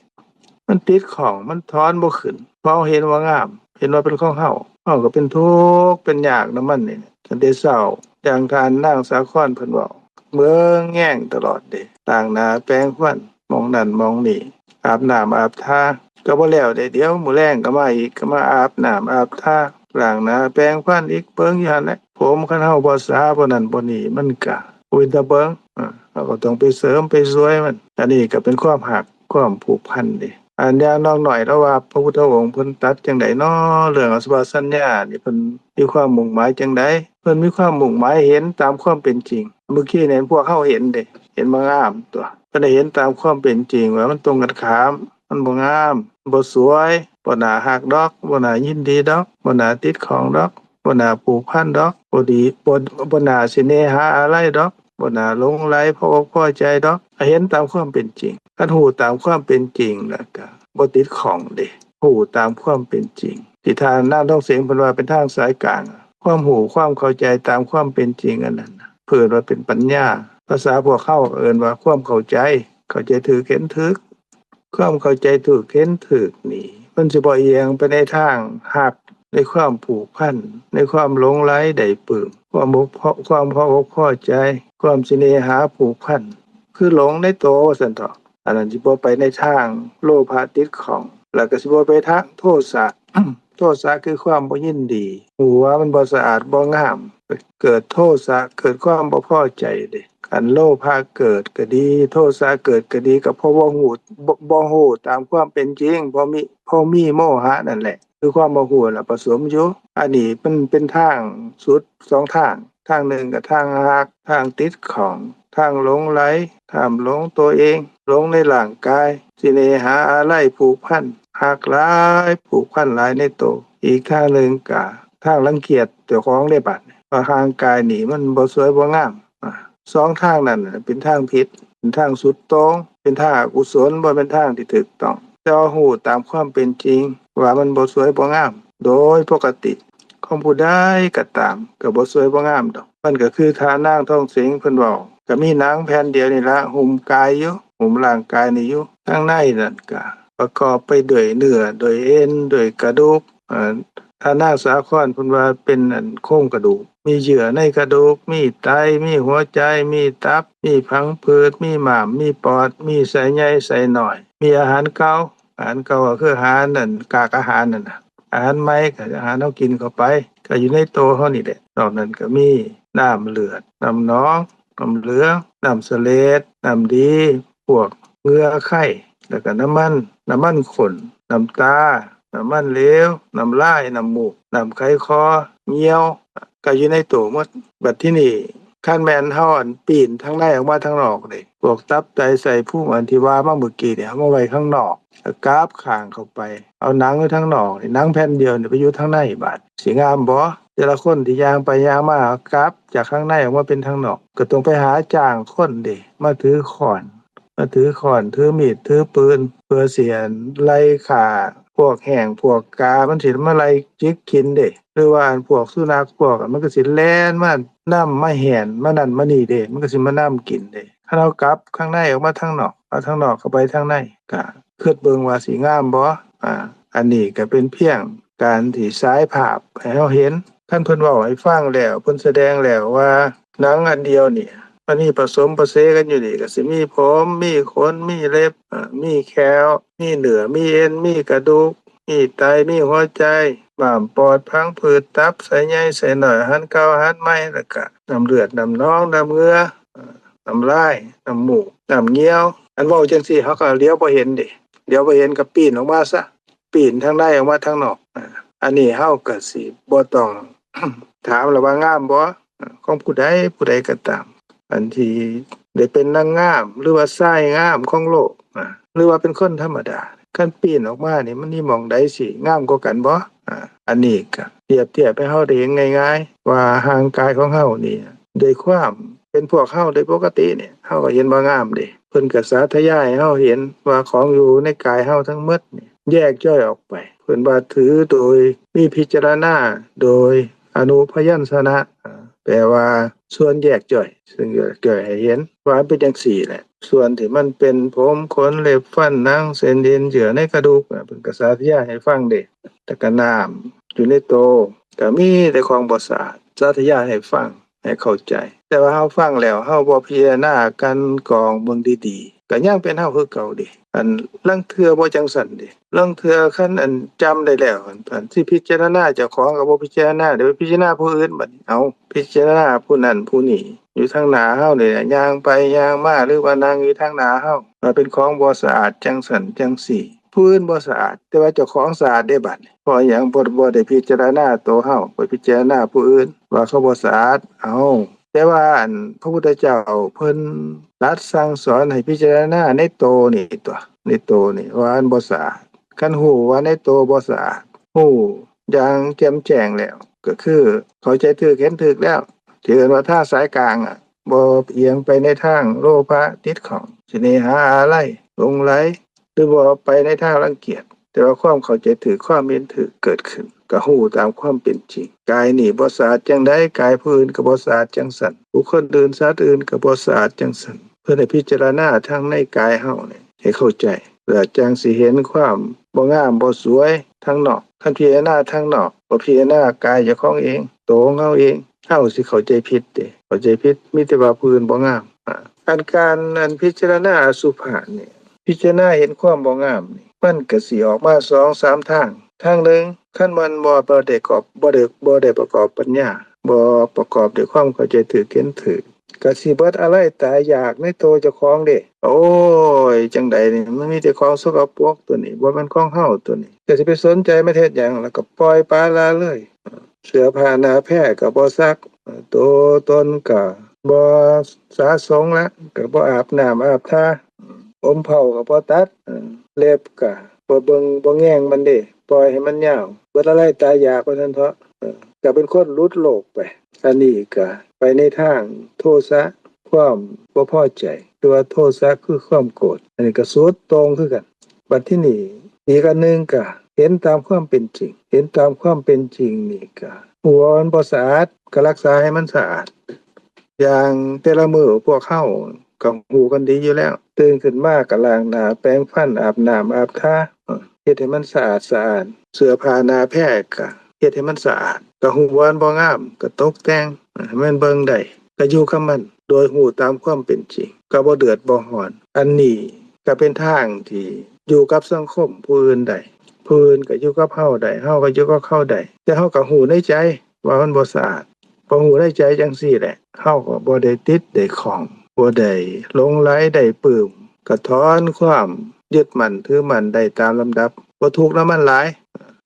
ມັນຕິດຂ້ອງ, ມັນຖອນບໍ່ຂຶ້ນ, ເພາະເຮົາເຫັນວ່າງາມ, ເຫັນວ່າເປັນຂອງເຮົາ, ເຮົາກໍເປັນທຸກເປັນຍາກນຳມັນນີ້ແຫຼະ. ຕັ້ງແຕ່ເຊົ້າ, ຢ່າງທ່ານນາງສາຄອນເພິ່ນເວົ້າ, ເບິ່ງແຍງຕະຫຼອດເດ້, ລ້າງໜ້າແປງຟັນ, ໝ່ອງນັ້ນໝ່ອງນີ້, ອາບນ້ຳອາບທ່າກໍບໍ່ແລ້ວເດ້. ດຽວມື້ແລງກໍມາອີກ, ກໍມາອາບນ້ຳອາບທ່າ, ລ້າງໜ້າແປງຟັນອີກ, ເບິ່ງຢູ່ຫັ້ນແຫຼະ. ຜົມຄັນເຮົາບໍ່ສາ, ບໍ່ນັ້ນບໍ່ນີ້, ມັນກະບໍ່ເປັນຕາເບິ່ງ. ເຮົາກໍຕ້ອງໄປເສີມໄປສວຍມັນ. ອັນນີ້ກໍເປັນຄວາມຮັກ, ຄວາມຜູກພັນເດ້. ອັນຢ່າງນ້ອງນ້ອຍລາວວ່າ ພະພຸດທະອົງເພິ່ນຕັດຈັ່ງໃດນໍ ເລື່ອງອະສຸພະສັນຍານີ້ ເພິ່ນມີຄວາມມຸ່ງໝາຍຈັ່ງໃດ? ເພິ່ນມີຄວາມມຸ່ງໝາຍເຫັນຕາມຄວາມເປັນຈິງ. ເມື່ອກີ້ນີ້ພວກເຮົາເຫັນເດ້, ເຫັນມາງາມຕົວະ. ເພິ່ນໄດ້ເຫັນຕາມຄວາມເປັນຈິງວ່າມັນຕົງກັນຂ້າມ, ມັນບໍ່ງາມ, ບໍ່ສວຍ, ບໍ່ໜ້າຮັກດອກ, ບໍ່ໜ້າຍິນດີດອກ, ບໍ່ໜ້າຕິດຂ້ອງດອກ, ບໍ່ໜ້າຜູກພັນດອກ, ບໍ່ດີ, ບໍ່, ບໍ່ໜ້າສະເໜຫາອາໄລດອກ, ບໍ່ໜ້າຫຼົງໄຫຼພໍອົກພໍໃຈດອກ. ເຫັນຕາມຄວາມເປັນຈິງ. ຄັນຮູ້ຕາມຄວາມເປັນຈິງແລ້ວກະບໍ່ຕິດຂ້ອງເດ້. ຮູ້ຕາມຄວາມເປັນຈິງ ທີ່ທ່ານນາງທອງເສງເພິ່ນວ່າເປັນທາງສາຍກາງ, ຄວາມຮູ້ຄວາມເຂົ້າໃຈຕາມຄວາມເປັນຈິງ ອັນນັ້ນນະ ເພິ່ນວ່າເປັນປັນຍາ. ພາສາພວກເຮົາເອີ້ນວ່າຄວາມເຂົ້າໃຈ, ເຂົ້າໃຈຖືກເຫັນຖືກ. ຄວາມເຂົ້າໃຈຖືກເຫັນຖືກນີ້ ມັນຊິບໍ່ອີ່ຫຍັງໄປໃນທາງຮັກ, ໃນຄວາມຜູກພັນ, ໃນຄວາມຫຼົງໄຫຼໄດ້ປຶ້ມ, ຄວາມອົກພໍ, ຄວາມພໍອົກພໍໃຈ, ຄວາມສະເໜຫາຜູກພັນ, ຄືຫຼົງໃນໂຕວ່າຊັ້ນເຖາະ. ອັນນັ້ນຊິບໍ່ໄປໃນທາງໂລພະຕິດຂ້ອງ, ແລ້ວກໍຊິບໍ່ໄປທາງໂທສະ. ໂທສະຄືຄວາມບໍ່ຍິນດີ, ຮູ້ວ່າມັນບໍ່ສະອາດ, ບໍ່ງາມ, ເກີດໂທສະ, ເກີດຄວາມບໍ່ພໍໃຈເດ້. ຄັນໂລພະເກີດກໍດີ ໂທສະເກີດກໍດີ ກໍເພາະບໍ່ຮູ້ ບໍ່ ບໍ່ຮູ້ຕາມຄວາມເປັນຈິງ ເພາະມີ ເພາະມີໂມຫະນັ້ນແຫຼະ ຄືຄວາມບໍ່ຮູ້ລະປະສົມຢູ່. ອັນນີ້ມັນເປັນທາງສຸດສອງທາງ ທາງໜຶ່ງກໍທາງຮັກ ທາງຕິດຂ້ອງ ທາງຫຼົງໄຫຼ ທາງຫຼົງຕົວເອງ ຫຼົງໃນຮ່າງກາຍ ສິເນຫາອາໄລຜູກພັນ ຮັກຫຼາຍ ຜູກພັນຫຼາຍໃນໂຕ. ອີກທາງໜຶ່ງກໍທາງລັງກຽດເຈົ້າຂອງເດ້ບາດນີ້ ວ່າຮ່າງກາຍນີ້ມັນບໍ່ສວຍບໍ່ງາມ. ອາ ສອງທາງນັ້ນເປັນທາງຜິດ ເປັນທາງສຸດໂຕ່ງ ເປັນທາງອະກຸສົນ ບໍ່ແມ່ນທາງທີ່ຖືກຕ້ອງ. ແຕ່ວ່າຮູ້ຕາມຄວາມເປັນຈິງວ່າມັນບໍ່ສວຍບໍ່ງາມ. ໂດຍປົກກະຕິ ຂອງຜູ້ໃດກໍຕາມ ກໍບໍ່ສວຍບໍ່ງາມດອກ. ມັນກໍຄືທ່ານນາງທອງເສັງເພິ່ນເວົ້າ ກໍມີໜັງແຜ່ນດຽວນີ້ລະ ຫຸ້ມກາຍຢູ່ ຫຸ້ມຮ່າງກາຍນີ້ຢູ່. ທາງໃນນັ້ນກໍປະກອບໄປດ້ວຍເນື້ອ ດ້ວຍເອັນ ດ້ວຍກະດູກ. ອາ ທ່ານນາງສາຄອນເພິ່ນວ່າເປັນອັນໂຄງກະດູກ ມີເຍື່ອໃນກະດູກ ມີໄຕ ມີຫົວໃຈ ມີຕັບ ມີພັງຜືດ ມີມ້າມ ມີປອດ ມີໄສ້ໃຫຍ່ໄສ້ນ້ອຍ ມີອາຫານເກົ່າ. ອາຫານເກົ່າກໍຄືອາຫານນັ້ນ ກາກອາຫານນັ້ນນະ ອາຫານໃໝ່ກໍອາຫານເຮົາກິນເຂົ້າໄປ ກໍຢູ່ໃນໂຕເຮົານີ້ແຫຼະ. ນອກນັ້ນກໍມີນ້ຳເລືອດ ນ້ຳໜອງ ນ້ຳເຫຼືອງ ນ້ຳສະເລັດ ນ້ຳດີ ພວກເຫື່ອໄຄ ແລ້ວກໍນ້ຳມັນ ນ້ຳມັນຂຸ້ນ ນ້ຳຕາ ນ້ຳມັນເຫຼວ ນ້ຳລາຍ ນ້ຳມູກ ນ້ຳໄຂຄໍ ຍ່ຽວ ກໍຢູ່ໃນໂຕໝົດ. ບັດທີນີ້ ຄັນແມ່ນເຮົາອັນປີ້ນທາງໃນອອກມາທາງນອກເດ້ ພວກຕັບໄຕໄສ້ພຸງອັນທີ່ວ່າມາເມື່ອກີ້ນີ້ ເຮົາມາໄວ້ຂ້າງນອກ ແລ້ວກັບຂ້າງເຂົ້າໄປ ເອົາໜັງຢູ່ທາງນອກນີ້ ໜັງແຜ່ນດຽວນີ້ໄປຢູ່ທາງໃນ ບາດຊິງາມບໍ່? ແຕ່ລະຄົນທີ່ຍ່າງໄປຍ່າງມາ ກັບຈາກຂ້າງໃນອອກມາເປັນທາງນອກ ກໍຕ້ອງໄປຫາຈ້າງຄົນເດ້ ມາຖືຄ້ອນ ມາຖືຄ້ອນ ຖືມີດ ຖືປືນ ເພື່ອຊິ ອັນ ໄລ່ຂ້າພວກແຮ້ງພວກກາ ມັນຊິມາໄລ່ຈິກກິນເດ້. ຫຼືວ່າພວກສຸນັກພວກ ມັນກໍຊິແລ່ນມານຳ ມາແຫນ ມານັ້ນມານີ້ເດ້ ມັນກໍຊິມານຳກິນເດ້. ຄັນເຮົາກັບຂ້າງໃນອອກມາທາງນອກ ເອົາທາງນອກເຂົ້າໄປທາງໃນ ກະຄິດເບິ່ງວ່າຊິງາມບໍ່? ອາ ອັນນີ້ກະເປັນພຽງການທີ່ສາຍພາບໃຫ້ເຮົາເຫັນ. ຄັນເພິ່ນເວົ້າໃຫ້ຟັງແລ້ວ ເພິ່ນສະແດງແລ້ວວ່າໜັງອັນດຽວນີ້ ມັນມີປະສົມປະເສກັນຢູ່ນີ້ ກະຊິມີຜົມ ມີຂົນ ມີເລັບ ອາ ມີແຂ້ວ ມີເນື້ອ ມີເອັນ ມີກະດູກ ມີໄຕ ມີຫົວໃຈ ມ້າມ ປອດ ພັງຜືດ ຕັບ ໄສ້ໃຫຍ່ ໄສ້ນ້ອຍ ອາຫານເກົ່າ ອາຫານໃໝ່ ແລ້ວກະນ້ຳເລືອດ ນ້ຳໜອງ ນ້ຳເຫື່ອ ນ້ຳລາຍ ນ້ຳມູກ ນ້ຳຍ່ຽວ. ອັນເວົ້າຈັ່ງຊີ້ ເຮົາກໍຫຼຽວບໍ່ເຫັນເດ້ ຫຼຽວບໍ່ເຫັນກໍປີ້ນອອກມາຊະ ປີ້ນທາງໃນອອກມາທາງນອກ. ອາ ອັນນີ້ເຮົາກໍຊິບໍ່ຕ້ອງຖາມແລ້ວວ່າງາມບໍ່ ຂອງຜູ້ໃດ ຜູ້ໃດກໍຕາມ ອັນທີ່ໄດ້ເປັນນາງງາມ ຫຼືວ່າຊາຍງາມຂອງໂລກ ອາ ຫຼືວ່າເປັນຄົນທຳມະດາ ຄັນປີ້ນອອກມານີ້ ມັນມີໝ່ອງໃດຊິງາມກວ່າກັນບໍ່? ອາ ອັນນີ້ກໍປຽບທຽບໃຫ້ເຮົາໄດ້ເຫັນງ່າຍໆ ວ່າຮ່າງກາຍຂອງເຮົານີ້ ດ້ວຍຄວາມເປັນພວກເຮົາໂດຍປົກກະຕິນີ້ ເຮົາກໍເຫັນວ່າງາມເດ້. ເພິ່ນກໍສາທະຍາຍໃຫ້ເຮົາເຫັນວ່າຂອງຢູ່ໃນກາຍເຮົາທັງໝົດນີ້ ແຍກຍ່ອຍອອກໄປ. ເພິ່ນວ່າຖືໂດຍມີພິຈາລະນາ ໂດຍອະນຸພະຍັນຊະນະ ອາ ແປວ່າສ່ວນແຍກຍ່ອຍ ເຊິ່ງແຍກຍ່ອຍໃຫ້ເຫັນວ່າເປັນຈັ່ງຊີ້ແຫຼະ. ສ່ວນທີ່ມັນເປັນຜົມ ຂົນ ເລັບ ຟັນ ໜັງ ເສັ້ນ ເອັນ ເຍື່ອໃນກະດູກ ອາ ເພິ່ນກໍສາທະຍາຍໃຫ້ຟັງເດ້. ແລ້ວກໍນ້ຳຢູ່ໃນໂຕ ກໍມີແຕ່ຂອງບໍ່ສະອາດ ສາທະຍາຍໃຫ້ຟັງ ໃຫ້ເຂົ້າໃຈ. ແຕ່ວ່າເຮົາຟັງແລ້ວ ເຮົາບໍ່ພິຈາລະນາກັ່ນກອງເບິ່ງດີໆ ກໍຍັງເປັນເຮົາຄືເກົ່າເດ້. ອັນລາງເທື່ອບໍ່ຈັ່ງຊັ້ນເດ້ ລາງເທື່ອຄັນອັນຈຳໄດ້ແລ້ວ ອັນ ອັນຊິພິຈາລະນາເຈົ້າຂອງກໍບໍ່ພິຈາລະນາ ໄດ້ໄປພິຈາລະນາຜູ້ອື່ນ. ບັດນີ້ ເອົາ ພິຈາລະນາຜູ້ນັ້ນຜູ້ນີ້ຢູ່ທາງໜ້າເຮົານີ້ແຫຼະ ຍ່າງໄປຍ່າງມາ ຫຼືວ່ານັ່ງຢູ່ທາງໜ້າເຮົາ ວ່າເປັນຂອງບໍ່ສະອາດ ຈັ່ງຊັ້ນຈັ່ງຊີ້. ຜູ້ອື່ນບໍ່ສະອາດ ແຕ່ວ່າເຈົ້າຂອງສະອາດເດ້ບັດນີ້. ເພາະຫຍັງ? ບໍ່ ບໍ່ໄດ້ພິຈາລະນາໂຕເຮົາ ໄປພິຈາລະນາຜູ້ອື່ນວ່າເຂົາບໍ່ສະອາດ. ເອົ້າ ແຕ່ວ່າອັນພະພຸດທະເຈົ້າເພິ່ນຕັດສັ່ງສອນໃຫ້ພິຈາລະນາໃນໂຕນີ້ຕົວະ ໃນໂຕນີ້ວ່າອັນບໍ່ສະອາດ. ຄັນຮູ້ວ່າໃນໂຕບໍ່ສະອາດ ຮູ້ຢ່າງແຈ່ມແຈ້ງແລ້ວ ກໍຄືເຂົ້າໃຈຖືກເຫັນຖືກແລ້ວ ທີ່ເອີ້ນວ່າທາງສາຍກາງອະ ບໍ່ອຽງໄປໃນທາງໂລພະ ຕິດຂ້ອງ ສິເນຫາ ອາໄລ ຫຼົງໄຫຼ ຫຼືບໍ່ໄປໃນທາງລັງກຽດ ແຕ່ວ່າຄວາມເຂົ້າໃຈຖືກ ຄວາມເຫັນຖືກເກີດຂຶ້ນ ກໍຮູ້ຕາມຄວາມເປັນຈິງ. ກາຍນີ້ບໍ່ສະອາດຈັ່ງໃດ ກາຍຜູ້ອື່ນກໍບໍ່ສະອາດຈັ່ງຊັ້ນ ບຸກຄົນອື່ນ ສັດອື່ນກໍບໍ່ສະອາດຈັ່ງຊັ້ນ. ເພື່ອໃຫ້ພິຈາລະນາທາງໃນກາຍເຮົານີ້ໃຫ້ເຂົ້າໃຈ ແລ້ວຈັ່ງຊິເຫັນຄວາມບໍ່ງາມບໍ່ສວຍທາງນອກ. ຄັນພິຈາລະນາທາງນອກ ບໍ່ພິຈາລະນາກາຍເຈົ້າຂອງເອງ ໂຕຂອງເຮົາເອງ ເຮົາຊິເຂົ້າໃຈຜິດເດ້ ເຂົ້າໃຈຜິດ ມີແຕ່ວ່າຜູ້ອື່ນບໍ່ງາມ. ອາ ອັນການ ອັນພິຈາລະນາອະສຸພະນີ້ ພິຈາລະນາເຫັນຄວາມບໍ່ງາມນີ້ ມັນກໍຊິອອກມາສອງສາມທາງ. ທາງໜຶ່ງ ຄັນມັນບໍ່ ບໍ່ໄດ້ກອບ ບໍ່ໄດ້ ບໍ່ໄດ້ປະກອບປັນຍາ ບໍ່ປະກອບດ້ວຍຄວາມເຂົ້າໃຈຖືກເຫັນຖືກ ກໍຊິເບິດອາໄລຕາຍຢາກໃນໂຕເຈົ້າຂອງເດ້. ໂອ້ຍ ຈັ່ງໃດນີ້ ມັນມີແຕ່ຂອງສົກກະປົກຕົວນີ້ ບໍ່ແມ່ນຂອງເຮົາຕົວນີ້ ກໍຊິໄປສົນໃຈມັນເຮັດຫຍັງ ແລ້ວກໍປ່ອຍປະລະເລີຍ. ເສື້ອຜ້າໜ້າແພກໍບໍ່ຊັກ ໂຕຕົນກໍບໍ່ສະສົງລະ ກໍບໍ່ອາບນ້ຳອາບທາ ອົມເພົ້າກໍບໍ່ຕັດ ເລັບກໍບໍ່ເບິ່ງບໍ່ແຍງມັນເດ້ ປ່ອຍໃຫ້ມັນຍາວ ເບິດອາໄລຕາຍຢາກວ່າຊັ້ນເຖາະ. ກໍເປັນຄົນຫຼຸດໂລກໄປ. ອັນນີ້ກໍໄປໃນທາງໂທສະ ຄວາມບໍ່ພໍໃຈ ຫຼືວ່າໂທສະຄືຄວາມໂກດ ອັນນີ້ກໍສຸດໂຕ່ງຄືກັນ. ບັດທີນີ້ອີກອັນໜຶ່ງກໍເຫັນຕາມຄວາມເປັນຈິງ ເຫັນຕາມຄວາມເປັນຈິງນີ້ກໍຮູ້ວ່າມັນບໍ່ສະອາດ ກໍລັກສາໃຫ້ມັນສະອາດ. ຢ່າງແຕ່ລະມື້ພວກເຮົາກໍຮູ້ກັນດີຢູ່ແລ້ວ ຕື່ນຂຶ້ນມາກໍລ້າງໜ້າແປງຟັນ ອາບນ້ຳອາບທາ ເຮັດໃຫ້ມັນສະອາດສະອ້ານ. ເສື້ອຜ້າໜ້າແພກໍເຮັດໃຫ້ມັນສະອາດ ກໍຮູ້ວ່າມັນບໍ່ງາມ ກໍຕົກແຕ່ງໃຫ້ມັນເບິ່ງໄດ້ ກໍຢູ່ກັບມັນໂດຍຮູ້ຕາມຄວາມເປັນຈິງ ກໍບໍ່ເດືອດບໍ່ຮ້ອນ. ອັນນີ້ກໍເປັນທາງທີ່ຢູ່ກັບສັງຄົມຜູ້ອື່ນໄດ້ ຜູ້ອື່ນກໍຢູ່ກັບເຮົາໄດ້ ເຮົາກໍຢູ່ກັບເຂົາໄດ້ ແຕ່ເຮົາກໍຮູ້ໃນໃຈວ່າມັນບໍ່ສະອາດ. ພໍຮູ້ໃນໃຈຈັ່ງຊີ້ແຫຼະ ເຮົາກໍບໍ່ໄດ້ຕິດໄດ້ຂ້ອງ ບໍ່ໄດ້ຫຼົງໄຫຼໄດ້ປຶ້ມ ກໍຖອນຄວາມຍຶດໝັ້ນຖືໝັ້ນໄດ້ຕາມລຳດັບ ບໍ່ທຸກນຳມັນຫຼາຍ.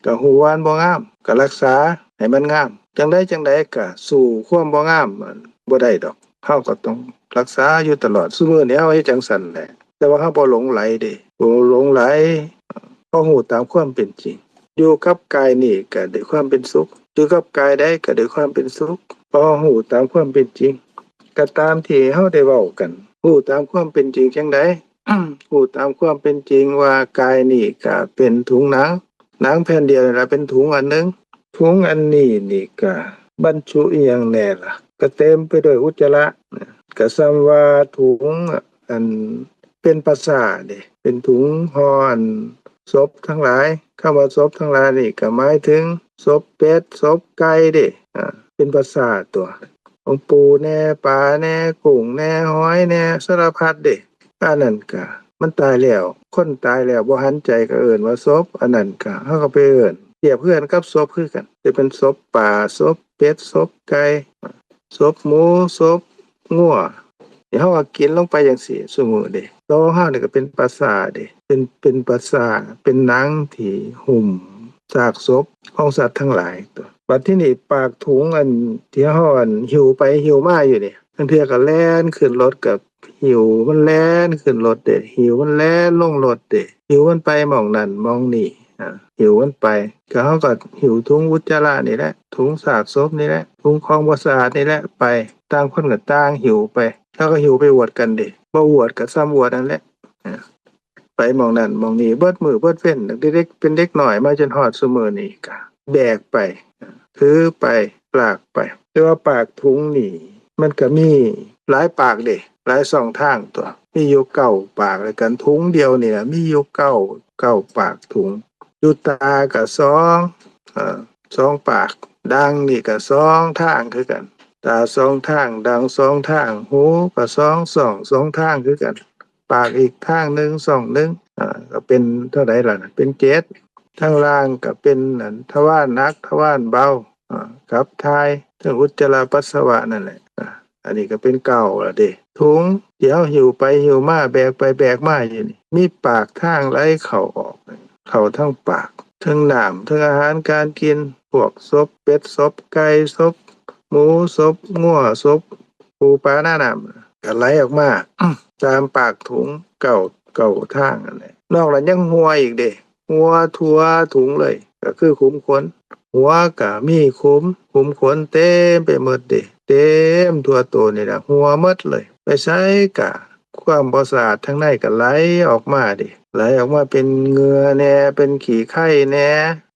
ກໍຮູ້ວ່າມັນບໍ່ງາມ ກໍລັກສາໃຫ້ມັນງາມ. ຈັ່ງໃດຈັ່ງໃດກໍສູ້ຄວາມບໍ່ງາມນັ້ນບໍ່ໄດ້ດອກ. ເຮົາກໍຕ້ອງລັກສາຢູ່ຕະຫຼອດ. ຊຸມື້ນີ້ເຮົາເຮັດຈັ່ງຊັ້ນແຫຼະ ແຕ່ວ່າເຮົາບໍ່ຫຼົງໄຫຼເດ້ ບໍ່ຫຼົງໄຫຼ ເຮົາຮູ້ຕາມຄວາມເປັນຈິງ. ຢູ່ກັບກາຍນີ້ກໍໄດ້ຄວາມເປັນສຸກ ຢູ່ກັບກາຍໃດກໍໄດ້ຄວາມເປັນສຸກ ເພາະເຮົາຮູ້ຕາມຄວາມເປັນຈິງ. ກໍຕາມທີ່ເຮົາໄດ້ເວົ້າກັນ ຮູ້ຕາມຄວາມເປັນຈິງຈັ່ງໃດ? ຮູ້ຕາມຄວາມເປັນຈິງວ່າກາຍນີ້ກໍເປັນຖົງໜັງ ໜັງແຜ່ນດຽວນີ້ລະເປັນຖົງອັນໜຶ່ງ. ຖົງອັນນີ້ນີ້ກະບັນຈຸອີ່ຫຍັງແດ່ລະ? ກະເຕັມໄປດ້ວຍອຸດຈະລະ. ກະສ່ຳວ່າຖົງອັນເປັນປາສາດເດ ເປັນຖົງຫ່ອອັນສົບທັງຫຼາຍ. ຄຳວ່າສົບທັງຫຼາຍນີ້ກະໝາຍເຖິງສົບເປັດ ສົບໄກ່ເດ. ອາ ເປັນປາສາດຕົວະ ຂອງປູແດ່ ປາແດ່ ກຸ້ງແດ່ ຫອຍແດ່ ສາລະພັດເດ. ອັນນັ້ນກະມັນຕາຍແລ້ວ ຄົນຕາຍແລ້ວບໍ່ຫັນໃຈກະເອີ້ນວ່າສົບ. ອັນນັ້ນກະເຮົາກະໄປເອີ້ນ ປຽບເຮືອນກັບສົບຄືກັນ ຈະເປັນສົບປາ ສົບເປັດ ສົບໄກ່ ສົບໝູ ສົບງົວ ທີ່ເຮົາກະກິນລົງໄປຈັ່ງຊີ້ຊຸມື້ເດ. ໂຕເຮົານີ້ກະເປັນປາສາດເດ ເປັນ ເປັນປາສາດ ເປັນໜັງທີ່ຫຸ້ມຊາກສົບຂອງສັດທັງຫຼາຍຕົວະ. ບັດທີນີ້ປາກຖົງອັນທີ່ເຮົາອັນຫິ້ວໄປຫິ້ວມາຢູ່ນີ້ ລາງເທື່ອກະແລ່ນຂຶ້ນລົດ ກະຫິ້ວມັນແລ່ນຂຶ້ນລົດເດ ຫິ້ວມັນແລ່ນລົງລົດເດ ຫິ້ວມັນໄປໝ່ອງນັ້ນໝ່ອງນີ້ ອາ ຫິ້ວມັນໄປ. ກະເຮົາກະຫິ້ວຖົງອຸດຈະລະນີ້ແຫຼະ ຖົງຊາກສົບນີ້ແຫຼະ ຖົງຂອງບໍ່ສະອາດນີ້ແຫຼະໄປ. ຕ່າງຄົນກະຕ່າງຫິ້ວໄປ ລະກະຫິ້ວໄປອວດກັນເດ ບໍ່ອວດກະສ່ຳອວດນັ້ນແຫຼະ ອາ ໄປໝ່ອງນັ້ນໝ່ອງນີ້ເບິດມື້ເບິດເວັນ ຕັ້ງແຕ່ເດັກເປັນເດັກນ້ອຍມາຈົນຮອດຊຸມື້ນີ້ກະແບກໄປ ຖືໄປ ລາກໄປ. ແຕ່ວ່າປາກຖົງນີ້ມັນກະມີຫຼາຍປາກເດ ຫຼາຍຊ່ອງທາງຕົວະ ມີຢູ່ເກົ້າປາກລະກັນ. ຖົງດຽວນີ້ລະມີຢູ່ເກົ້າ ເກົ້າປາກຖົງ. ຢູ່ຕາກະສອງ ເອີ ສອງປາກ ດັງນີ້ກະສອງທາງຄືກັນ ຕາສອງທາງ ດັງສອງທາງ ຫູກະສອງຊ່ອງ ສອງທາງຄືກັນ. ປາກອີກທາງໜຶ່ງ ຊ່ອງໜຶ່ງ ອາ ກະເປັນເທົ່າໃດລະ ເປັນເຈັດ. ທາງລ່າງກະເປັນອັນທະວານໜັກ ທະວານເບົາ ອາ ຂັບຖ່າຍ ເຖິງອຸດຈະລະປັດສະວະນັ້ນແຫຼະ. ອາ ອັນນີ້ກະເປັນເກົ້າລະເດ. ຖົງທີ່ເຮົາຫິ້ວໄປຫິ້ວມາ ແບກໄປແບກມາຢູ່ນີ້ ມີປາກທາງໄຫຼເຂົ້າອອກ ເຂົ້າທັງປາກ ເຖິງນ້ຳ ເຖິງອາຫານການກິນ ພວກສົບເປັດ ສົບໄກ່ ສົບໝູ ສົບງົວ ສົບ ປູປາໜານ້ຳ ກະໄຫຼອອກມາຕາມປາກຖົງເກົ້າ ເກົ້າທາງຫັ້ນແຫຼະ. ນອກນັ້ນຍັງຮົ່ວອີກເດ ຮົ່ວທົ່ວຖົງເລີຍ ກະຄືຂຸມຂົນ. ຫົວກະມີຂຸມ ຂຸມຂົນເຕັມໄປໝົດເດ ເຕັມທົ່ວໂຕນີ້ລະ ຮົ່ວໝົດເລີຍ. ໄປໃສກະຄວາມບໍ່ສະອາດທາງໃນກະໄຫຼອອກມາເດ ໄຫຼອອກມາເປັນເຫຍື້ອແດ່ ເປັນຂີ້ໄຄແດ່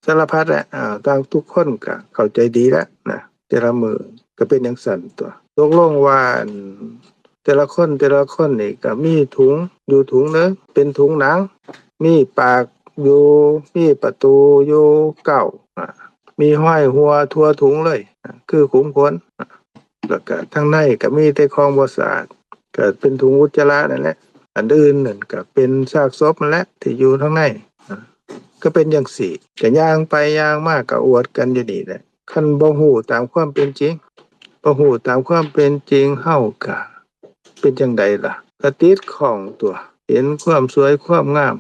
ສາລະພັດແຫຼະ. ອາ ຕ່າງທຸກຄົນກະເຂົ້າໃຈດີແລ້ວນະ ແຕ່ລະມື້ກະເປັນຈັ່ງຊັ້ນຕົວະ. ຕົກລົງວ່າ ອັນ ແຕ່ລະຄົນ ແຕ່ລະຄົນນີ້ກະມີຖົງຢູ່ຖົງໜຶ່ງ ເປັນຖົງໜັງ ມີປາກຢູ່ ມີປະຕູຢູ່ເກົ້າ ອາ ມີຮອຍຮົ່ວທົ່ວຖົງເລີຍ ອາ ຄືຂຸມຂົນ. ອາ ລະກະທາງໃນກະມີແຕ່ຂອງບໍ່ສະອາດ ກະເປັນຖົງອຸດຈະລະນັ້ນແຫຼະ. ອັນອື່ນນັ້ນກະເປັນຊາກສົບນັ້ນແຫຼະທີ່ຢູ່ທາງໃນ. ອາ ກະເປັນຈັ່ງຊີ້ ກະຍ່າງໄປຍ່າງມາກະອວດກັນຢູ່ນີ້ແຫຼະ. ຄັນບໍ່ຮູ້ຕາມຄວາມເປັນຈິງ ພໍຮູ້ຕາມຄວາມເປັນຈິງ ເຮົາກະເປັນຈັ່ງໃດລະ? ກະຕິດຂ້ອງຕົວະ ເຫັນຄວາມສວຍຄວາມງາມ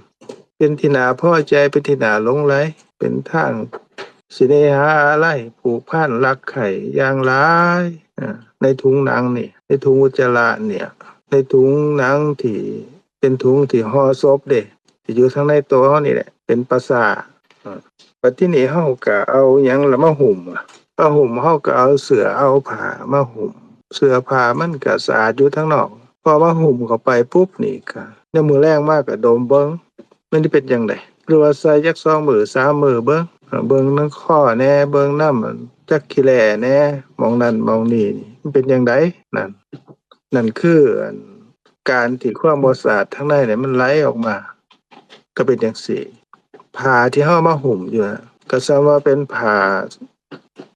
ເປັນທີ່ໜ້າພໍໃຈ ເປັນທີ່ໜ້າຫຼົງໄຫຼ ເປັນທາງ ສິເນຫາອາໄລ ຜູກພັນ ຮັກໃຄ່ຢ່າງຫຼາຍ ອາ ໃນຖົງໜັງນີ້ ໃນຖົງອຸດຈະລະນີ້ ໃນຖົງໜັງທີ່ເປັນຖົງທີ່ຫໍ່ສົບເດ້ ທີ່ຢູ່ທາງໃນໂຕເຮົານີ້ແຫຼະ ເປັນປາສາດ ອາ ບັດທີນີ້ເຮົາກະເອົາຫຍັງລະມາຫຸ້ມ? ມາຫຸ້ມ ເຮົາກະເອົາເສື້ອເອົາຜ້າມາຫຸ້ມ ເສື້ອຜ້າມັນກະສະອາດຢູ່ທາງນອກ ພໍມາຫຸ້ມເຂົ້າໄປປຸບນີ້ກະ ຍາມມື້ແລງມາກະດົມເບິ່ງ ມັນຊິເປັນຈັ່ງໃດ? ຫຼືວ່າໃສ່ຈັກສອງມື້ສາມມື້ເບິ່ງ ເບິ່ງນຳຄໍແດ່ ເບິ່ງນຳຈັກຂີ້ແຫຼແດ່ ໝ່ອງນັ້ນໝ່ອງນີ້ ມັນເປັນຈັ່ງໃດ? ນັ້ນ ນັ້ນຄື ອັນ ການທີ່ຄວາມບໍ່ສະອາດທາງໃນນີ້ມັນໄຫຼອອກມາ ກະເປັນຈັ່ງຊີ້ ຜ້າທີ່ເຮົາມາຫຸ້ມຢູ່ນະ ກະສ່ຳວ່າເປັນຜ້າ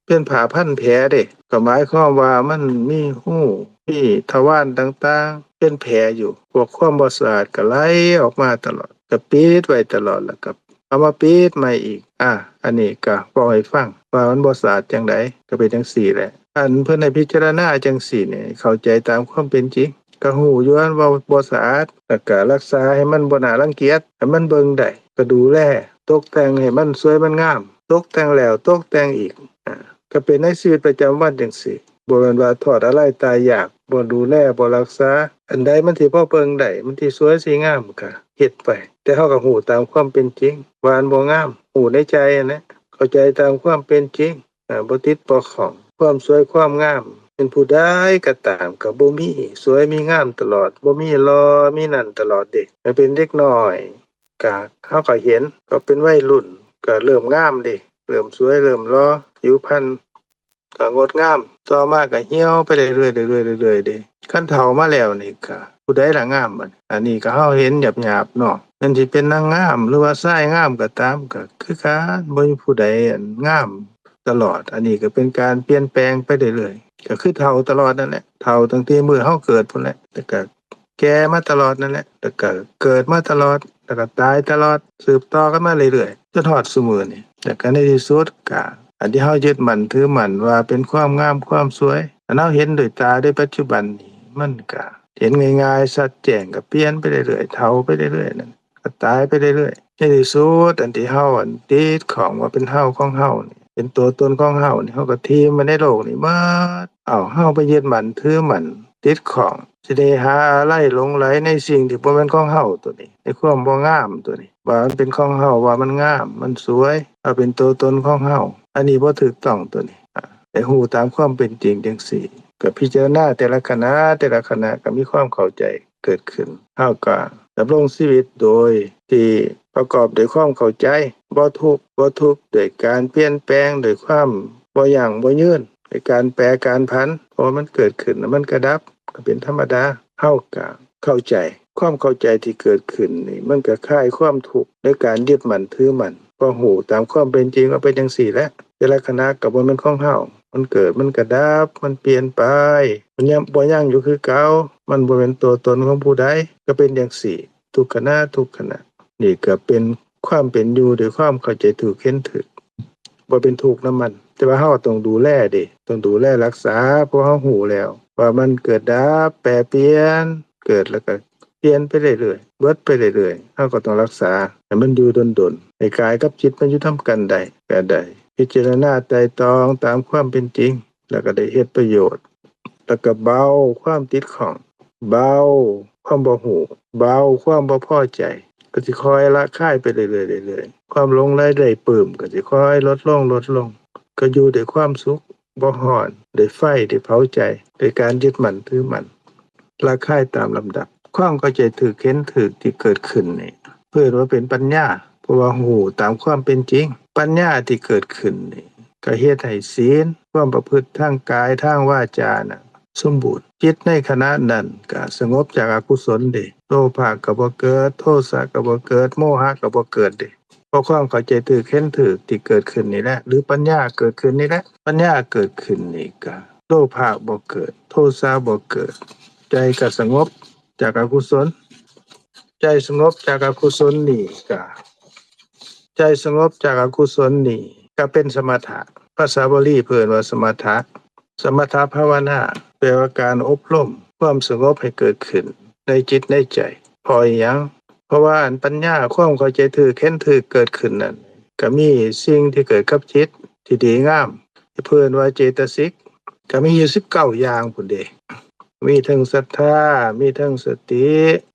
ເປັນຜ້າພັນແຜເດ້ ກະໝາຍຄວາມວ່າມັນມີຮູ ມີທະວານຕ່າງໆ ເປັນແຜຢູ່ ພວກຄວາມບໍ່ສະອາດກະໄຫຼອອກມາຕະຫຼອດ ກະປິດໄວ້ຕະຫຼອດ ແລ້ວກະເອົາມາປິດໃໝ່ອີກ ອາ ອັນນີ້ກະເວົ້າໃຫ້ຟັງວ່າມັນບໍ່ສະອາດຈັ່ງໃດ ກະເປັນຈັ່ງຊີ້ແຫຼະ ອັນເພິ່ນໃຫ້ພິຈາລະນາຈັ່ງຊີ້ນີ້ ເຂົ້າໃຈຕາມຄວາມເປັນຈິງ ກະຮູ້ຢູ່ວ່າບໍ່ສະອາດ ແລ້ວກະລັກສາໃຫ້ມັນບໍ່ໜ້າລັງກຽດ ໃຫ້ມັນເບິ່ງໄດ້ ກະດູແລ ຕົກແຕ່ງໃຫ້ມັນສວຍມັນງາມ ຕົກແຕ່ງແລ້ວຕົກແຕ່ງອີກ ອາ ກະເປັນໃນຊີວິດປະຈຳວັນຈັ່ງຊີ້ ບໍ່ແມ່ນວ່າທອດອາໄລຕາຍຢາກ ບໍ່ດູແລ ບໍ່ລັກສາ ອັນໃດມັນທີ່ພໍເບິ່ງໄດ້ ມັນທີ່ສວຍທີ່ງາມກະເຮັດໄປ ແຕ່ເຮົາກະຮູ້ຕາມຄວາມເປັນຈິງ ວ່າມັນບໍ່ງາມ ຮູ້ໃນໃຈຫັ້ນແຫຼະ ເຂົ້າໃຈຕາມຄວາມເປັນຈິງ ອາ ບໍ່ຕິດບໍ່ຂ້ອງ ຄວາມສວຍຄວາມງາມ ເປັນຜູ້ໃດກະຕາມ ກະບໍ່ມີສວຍມີງາມຕະຫຼອດ ບໍ່ມີຫຼໍ່ມີນັ້ນຕະຫຼອດເດ້ ເປັນເດັກນ້ອຍ ກະ ເຮົາກະເຫັນ ກະເປັນໄວລຸ້ນ ກະເລີ່ມງາມເດ້ ເລີ່ມສວຍເລີ່ມຫຼໍ່ ຜິວພັນກະງົດງາມ ຕໍ່ມາກະຫ່ຽວໄປເລື້ອຍໆ ເລື້ອຍໆ ເລື້ອຍໆ ເດ້ ຄັນເຖົ້າມາແລ້ວນີ້ກະ ຜູ້ໃດລະງາມບັດນີ້ ອັນນີ້ກະເຮົາເຫັນຫຍາບໆ ເນາະ ແມ່ນຊິເປັນນາງງາມ ຫຼືວ່າຊາຍງາມກະຕາມ ກະຄືກັນ ບໍ່ມີຜູ້ໃດ ອັນ ງາມຕະຫຼອດ ອັນນີ້ກະເປັນການປ່ຽນແປງໄປເລື້ອຍໆ ກະຄືເຖົ້າຕະຫຼອດນັ້ນແຫຼະ ເຖົ້າຕັ້ງແຕ່ມື້ເຮົາເກີດພຸ້ນແຫຼະ ແລ້ວກະ ແກ່ມາຕະຫຼອດນັ້ນແຫຼະ ແລ້ວກະເກີດມາຕະຫຼອດ ແລ້ວກະຕາຍຕະຫຼອດ ສືບຕໍ່ກັນມາເລື້ອຍໆ ຈົນຮອດຊຸມື້ນີ້ ແລ້ວກະໃນທີ່ສຸດກະ ອັນທີ່ເຮົາຍຶດໝັ້ນຖືໝັ້ນວ່າເປັນຄວາມງາມຄວາມສວຍ ອັນເຮົາເຫັນດ້ວຍຕາໃນປັດຈຸບັນນີ້ ມັນກະເຫັນງ່າຍໆ ຊັດແຈ້ງ ກະປ່ຽນໄປເລື້ອຍໆ ເຖົ້າໄປເລື້ອຍໆ ນັ້ນ ກະຕາຍໄປເລື້ອຍໆ ໃນທີ່ສຸດ ອັນທີ່ເຮົາ ອັນ ຕິດຂ້ອງວ່າເປັນເຮົາຂອງເຮົານີ້ ເປັນຕົວຕົນຂອງເຮົານີ້ ເຮົາກະຖິ້ມໄວ້ໃນໂລກນີ້ໝົດ ເອົາ ເຮົາໄປຍຶດໝັ້ນຖືໝັ້ນ ຕິດຂ້ອງ ສິເນຫາອາໄລຫຼົງໄຫຼໃນສິ່ງທີ່ບໍ່ແມ່ນຂອງເຮົາໂຕນີ້ ໃນຄວາມບໍ່ງາມໂຕນີ້ ວ່າມັນເປັນຂອງເຮົາ ວ່າມັນງາມ ມັນສວຍ ວ່າເປັນຕົວຕົນຂອງເຮົາ ອັນນີ້ບໍ່ຖືກຕ້ອງໂຕນີ້ ອາ ໃຫ້ຮູ້ຕາມຄວາມເປັນຈິງຈັ່ງຊີ້ ກະພິຈາລະນາແຕ່ລະຂະນະ ແຕ່ລະຂະນະກະມີຄວາມເຂົ້າໃຈ ເກີດຂຶ້ນ ເຮົາກະດຳລົງຊີວິດໂດຍທີ່ປະກອບດ້ວຍຄວາມເຂົ້າໃຈ ບໍ່ທຸກ ບໍ່ທຸກດ້ວຍການປ່ຽນແປງ ດ້ວຍຄວາມບໍ່ຢັ້ງບໍ່ຍືນ ດ້ວຍການແປການຜັນ ເພາະວ່າມັນເກີດຂຶ້ນແລ້ວມັນກະດັບ ກະເປັນທຳມະດາ ເຮົາກະເຂົ້າໃຈ ຄວາມເຂົ້າໃຈທີ່ເກີດຂຶ້ນນີ້ ມັນກະຄາຍຄວາມທຸກໃນການຍຶດໝັ້ນຖືໝັ້ນ ເພາະຮູ້ຕາມຄວາມເປັນຈິງວ່າເປັນຈັ່ງຊີ້ແຫຼະ ແຕ່ລະຂະນະກະບໍ່ແມ່ນຂອງເຮົາ ມັນເກີດ ມັນກະດັບ ມັນປ່ຽນໄປ ມັນຍັງ ບໍ່ຍັງຢູ່ຄືເກົ່າ ມັນບໍ່ແມ່ນຕົວຕົນຂອງຜູ້ໃດ ກະເປັນຈັ່ງຊີ້ ທຸກຂະນະ ທຸກຂະນະ ນີ້ກະເປັນຄວາມເປັນຢູ່ດ້ວຍຄວາມເຂົ້າໃຈຖືກເຫັນຖືກ ບໍ່ເປັນທຸກນຳມັນ ແຕ່ວ່າເຮົາຕ້ອງດູແລເດ້ ຕ້ອງດູແລຮັກສາ ເພາະເຮົາຮູ້ແລ້ວວ່າມັນເກີດດັບ ແປປ່ຽນ ເກີດແລ້ວກະປ່ຽນໄປເລື້ອຍໆ ເບິດໄປເລື້ອຍໆ ເຮົາກະຕ້ອງຮັກສາໃຫ້ມັນຢູ່ດົນໆ ໃຫ້ກາຍກັບຈິດມັນຢູ່ນຳກັນໄດ້ ກະໄດ້ພິຈາລະນາໄຕ່ຕອງຕາມຄວາມເປັນຈິງ ແລ້ວກະໄດ້ເຮັດປະໂຫຍດ ແລ້ວກະເບົາຄວາມຕິດຂ້ອງ ເບົາຄວາມບໍ່ຮູ້ ເບົາຄວາມບໍ່ພໍໃຈ ກະຊິຄ່ອຍລະຄາຍໄປເລື້ອຍໆ ເລື້ອຍໆ ຄວາມຫຼົງໄຫຼໄດ້ປຶ້ມກະຊິຄ່ອຍລົດລົງ ລົດລົງ ກະຢູ່ດ້ວຍຄວາມສຸກ ບໍ່ຮ້ອນ ດ້ວຍໄຟ ໄດ້ເຜົາໃຈ ດ້ວຍການຍຶດໝັ້ນຖືໝັ້ນ ລະຄາຍຕາມລຳດັບ ຄວາມເຂົ້າໃຈຖືກເຫັນຖືກທີ່ເກີດຂຶ້ນນີ້ ເອີ້ນວ່າເປັນປັນຍາ ເພາະວ່າຮູ້ຕາມຄວາມເປັນຈິງ ປັນຍາທີ່ເກີດຂຶ້ນນີ້ ກະເຮັດໃຫ້ສິນ ຄວາມປະພຶດທາງກາຍທາງວາຈານະສົມບູນ ຈິດໃນຂະນະນັ້ນກະສະຫງົບຈາກອະກຸສົນເດ້ ໂລພະກະບໍ່ເກີດ ໂທສະກະບໍ່ເກີດ ໂມຫະກະບໍ່ເກີດເດ້ ເພາະຄວາມເຂົ້າໃຈຖືກເຫັນຖືກທີ່ເກີດຂຶ້ນນີ້ແຫຼະ ຫຼື ປັນຍາເກີດຂຶ້ນນີ້ແຫຼະ ປັນຍາເກີດຂຶ້ນນີ້ກະໂລພະບໍ່ເກີດ ໂທສະບໍ່ເກີດ ໃຈກະສະຫງົບຈາກອະກຸສົນ ໃຈສະຫງົບຈາກອະກຸສົນນີ້ກະ ໃຈສະຫງົບຈາກອະກຸສົນນີ້ກະເປັນສະມະຖະ ພາສາບາລີເພິ່ນວ່າສະມະຖະ ສະມະຖະພາວະນາ ແປວ່າການອົບຮົມຄວາມສະຫງົບໃຫ້ເກີດຂຶ້ນໃນຈິດໃນໃຈ. ເພາະອີຫຍັງ? ເພາະວ່າອັນປັນຍາ ຄວາມເຂົ້າໃຈຖືກ ເຫັນຖືກເກີດຂຶ້ນນັ້ນ ກໍມີສິ່ງທີ່ເກີດກັບຈິດທີ່ດີງາມ ທີ່ເພິ່ນວ່າເຈຕະສິກ ກໍມີຢູ່ສິບເກົ້າຢ່າງພຸ້ນເດ. ມີທັງສັດທາ ມີທັງສະຕິ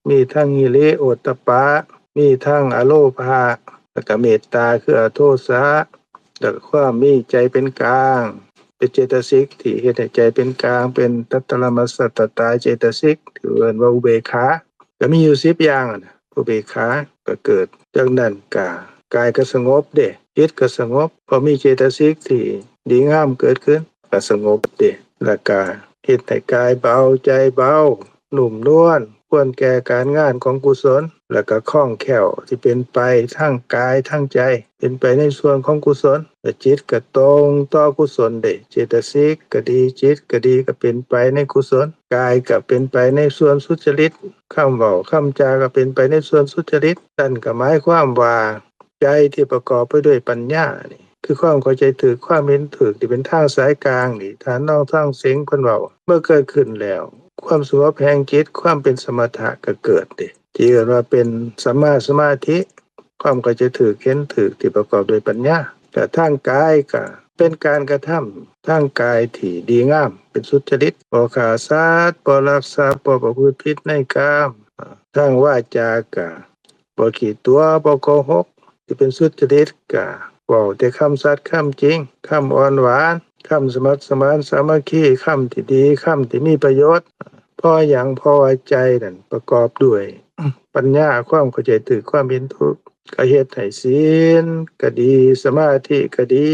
ມີທັງຫິລິໂອດຕະປະ ມີທັງອະໂລພະ ແລ້ວກໍເມດຕາ ຄືອະໂທສະ ແລ້ວກໍຄວາມມີໃຈເປັນກາງ ເປັນເຈຕະສິກທີ່ເຮັດໃຫ້ໃຈເປັນກາງ ເປັນຕັດຕະລະມັດສະຕະຕາເຈຕະສິກ ທີ່ເອີ້ນວ່າອຸເບກຂາ ກໍມີຢູ່ສິບຢ່າງຫັ້ນນະ. ອຸເບກຂາກໍເກີດ ຈາກນັ້ນກະກາຍກໍສະຫງົບເດ້ ຈິດກໍສະຫງົບ ເພາະມີເຈຕະສິກທີ່ດີງາມເກີດຂຶ້ນ ກໍສະຫງົບເດ້ ແລ້ວກະເຮັດໃຫ້ກາຍເບົາ ໃຈເບົາ ນຸ້ມນວນ ຄວນແກ່ການງານຂອງກຸສົນ ແລ້ວກະຄ່ອງແຄ້ວທີ່ເປັນໄປທາງກາຍທາງໃຈ ເປັນໄປໃນສ່ວນຂອງກຸສົນ ແລະ ຈິດກໍຕົງຕໍ່ກຸສົນເດ້ ເຈຕະສິກກໍດີ ຈິດກໍດີ ກໍເປັນໄປໃນກຸສົນ ກາຍກໍເປັນໄປໃນສ່ວນສຸຈະລິດ ຄຳເວົ້າຄຳຈາກໍເປັນໄປໃນສ່ວນສຸຈະລິດ. ນັ້ນກໍໝາຍຄວາມວ່າ ໃຈທີ່ປະກອບໄປດ້ວຍປັນຍານີ້ ຄືຄວາມເຂົ້າໃຈຖືກ ຄວາມເຫັນຖືກ ທີ່ເປັນທາງສາຍກາງນີ້ ທ່ານນອງທອງເສັງເພິ່ນເວົ້າ ເມື່ອເກີດຂຶ້ນແລ້ວ ຄວາມສະຫງົບແຫ່ງຈິດ ຄວາມເປັນສະມະຖະກໍເກີດເດ້ ທີ່ເອີ້ນວ່າເປັນສຳມາສະມາທິ ຄວາມເຂົ້າໃຈຖືກ ເຫັນຖືກ ທີ່ປະກອບດ້ວຍປັນຍາ. ແລະ ທາງກາຍກໍເປັນການກະທຳທາງກາຍທີ່ດີງາມ ເປັນສຸຈະລິດ ບໍ່ຂ້າສັດ ບໍ່ລັກຊັບ ບໍ່ປະພຶດຜິດໃນກາມ. ທາງວາຈາກໍ ບໍ່ຂີ້ຕົວະ ບໍ່ໂກຫົກ ທີ່ເປັນສຸຈະລິດ ກະເວົ້າແຕ່ຄຳສັດຄຳຈິງ ຄຳອ່ອນຫວານ ຄຳສະໝັກສະໝານສາມັກຄີ ຄຳທີ່ດີ ຄຳທີ່ມີປະໂຫຍດ. ເພາະຫຍັງ? ເພາະວ່າໃຈນັ້ນປະກອບດ້ວຍປັນຍາ ຄວາມເຂົ້າໃຈຖືກ ຄວາມເຫັນຖືກ ກະເຮັດໃຫ້ສິນກະດີ ສະມາທິກະດີ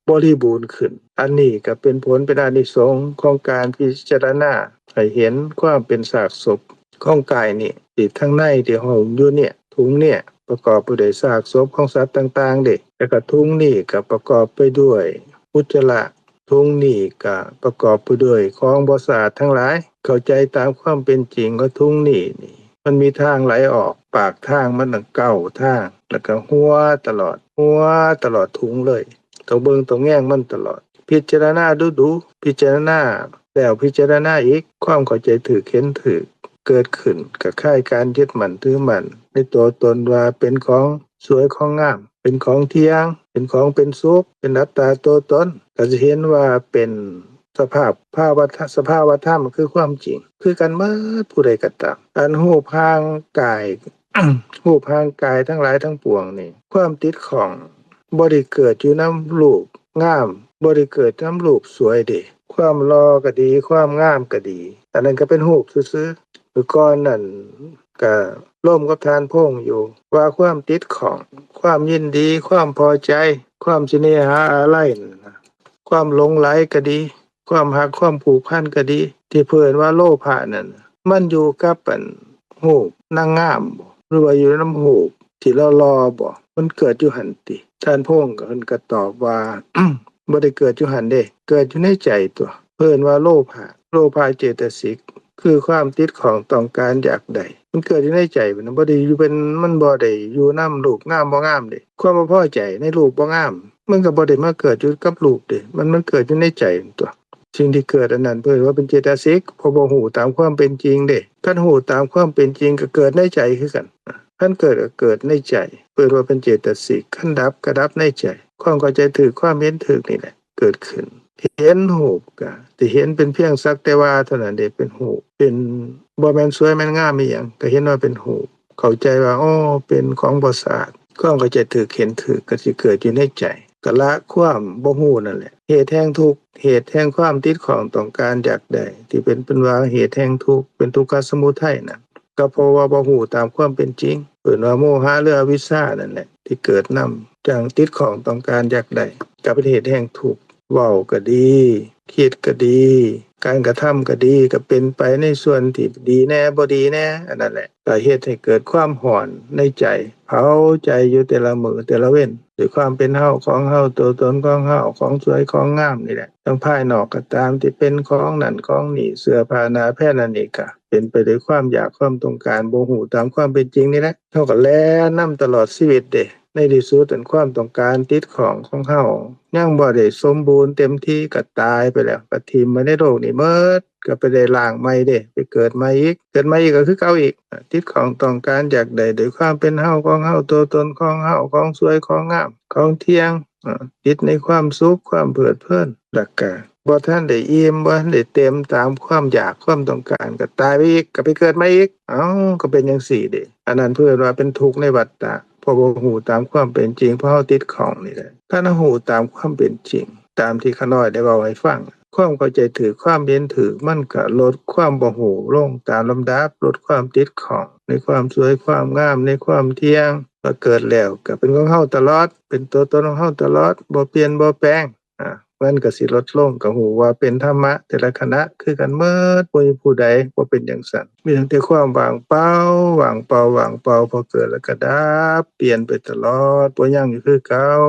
ບໍລິບູນຂຶ້ນ. ອັນນີ້ກະເປັນຜົນເປັນອານິສົງຂອງການພິຈາລະນາໃຫ້ເຫັນຄວາມເປັນຊາກສົບ ຂອງກາຍນີ້ ທີ່ທາງໃນທີ່ຫຸ້ມຢູ່ເນຍ ຖົງເນຍ ປະກອບໄປດ້ວຍຊາກສົບຂອງສັດຕ່າງໆເດ້ ແລ້ວກໍຖົງນີ້ກໍປະກອບໄປດ້ວຍອຸດຈະລະ ຖົງນີ້ກໍປະກອບໄປດ້ວຍຂອງບໍ່ສະອາດທັງຫຼາຍ. ເຂົ້າໃຈຕາມຄວາມເປັນຈິງວ່າຖົງນີ້ນີ້ ມັນມີທາງໄຫຼອອກ ປາກທາງມັນຕັ້ງເກົ້າທາງ ແລ້ວກໍຫົວຕະຫຼອດ ຫົວຕະຫຼອດຖົງເລີຍ ຕ້ອງເບິ່ງຕ້ອງແຍງມັນຕະຫຼອດ ພິຈາລະນາດຸໆ ພິຈາລະນາແລ້ວພິຈາລະນາອີກ ຄວາມເຂົ້າໃຈຖືກເຫັນຖືກເກີດຂຶ້ນ ກໍຄ້າຍການຍຶດໝັ້ນຖືໝັ້ນໃນຕົວຕົນວ່າເປັນຂອງສວຍຂອງງາມ ເປັນຂອງທ່ຽງ ເປັນຂອງເປັນສຸກ ເປັນອັດຕາຕົວຕົນ ກໍຈະເຫັນວ່າເປັນສະພາບ ພາວະ ສະພາວະທຳ ຄືຄວາມຈິງ ຄືກັນໝົດຜູ້ໃດກໍຕາມ. ອັນຮູບຮ່າງກາຍ ຮູບຮ່າງກາຍທັງຫຼາຍທັງປວງນີ້ ຄວາມຕິດຂ້ອງບໍ່ໄດ້ເກີດຢູ່ນຳຮູບງາມ ບໍ່ໄດ້ເກີດນຳຮູບສວຍເດ້ ຄວາມຫຼໍ່ກໍດີ ຄວາມງາມກໍດີ ອັນນັ້ນກໍເປັນຮູບຊື່ໆ. ມື້ກ່ອນນັ້ນກໍລົມກັບທ່ານພົງຢູ່ ວ່າຄວາມຕິດຂ້ອງ ຄວາມຍິນດີ ຄວາມພໍໃຈ ຄວາມສະເໜຫາອາໄລນັ້ນນະ ຄວາມຫຼົງໄຫຼກໍດີ ຄວາມຮັກຄວາມຜູກພັນກໍດີ ທີ່ເພິ່ນວ່າໂລພະນັ້ນ ມັນຢູ່ກັບອັນຮູບນາງງາມບໍ ຫຼືວ່າຢູ່ນຳຮູບທີ່ຫຼໍ່ໆບໍ ມັນເກີດຢູ່ຫັ້ນຕິ? ທ່ານພົງກໍເພິ່ນກໍຕອບວ່າ ບໍ່ໄດ້ເກີດຢູ່ຫັ້ນເດ້ ເກີດຢູ່ໃນໃຈຕົວະ ເພິ່ນວ່າໂລພະ ໂລພະເຈຕະສິກ ຄືຄວາມຕິດຂ້ອງຕ້ອງການຢາກໄດ້ ມັນເກີດຢູ່ໃນໃຈ ມັນບໍ່ໄດ້ຢູ່ເປັນ ມັນບໍ່ໄດ້ຢູ່ນຳຮູບງາມບໍ່ງາມເດ້ ຄວາມບໍ່ພໍໃຈໃນຮູບບໍ່ງາມ ມັນກໍບໍ່ໄດ້ມາເກີດຢູ່ກັບຮູບເດ້ ມັນ ມັນເກີດຢູ່ໃນໃຈຕົວະ. ສິ່ງທີ່ເກີດອັນນັ້ນເພິ່ນວ່າເປັນເຈຕະສິກ ເພາະບໍ່ຮູ້ຕາມຄວາມເປັນຈິງເດ້ ຄັນຮູ້ຕາມຄວາມເປັນຈິງກໍເກີດໃນໃຈຄືກັນ ຄັນເກີດກໍເກີດໃນໃຈ ເພິ່ນວ່າເປັນເຈຕະສິກ ຄັນດັບກໍດັບໃນໃຈ ຄວາມເຂົ້າໃຈຖືກ ຄວາມເຫັນຖືກນີ້ແຫຼະເກີດຂຶ້ນ. ເຫັນຮູບກໍທີ່ເຫັນເປັນພຽງສັກແຕ່ວ່າເທົ່ານັ້ນເດ້ ເປັນຮູບ ເປັນ ບໍ່ແມ່ນສວຍແມ່ນງາມອີ່ຫຍັງ ກໍເຫັນວ່າເປັນຮູບ ເຂົ້າໃຈວ່າ ໂອ້ ເປັນຂອງບໍ່ສະອາດ ຄວາມເຂົ້າໃຈຖືກເຫັນຖືກກໍຊິເກີດຢູ່ໃນໃຈ ກໍລະຄວາມບໍ່ຮູ້ນັ້ນແຫຼະ ເຫດແຫ່ງທຸກ ເຫດແຫ່ງຄວາມຕິດຂ້ອງຕ້ອງການຢາກໄດ້ ທີ່ເປັນ ເປັນວ່າເຫດແຫ່ງທຸກ ເປັນທຸກຂະສະມຸໄທນັ້ນ ກໍເພາະວ່າບໍ່ຮູ້ຕາມຄວາມເປັນຈິງ ເອີ້ນວ່າໂມຫະ ຫຼື ອະວິຊຊານັ້ນແຫຼະ ທີ່ເກີດນຳ ຈັ່ງຕິດຂ້ອງຕ້ອງການຢາກໄດ້ ກໍເປັນເຫດແຫ່ງທຸກ. ເວົ້າກໍດີ ຄິດກໍດີ ການກະທຳກໍດີ ກໍເປັນໄປໃນສ່ວນທີ່ດີແດ່ ບໍ່ດີແດ່ ອັນນັ້ນແຫຼະ ກໍເຮັດໃຫ້ເກີດຄວາມຮ້ອນໃນໃຈ ເຜົາໃຈຢູ່ແຕ່ລະມື້ແຕ່ລະເວັນ ດ້ວຍຄວາມເປັນເຮົາ ຂອງເຮົາ ຕົວຕົນຂອງເຮົາ ຂອງສວຍຂອງງາມນີ້ແຫຼະ ທັງພາຍນອກກໍຕາມ ທີ່ເປັນຂອງນັ້ນຂອງນີ້ ເສື້ອຜ້າໜ້າແພນອັນນີ້ ກໍເປັນໄປດ້ວຍຄວາມຢາກຄວາມຕ້ອງການ ບໍ່ຮູ້ຕາມຄວາມເປັນຈິງນີ້ແຫຼະ ເຮົາກໍແລ່ນນຳຕະຫຼອດຊີວິດເດ້. ໃນທີ່ສຸດ ອັນຄວາມຕ້ອງການຕິດຂ້ອງຂອງເຮົາຍັງບໍ່ໄດ້ສົມບູນເຕັມທີ່ ກໍຕາຍໄປແລ້ວ ກໍຖິ້ມໄວ້ໃນໂລກນີ້ໝົດ ກໍໄປໄດ້ລ້າງໃໝ່ເດ້ ໄປເກີດໃໝ່ອີກ ເກີດໃໝ່ອີກກໍຄືເກົ່າອີກ ຕິດຂ້ອງຕ້ອງການຢາກໄດ້ໂດຍຄວາມເປັນເຮົາ ຂອງເຮົາ ຕົວຕົນຂອງເຮົາ ຂອງສວຍ ຂອງງາມ ຂອງທ່ຽງ ເອີ ຕິດໃນຄວາມສຸກ ຄວາມເພີດເພີນ ແລ້ວກະບໍ່ທັນໄດ້ອີ່ມ ບໍ່ທັນໄດ້ເຕັມຕາມຄວາມຢາກ ຄວາມຕ້ອງການ ກໍຕາຍໄປອີກ ກໍໄປເກີດໃໝ່ອີກ ເອົ້າ ກໍເປັນຈັ່ງຊີ້ເດ. ອັນນັ້ນເພິ່ນວ່າເປັນທຸກໃນວັດຕະ ເພາະບໍ່ຮູ້ຕາມຄວາມເປັນຈິງ ເພາະເຮົາຕິດຂ້ອງນີ້ແຫຼະ. ຄັນເຮົາຮູ້ຕາມຄວາມເປັນຈິງ ຕາມທີ່ຂ້ານ້ອຍໄດ້ເວົ້າໃຫ້ຟັງ ຄວາມເຂົ້າໃຈຖືກ ຄວາມເຫັນຖືກ ມັນກໍລົດຄວາມບໍ່ຮູ້ລົງຕາມລຳດັບ ລົດຄວາມຕິດຂ້ອງໃນຄວາມສວຍຄວາມງາມ ໃນຄວາມທ່ຽງ ວ່າເກີດແລ້ວກໍເປັນຂອງເຮົາຕະຫຼອດ ເປັນຕົວຕົນຂອງເຮົາຕະຫຼອດ ບໍ່ປ່ຽນບໍ່ແປງ ອາ ມັນກໍຊິລົດລົງ ກໍຮູ້ວ່າເປັນທຳມະແຕ່ລະຂະນະຄືກັນໝົດ ບໍ່ມີຜູ້ໃດບໍ່ເປັນຈັ່ງຊັ້ນ ມີຕັ້ງແຕ່ຄວາມວ່າງເປົ່າ ວ່າງເປົ່າ ວ່າງເປົ່າ ພໍເກີດແລ້ວກໍດັບ ປ່ຽນໄປຕະຫຼອດ ບໍ່ຍັງຢູ່ຄືເກົ່າ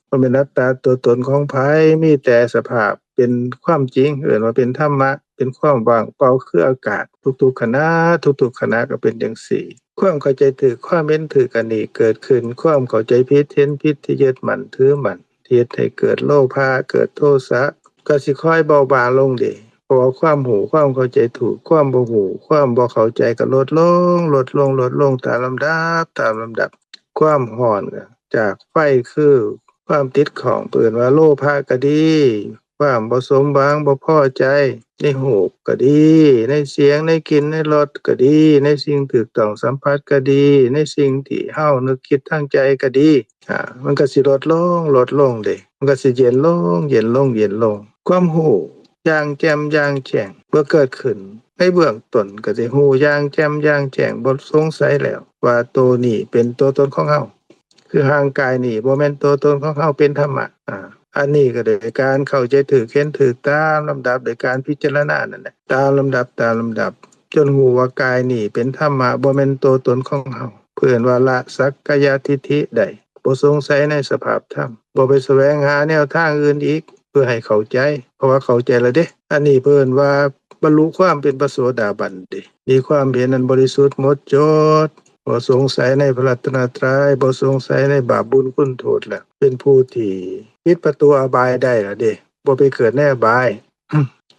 ບໍ່ແມ່ນອັດຕາຕົວຕົນຂອງໃຜ ມີແຕ່ສະພາບ ເປັນຄວາມຈິງ ເອີ້ນວ່າເປັນທຳມະ ເປັນຄວາມວ່າງເປົ່າຄືອາກາດ ທຸກໆຂະນະ ທຸກໆຂະນະກໍເປັນຈັ່ງຊີ້. ຄວາມເຂົ້າໃຈຖືກ ຄວາມເຫັນຖືກອັນນີ້ເກີດຂຶ້ນ ຄວາມເຂົ້າໃຈຜິດ ເຫັນຜິດທີ່ຍຶດໝັ້ນຖືໝັ້ນ ທີ່ເຮັດໃຫ້ເກີດໂລພະ ເກີດໂທສະ ກໍຊິຄ່ອຍເບົາບາງລົງເດ ເພາະວ່າຄວາມຮູ້ ຄວາມເຂົ້າໃຈຖືກ ຄວາມບໍ່ຮູ້ ຄວາມບໍ່ເຂົ້າໃຈກໍລົດລົງ ລົດລົງ ລົດລົງຕາມລຳດັບ ຕາມລຳດັບ ຄວາມຮ້ອນກໍຈາກໄຟຄື ຄວາມຕິດຂ້ອງ ເອີ້ນວ່າໂລພະກໍດີ ຄວາມບໍ່ສົມຫວັງ ບໍ່ພໍໃຈ ໃນຮູບກໍດີ ໃນສຽງ ໃນກິ່ນ ໃນລົດກໍດີ ໃນສິ່ງຖືກຕ້ອງສຳຜັດກໍດີ ໃນສິ່ງທີ່ເຮົານຶກຄິດທາງໃຈກໍດີ ອາ ມັນກໍຊິລົດລົງ ລົດລົງເດ້ ມັນກໍຊິເຢັນລົງ ເຢັນລົງ ເຢັນລົງ ຄວາມຮູ້ຢ່າງແຈ່ມຢ່າງແຈ້ງ ເມື່ອເກີດຂຶ້ນໃນເບື້ອງຕົ້ນ ກໍຊິຮູ້ຢ່າງແຈ່ມຢ່າງແຈ້ງ ບໍ່ສົງໄສແລ້ວວ່າໂຕນີ້ເປັນຕົວຕົນຂອງເຮົາ ຄືຮ່າງກາຍນີ້ບໍ່ແມ່ນຕົວຕົນຂອງເຮົາ ເປັນທຳມະ ອາ ອັນນີ້ກໍໂດຍການເຂົ້າໃຈຖືກ ເຫັນຖືກຕາມລຳດັບ ໂດຍການພິຈາລະນານັ້ນແຫຼະ ຕາມລຳດັບ ຕາມລຳດັບ ຈົນຮູ້ວ່າກາຍນີ້ເປັນທຳມະ ບໍ່ແມ່ນຕົວຕົນຂອງເຮົາ ເພິ່ນວ່າລະສັກກາຍະທິດຖິໄດ້ ບໍ່ສົງໄສໃນສະພາບທຳ ບໍ່ໄປສະແຫວງຫາແນວທາງອື່ນອີກ ເພື່ອໃຫ້ເຂົ້າໃຈ ເພາະວ່າເຂົ້າໃຈແລ້ວເດ້ ອັນນີ້ເພິ່ນວ່າ ບັນລຸຄວາມເປັນພະໂສດາບັນເດ ມີຄວາມເຫັນອັນບໍລິສຸດໝົດຈົດ ບໍ່ສົງໄສໃນພະລັດຕະນະໄຕ ບໍ່ສົງໄສໃນບາບບຸນຄຸນໂທດແລ້ວ ເປັນຜູ້ທີ່ປິດປະຕູອະບາຍໄດ້ແລ້ວເດ ບໍ່ໄປເກີດໃນອະບາຍ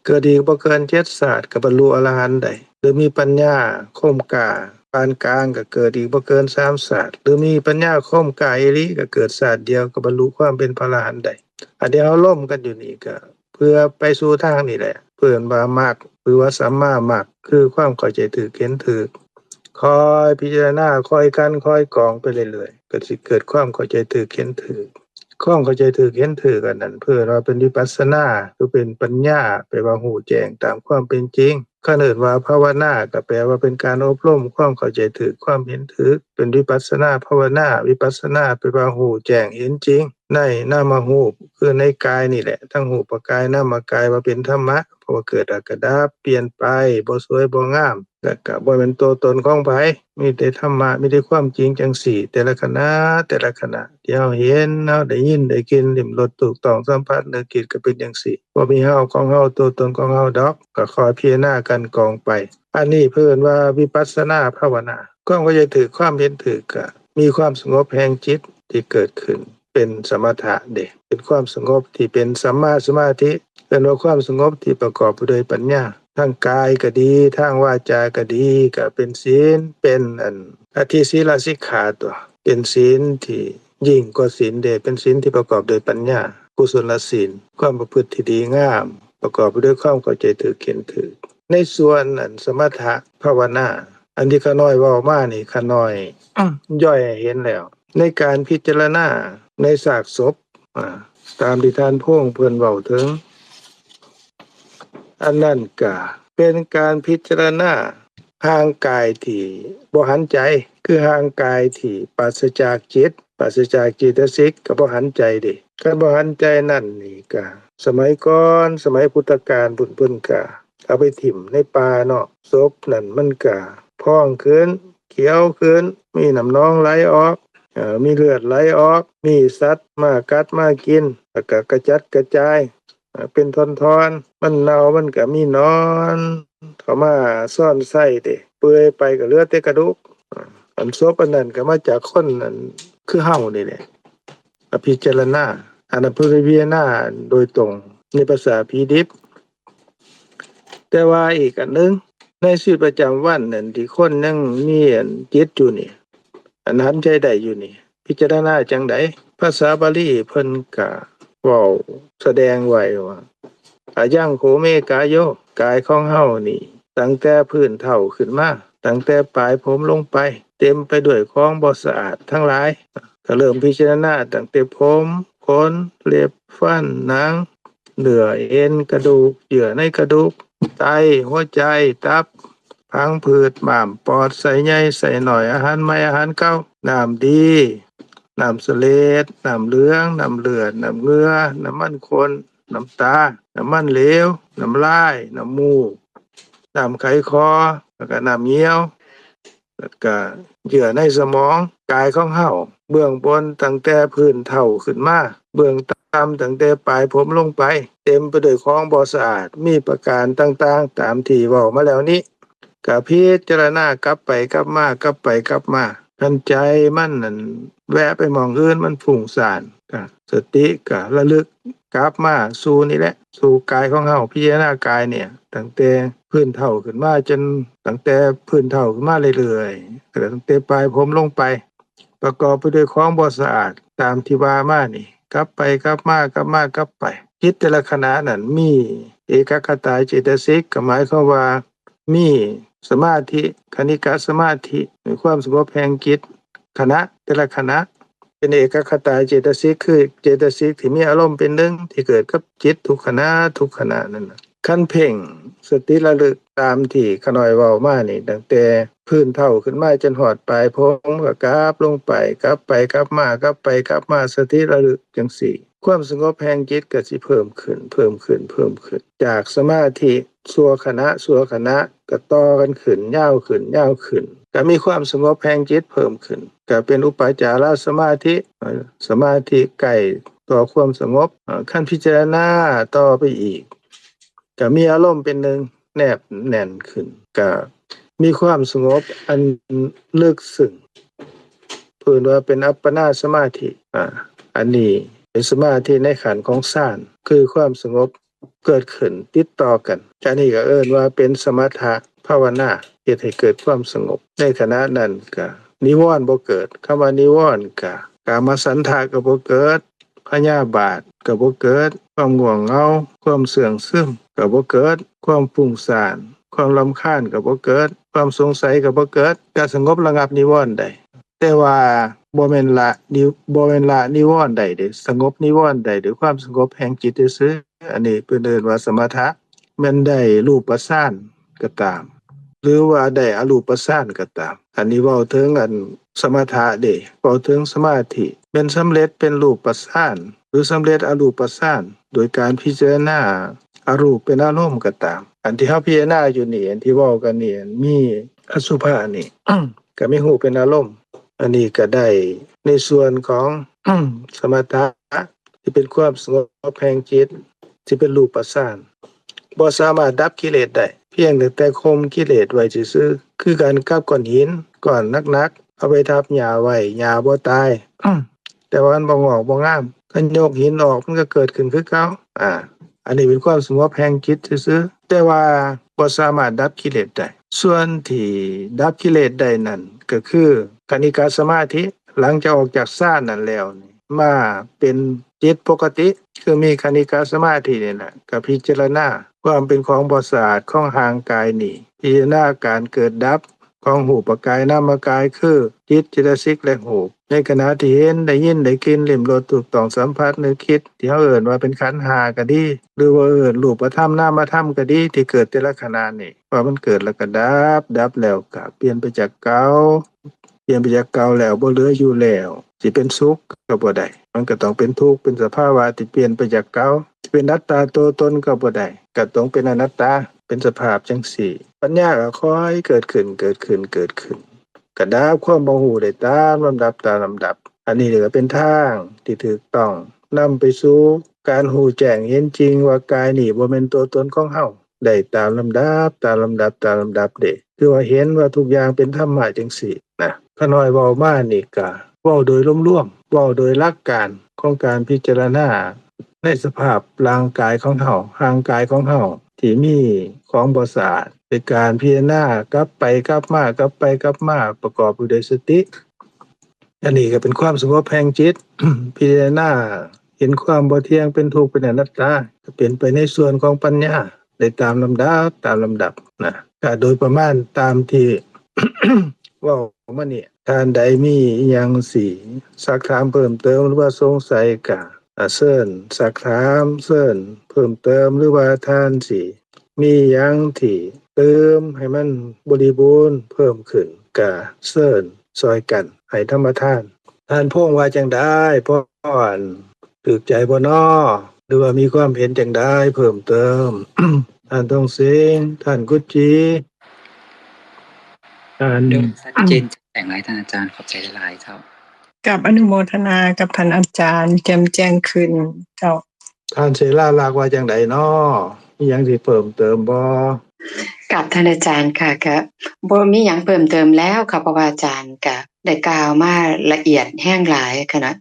ເກີດອີກບໍ່ເກີນເຈັດຊາດກໍບັນລຸອະລະຫັນໄດ້ ຫຼືມີປັນຍາຄົມກ້າປານກາງກໍເກີດອີກບໍ່ເກີນສາມຊາດ ຫຼືມີປັນຍາຄົມກ້າອີ່ຫຼີກໍເກີດຊາດດຽວກໍບັນລຸຄວາມເປັນພະອະລະຫັນໄດ້ ອັນທີ່ເຮົາລົມກັນຢູ່ນີ້ກໍ ເພື່ອໄປສູ່ທາງນີ້ແຫຼະ ເອີ້ນວ່າມັກ ຫຼືວ່າສຳມາມັກ ຄືຄວາມເຂົ້າໃຈຖືກເຫັນຖືກ ຄອຍພິຈາລະນາ ຄອຍກັ່ນ ຄອຍກອງໄປເລື້ອຍໆ ກໍຊິເກີດຄວາມເຂົ້າໃຈຖືກເຫັນຖືກ ຄວາມເຂົ້າໃຈຖືກເຫັນຖືກອັນນັ້ນ ເອີ້ນວ່າເປັນວິປັດສະນາ ຄືເປັນປັນຍາ ແປວ່າຮູ້ແຈ້ງຕາມຄວາມເປັນຈິງ ຄັນເອີ້ນວ່າພາວະນາ ກໍແປວ່າເປັນການອົບຮົມຄວາມເຂົ້າໃຈຖືກ ຄວາມເຫັນຖືກ ເປັນວິປັດສະນາພາວະນາ ວິປັດສະນາແປວ່າຮູ້ແຈ້ງເຫັນຈິງ ໃນນາມະຮູບ ຄືໃນກາຍນີ້ແຫຼະ ທັງຮູບປະກາຍ ນາມະກາຍ ວ່າເປັນທຳມະ ເພາະວ່າເກີດແລ້ວກໍດັບ ປ່ຽນໄປ ບໍ່ສວຍບໍ່ງາມ ແລ້ວກໍບໍ່ແມ່ນຕົວຕົນຂອງໃຜ ມີແຕ່ທຳມະ ມີແຕ່ຄວາມຈິງຈັ່ງຊີ້ ແຕ່ລະຂະນະ ແຕ່ລະຂະນະ ທີ່ເຮົາເຫັນ ເຮົາໄດ້ຍິນ ໄດ້ກິນ ລິ້ມລົດ ຖືກຕ້ອງສຳຜັດ ນຶກຄິດ ກໍເປັນຈັ່ງຊີ້ ບໍ່ມີເຮົາ ຂອງເຮົາ ຕົວຕົນຂອງເຮົາດອກ ກໍຄອຍພິຈາລະນາ ກັ່ນກອງໄປ ອັນນີ້ເພິ່ນວ່າວິປັດສະນາພາວະນາ ຄວາມເຂົ້າໃຈຖືກ ຄວາມເຫັນຖືກ ກໍມີຄວາມສະຫງົບແຫ່ງຈິດທີ່ເກີດຂຶ້ນ ເປັນສະມະຖະເດ້ ເປັນຄວາມສະຫງົບທີ່ເປັນສຳມາສະມາທິ ເອີ້ນວ່າຄວາມສະຫງົບທີ່ປະກອບໄປດ້ວຍປັນຍາ ທາງກາຍກໍດີ ທາງວາຈາກໍດີ ກໍເປັນສິນ ເປັນອັນ ອະທິສີລະສິກຂາຕົວະ ເປັນສິນທີ່ຍິ່ງກວ່າສິນເດ້ ເປັນສິນທີ່ປະກອບດ້ວຍປັນຍາ ກຸສົນລະສິນ ຄວາມປະພຶດທີ່ດີງາມ ປະກອບໄປດ້ວຍຄວາມເຂົ້າໃຈຖືກເຫັນຖືກ ໃນສ່ວນອັນສະມະຖະພາວະນາ ອັນທີ່ຂ້ານ້ອຍເວົ້າມານີ້ ຂ້ານ້ອຍ ຍ່ອຍໃຫ້ເຫັນແລ້ວ ໃນການພິຈາລະນາໃນຊາກສົບ ອາ ຕາມທີ່ທ່ານພວງເພິ່ນເວົ້າເຖິງ ອັນນັ້ນກະເປັນການພິຈາລະນາຮ່າງກາຍທີ່ບໍ່ຫັນໃຈ ຄືຮ່າງກາຍທີ່ປາສະຈາກຈິດ ປາສະຈາກເຈຕະສິກ ກໍບໍ່ຫັນໃຈເດ້ ຄັນບໍ່ຫັນໃຈນັ້ນນີ້ກະ ສະໄໝກ່ອນ ສະໄໝພຸດທະການພຸ້ນ ເພິ່ນກະເອົາໄປຖິ້ມໃນປ່າເນາະ ສົບນັ້ນມັນກະພອງຂຶ້ນ ຂຽວຂຶ້ນ ມີນ້ຳໜອງໄຫຼອອກ ເອີ ມີເລືອດໄຫຼອອກ ມີສັດມາກັດມາກິນ ແລ້ວກະກະຈັດກະຈາຍ ເອີ ເປັນທ່ອນໆ ມັນເນົ່າ ມັນກະມີໜອນເຂົ້າມາຊອນໄຊເດ້ ເປື່ອຍໄປກະເຫຼືອແຕ່ກະດູກ ເອີ ອັນສົບອັນນັ້ນກະມາຈາກຄົນນັ້ນ ຄືເຮົານີ້ແຫຼະ ກະພິຈາລະນາ ອັນນັ້ນເພິ່ນໄປພິຈາລະນາໂດຍຕົງໃນພາສາຜີດິບ. ແຕ່ວ່າອີກອັນໜຶ່ງ ໃນຊີວິດປະຈຳວັນນັ້ນ ທີ່ຄົນຍັງມີອັນຈິດຢູ່ນີ້ ອັນຫັນໃຈໄດ້ຢູ່ນີ້ ພິຈາລະນາຈັ່ງໃດ? ພາສາບາລີເພິ່ນກະເວົ້າສະແດງໄວ້ວ່າ ອາຍັງໂຂເມກາໂຍ ກາຍຂອງເຮົານີ້ ຕັ້ງແຕ່ພື້ນເທົ້າຂຶ້ນມາ ຕັ້ງແຕ່ປາຍຜົມລົງໄປ ເຕັມໄປດ້ວຍຂອງບໍ່ສະອາດທັງຫຼາຍ. ກະເລີ່ມພິຈາລະນາຕັ້ງແຕ່ຜົມ, ຂົນ, ເລັບ, ຟັນ, ໜັງ, ເນື້ອ, ເອັນ, ກະດູກ, ເຍື່ອໃນກະດູກ, ໄຕ, ຫົວໃຈ, ຕັບ, ຜັງຜືດ, ມ້າມ, ປອດ, ໄສ້ໃຫຍ່, ໄສ້ນ້ອຍ, ອາຫານໃໝ່, ອາຫານເກົ່າ, ນ້ຳດີ, ນ້ຳສະເລັດ, ນ້ຳເຫຼືອງ, ນ້ຳເລືອດ, ນ້ຳເຫື່ອ, ນ້ຳມັນຂົນ, ນ້ຳຕາ, ນ້ຳມັນເຫຼວ, ນ້ຳລາຍ, ນ້ຳມູກ, ນ້ຳໄຂຄໍ, ແລ້ວກະນ້ຳຍ່ຽວ, ແລ້ວກະເຍື່ອໃນສະໝອງ. ກາຍຂອງເຮົາເບື້ອງບົນຕັ້ງແຕ່ພື້ນເທົ້າຂຶ້ນມາ, ເບື້ອງຕ່ຳຕັ້ງແຕ່ປາຍຜົມລົງໄປ ເຕັມໄປດ້ວຍຂອງບໍ່ສະອາດ ມີປະການຕ່າງໆ ຕາມທີ່ເວົ້າມາແລ້ວນີ້. ກະພິຈາລະນາກັບໄປກັບມາ ກັບໄປກັບມາ. ຄັນໃຈມັນນັ້ນແວະໄປໝ່ອງອື່ນ ມັນຟຸ້ງສ້ານ ກະສະຕິກະລະລຶກກັບມາສູ່ນີ້ແຫຼະ ສູ່ກາຍຂອງເຮົາ. ພິຈາລະນາກາຍນີ້ຕັ້ງແຕ່ພື້ນເທົ້າຂຶ້ນມາ ຈົນຕັ້ງແຕ່ພື້ນເທົ້າຂຶ້ນມາເລື້ອຍໆ ກະຕັ້ງແຕ່ປາຍຜົມລົງໄປ ປະກອບໄປດ້ວຍຂອງບໍ່ສະອາດ ຕາມທີ່ວ່າມານີ້ ກັບໄປກັບມາ ກັບມາກັບໄປ. ຈິດແຕ່ລະຂະນະນັ້ນມີເອກັກຄະຕາເຈຕະສິກ ກໍໝາຍຄວາມວ່າມີສະມາທິ ຄະນິກະສະມາທິ ມີຄວາມສະຫງົບແຫ່ງຈິດ ຂະນະ ແຕ່ລະຂະນະ ເປັນເອກັກຄະຕາເຈຕະສິກ ຄືເຈຕະສິກທີ່ມີອາລົມເປັນໜຶ່ງ ທີ່ເກີດກັບຈິດທຸກຂະນະ ທຸກຂະນະນັ້ນນະ. ຄັນເພັ່ງສະຕິລະລຶກຕາມທີ່ຂະນ້ອຍເວົ້າມານີ້ ຕັ້ງແຕ່ພື້ນເທົ້າຂຶ້ນມາຈົນຮອດປາຍຜົມ ກໍກັບລົງໄປ ກັບໄປກັບມາ ກັບໄປກັບມາ ສະຕິລະລຶກຈັ່ງຊີ້ ຄວາມສະຫງົບແຫ່ງຈິດກໍຊິເພີ່ມຂຶ້ນ ເພີ່ມຂຶ້ນ ເພີ່ມຂຶ້ນ ຈາກສະມາທິຊົ່ວຂະນະ ຊົ່ວຂະນະ ກໍຕໍ່ກັນຂຶ້ນ ຍາວຂຶ້ນ ຍາວຂຶ້ນ ກໍມີຄວາມສະຫງົບແຫ່ງຈິດເພີ່ມຂຶ້ນ ກໍເປັນອຸປະຈາລະສະມາທິ ສະມາທິໃກ້ຕໍ່ຄວາມສະຫງົບ. ຄັນພິຈາລະນາຕໍ່ໄປອີກ ກະມີອາລົມເປັນໜຶ່ງແນບແໜ້ນຂຶ້ນ ກະມີຄວາມສະຫງົບອັນເລິກເຊິ່ງ ເອີ້ນວ່າເປັນອັບປະນາສະມາທິ. ອາ ອັນນີ້ເປັນສະມາທິໃນຂັ້ນຂອງຊານ ຄືຄວາມສະຫງົບເກີດຂຶ້ນຕິດຕໍ່ກັນ. ອັນນີ້ກໍເອີ້ນວ່າເປັນສະມະຖະພາວະນາ ເຮັດໃຫ້ເກີດຄວາມສະຫງົບ. ໃນຂະນະນັ້ນກະນິວອນບໍ່ເກີດ. ຄຳວ່ານິວອນກະ ກາມະສັນທະກໍບໍ່ເກີດ. ພະຍາບາດກໍບໍ່ເກີດ, ຄວາມງ່ວງເຫງົາ, ຄວາມເຊື່ອງຊຶມກໍບໍ່ເກີດ, ຄວາມຟຸ້ງສ້ານ, ຄວາມລຳຄານກໍບໍ່ເກີດ, ຄວາມສົງໄສກໍບໍ່ເກີດ, ກໍສະຫງົບລະງັບນິວອນໄດ້. ແຕ່ວ່າບໍ່ແມ່ນລະນິ ບໍ່ແມ່ນລະນິວອນໄດ້ເດ້, ສະຫງົບນິວອນໄດ້ດ້ວຍຄວາມສະຫງົບແຫ່ງຈິດຊື່ໆ. ອັນນີ້ເພິ່ນເອີ້ນວ່າສະມະຖະ. ແມ່ນໄດ້ຮູບປະຊານກໍຕາມ ຫຼືວ່າໄດ້ອະຮູບປະຊານກໍຕາມ, ອັນນີ້ເວົ້າເຖິງອັນສະມະຖະເດ້, ເວົ້າເຖິງສະມາທິ ແມ່ນສຳເລັດເປັນຮູບປະຊານ ຫຼືສຳເລັດອະຮູບປະຊານ ໂດຍການພິຈາລະນາອະຮູບເປັນອາລົມກໍຕາມ. ອັນທີ່ເຮົາພິຈາລະນາຢູ່ນີ້ ອັນທີ່ເວົ້າກັນນີ້ ອັນມີອະສຸພະນີ້ ກໍມີຮູບເປັນອາລົມ. ອັນນີ້ກໍໄດ້ໃນສ່ວນຂອງສະມະຖະ ທີ່ເປັນຄວາມສະຫງົບແຫ່ງຈິດ ທີ່ເປັນຮູບປະຊານ ບໍ່ສາມາດດັບກິເລດໄດ້, ພຽງແຕ່ຂົ່ມກິເລດໄວ້ຊື່ໆ ຄືກັນກັບກ້ອນຫີນກ້ອນໜັກໆ ເອົາໄປທັບຫຍ້າໄວ້, ຫຍ້າບໍ່ຕາຍ ແຕ່ວ່າມັນບໍ່ງອກບໍ່ງາມ, ຄັນຍົກຫີນອອກ ມັນກໍເກີດຂຶ້ນຄືເກົ່າ. ອາ ອັນນີ້ເປັນຄວາມສະຫງົບແຫ່ງຈິດຊື່ໆ ແຕ່ວ່າບໍ່ສາມາດດັບກິເລດໄດ້. ສ່ວນທີ່ດັບກິເລດໄດ້ນັ້ນ ກໍຄືຄະນິກະສະມາທິ. ຫຼັງຈາກອອກຈາກຊານນັ້ນແລ້ວນີ້ ມາເປັນຈິດປົກກະຕິ ຄືມີຄະນິກະສະມາທິນີ້ແຫຼະ ກໍພິຈາລະນາຄວາມເປັນຂອງບໍ່ສະອາດຂອງຮ່າງກາຍນີ້, ພິຈາລະນາການເກີດດັບຂອງຮູບປະກາຍນາມະກາຍ ຄືຈິດ ເຈຕະສິກ ແລະ ຮູບ. ໃນຂະນະທີ່ເຫັນ, ໄດ້ຍິນ, ໄດ້ກິ່ນ, ລິ້ມລົດ, ຖືກຕ້ອງສຳຜັດ, ນຶກຄິດ ທີ່ເຮົາເອີ້ນວ່າເປັນຂັນຫ້າກໍດີ ຫຼືວ່າເອີ້ນຮູບປະທຳນາມະທຳກໍດີ ທີ່ເກີດແຕ່ລະຂະນະນີ້ ວ່າມັນເກີດແລ້ວກໍດັບ, ດັບແລ້ວກໍປ່ຽນໄປຈາກເກົ່າ, ປ່ຽນໄປຈາກເກົ່າແລ້ວບໍ່ເຫຼືອຢູ່ແລ້ວ ຊິເປັນສຸກກໍບໍ່ໄດ້, ມັນກໍຕ້ອງເປັນທຸກ ເປັນສະພາວະທີ່ປ່ຽນໄປຈາກເກົ່າ, ຊິເປັນອັດຕາຕົວຕົນກໍບໍ່ໄດ້ ກໍຕ້ອງເປັນອະນັດຕາ ເປັນສະພາບຈັ່ງຊີ້. ປັນຍາກໍຄ່ອຍເກີດຂຶ້ນ ເກີດຂຶ້ນ ເກີດຂຶ້ນ ກໍດັບຄວາມບໍ່ຮູ້ໄດ້ຕາມລຳດັບ ຕາມລຳດັບ. ອັນນີ້ກໍເປັນທາງທີ່ຖືກຕ້ອງນຳໄປສູ່ການຮູ້ແຈ້ງເຫັນຈິງວ່າກາຍນີ້ບໍ່ແມ່ນຕົວຕົນຂອງເຮົາ ໄດ້ຕາມລຳດັບ ຕາມລຳດັບ ຕາມລຳດັບເດ້. ຄືວ່າເຫັນວ່າທຸກຢ່າງເປັນທຳມະຈັ່ງຊີ້ນະ. ຂ້ານ້ອຍເວົ້າມານີ້ກະເ ເວົ້າໂດຍລວມໆ ເວົ້າໂດຍຫຼັກການຂອງການພິຈາລະນາໃນສະພາບຮ່າງກາຍຂອງເຮົາ, ຮ່າງກາຍຂອງເຮົາທີ່ມີຂອງບໍ່ສະອາດ, ໂດຍການພິຈາລະນາກັບໄປກັບມາ, ກັບໄປກັບມາ, ປະກອບຢູ່ດ້ວຍສະຕິ. ອັນນີ້ກໍເປັນຄວາມສະຫງົບແຫ່ງຈິດ, ພິຈາລະນາເຫັນຄວາມບໍ່ທ່ຽງ, ເປັນທຸກ, ເປັນອະນັດຕາ, ກໍເປັນໄປໃນສ່ວນຂອງປັນຍາໄດ້ຕາມລຳດັບ, ຕາມລຳດັບນະ. ກໍໂດຍປະມານຕາມທີ່ເວົ້າມານີ້, ທ່ານໃດມີອີ່ຫຍັງຊິຊັກຖາມເພີ່ມເຕີມ ຫຼືວ່າສົງໄສ ກໍ ອາ ເຊີນຊັກຖາມ, ເຊີນເພີ່ມເຕີມ ຫຼືວ່າທ່ານຊິມີຫຍັງທີ່ເຕີມໃຫ້ມັນບໍລິບູນເພີ່ມຂຶ້ນ ກະເຊີນຊ່ອຍກັນໃຫ້ທຳມະທານ. ທ່ານພົງວ່າຈັ່ງໃດ? ພໍ ອັນ ຖືກໃຈບໍ່ນໍ? ຫຼືວ່າມີຄວາມເຫັນຈັ່ງໃດເພີ່ມເຕີມ? ທ່ານທອງເສງ, ທ່ານກຸດຈີ, ທ່ານ ໂດຍ ຊັດເຈນແຈ່ມແຈ້ງຫຼາຍ ທ່ານອາຈານ, ຂອບໃຈຫຼາຍໆ ເຈົ້າ. ກາບອະນຸໂມທະນາກັບທ່ານອາຈານ ແຈ່ມແຈ້ງຂຶ້ນເຈົ້າ. ທ່ານເສລາລັກວ່າຈັ່ງໃດນໍ? ມີຫຍັງຊິເພີ່ມເຕີມບໍ່? ກາບທ່ານອາຈານຄ່ະ, ກະບໍ່ມີຫຍັງເພີ່ມເຕີມແລ້ວຄ່ະ, ເພາະວ່າອາຈານກະໄດ້ກ່າວມາລະອຽດແຮງຫຼາຍຄ່ະນະ.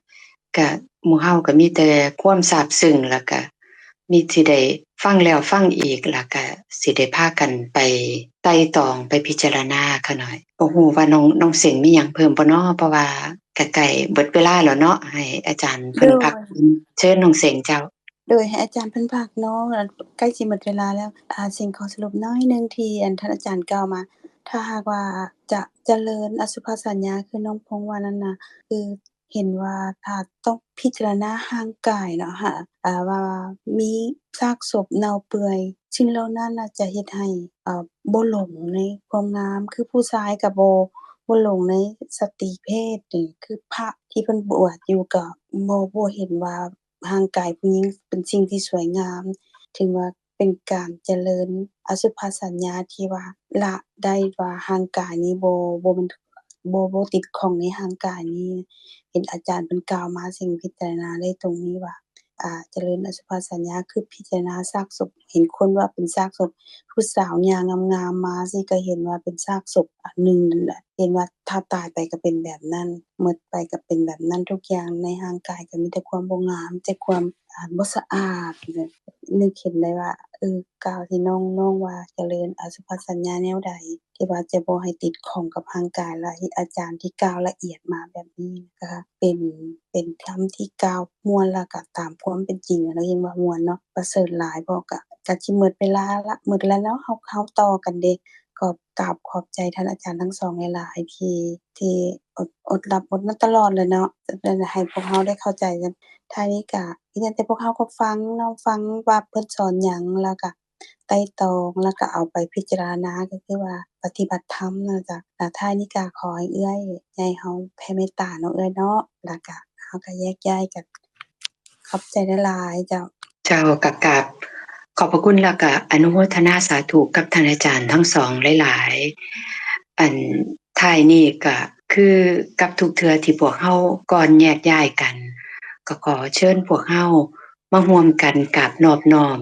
ກະໝູ່ເຮົາກະມີແຕ່ຄວາມຊາບຊຶ້ງ, ແລ້ວກະມີ ຊິໄດ້ຟັງແລ້ວຟັງອີກ, ແລ້ວກະຊິໄດ້ພາກັນໄປໄຕ່ຕອງ, ໄປພິຈາລະນາຂ້ານ້ອຍ. ບໍ່ຮູ້ວ່ານ້ອງ ນ້ອງເສັງມີຫຍັງເພີ່ມບໍ່ນໍ? ເພາະວ່າກະໃກ້ເບິດເວລາແລ້ວເນາະ, ໃຫ້ອາຈານເພິ່ນ ໂດຍ ພັກ. ເຊີນນ້ອງເສັງເຈົ້າ. ໂດຍ ໃຫ້ອາຈານເພິ່ນພັກເນາະ, ໃກ້ຊິໝົດເວລາແລ້ວ. ອາ ເສັງຂໍສະຫຼຸບໜ້ອຍໜຶ່ງທີ່ ອັນ ທ່ານອາຈານກ່າວມາ, ຖ້າຫາກວ່າຈະຈະເລີນອະສຸພະສັນຍາ ຄືນ້ອງພົງວ່ານັ້ນນະ, ຄື ເຫັນວ່າຖ້າຕ້ອງພິຈາລະນາຮ່າງກາຍເນາະ ຫາ ອາ ວ່າມີຊາກສົບເນົ່າເປື່ອຍ, ສິ່ງເຫຼົ່ານັ້ນນະຈະເຮັດໃຫ້ ອາ ບໍ່ຫຼົງໃນຄວາມງາມ. ຄືຜູ້ຊາຍກໍບໍ່ ບໍ່ຫຼົງໃນສະຕີເພດນີ້, ຄືພະທີ່ເພິ່ນບວດຢູ່ກໍບໍ່ ບໍ່ເຫັນວ່າຮ່າງກາຍຜູ້ຍິງເປັນສິ່ງທີ່ສວຍງາມ. ເຖິງວ່າ ເປັນການຈະເລີນອະສຸພະສັນຍາທີ່ວ່າລະໄດ້ວ່າຮ່າງກາຍນີ້ບໍ່ ບໍ່ແມ່ນ ບໍ່ ບໍ່ຕິດຂ້ອງໃນຮ່າງກາຍນີ້. ເຫັນອາຈານເພິ່ນກ່າວມາ ເສັງພິຈາລະນາໄດ້ຕົງນີ້ວ່າ ອາ ຈະເລີນອະສຸພະສັນຍາ ຄືພິຈາລະນາຊາກສົບ, ເຫັນຄົນວ່າເປັນຊາກສົບ, ຜູ້ສາວຍ່າງງາມໆມາຊີ້ກໍເຫັນວ່າເປັນຊາກສົບອັນໜຶ່ງນັ້ນແຫຼະ. ເຫັນວ່າຖ້າຕາຍໄປກໍເປັນແບບນັ້ນ, ໝົດໄປກໍເປັນແບບນັ້ນ, ທຸກຢ່າງໃນຮ່າງກາຍກໍມີແຕ່ຄວາມບໍ່ງາມ, ແຕ່ຄວາມ ອາ ບໍ່ສະອາດ. ນຶກເຫັນໄດ້ວ່າ ເອີ ກ່າວທີ່ນ້ອງ ນ້ອງວ່າຈະເລີນອະສຸພະສັນຍາແນວໃດ ທີ່ວ່າຈະບໍ່ໃຫ້ຕິດຂ້ອງກັບຮ່າງກາຍ, ແລະ ທີ່ອາຈານທີ່ກ່າວລະອຽດມາແບບນີ້ ກໍເປັນ ເປັນຄຳທີ່ກ່າວມ່ວນ ແລ້ວກໍຕາມຄວາມເປັນຈິງ. ເຮົາເຫັນວ່າມ່ວນເນາະ, ປະເສີດຫຼາຍ. ເພາະກະ ກະຊິໝົດເວລາລະ, ໝົດແລ້ວເນາະ, ເຮົາ ເຮົາຕໍ່ກັນເດ້. ກໍກາບຂອບໃຈທ່ານອາຈານທັງສອງຫຼາຍໆ ທີ່ ທີ່ອົດ ອົດຫຼັບອົດນອນຕະຫຼອດແຫຼະເນາະ, ເຮັດໃຫ້ພວກເຮົາໄດ້ເຂົ້າໃຈກັນ. ທ້າຍນີ້ກະມີແຕ່ພວກເຮົາກໍຟັງເນາະ, ຟັງວ່າເພິ່ນສອນຫຍັງ ແລ້ວກະໄຕ່ຕອງ ແລ້ວກະເອົາໄປພິຈາລະນາ, ກໍຄືວ່າປະຕິບັດທຳນະເຈົ້າ. ແລ້ວທ້າຍນີ້ກະຂໍໃຫ້ເອື້ອຍໃຫຍ່ເຮົາແຜ່ເມດຕາເນາະເອື້ອຍເນາະ, ແລ້ວກະເຮົາກະແຍກຍ້າຍກັນ. ຂອບໃຈຫຼາຍໆ ເຈົ້າ. ເຈົ້າ ກະກາບຂອບພະຄຸນ ແລ້ວກະອະນຸໂມທະນາສາທຸກັບທ່ານອາຈານທັງສອງຫຼາຍໆ. ອັນທ້າຍນີ້ກະຄືກັບທຸກເທື່ອທີ່ພວກເຮົາກ່ອນແຍກຍ້າຍກັນ, ກໍຂໍເຊີນພວກເຮົາມາຮ່ວມກັນກາບນອບນ້ອມ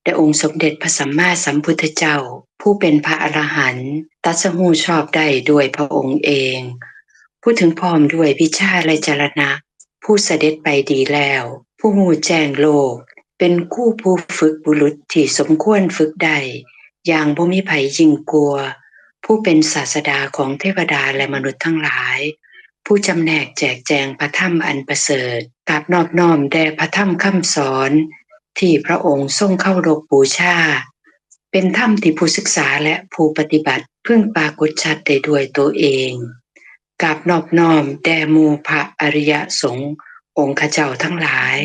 ແດ່ອົງສົມເດັດພະສຳມາສຳພຸດທະເຈົ້າ, ຜູ້ເປັນພະອະລະຫັນ, ຕັດສະຮູ້ຊອບໄດ້ດ້ວຍພະອົງເອງ, ຜູ້ເຖິງພ້ອມດ້ວຍວິຊາ ແລະ ຈະລະນະ, ຜູ້ສະເດັດໄປດີແລ້ວ, ຜູ້ຮູ້ແຈ້ງໂລກ, ເປັນຄູຜູ້ຝຶກບຸລຸດທີ່ສົມຄວນຝຶກໄດ້ຢ່າງບໍ່ມີໃຜຍິ່ງກວ່າ, ຜູ້ເປັນສາດສະດາຂອງເທວະດາ ແລະ ມະນຸດທັງຫຼາຍ, ຜູ້ຈຳແນກແຈກແຈງພະທຳອັນປະເສີດ, ກາບນອບນ້ອມແດ່ພະທຳຄຳສອນທີ່ພະອົງຊົງເຄົາລົບບູຊາ, ເປັນທຳທີ່ຜູ້ສຶກສາ ແລະ ຜູ້ປະຕິບັດເພິ່ງປາກົດຊັດໄດ້ດ້ວຍໂຕເອງ. ກາບນອບນ້ອມແດ່ໝູ່ພະອະລິຍະສົງອົງຄະເຈົ້າທັງຫຼາຍ,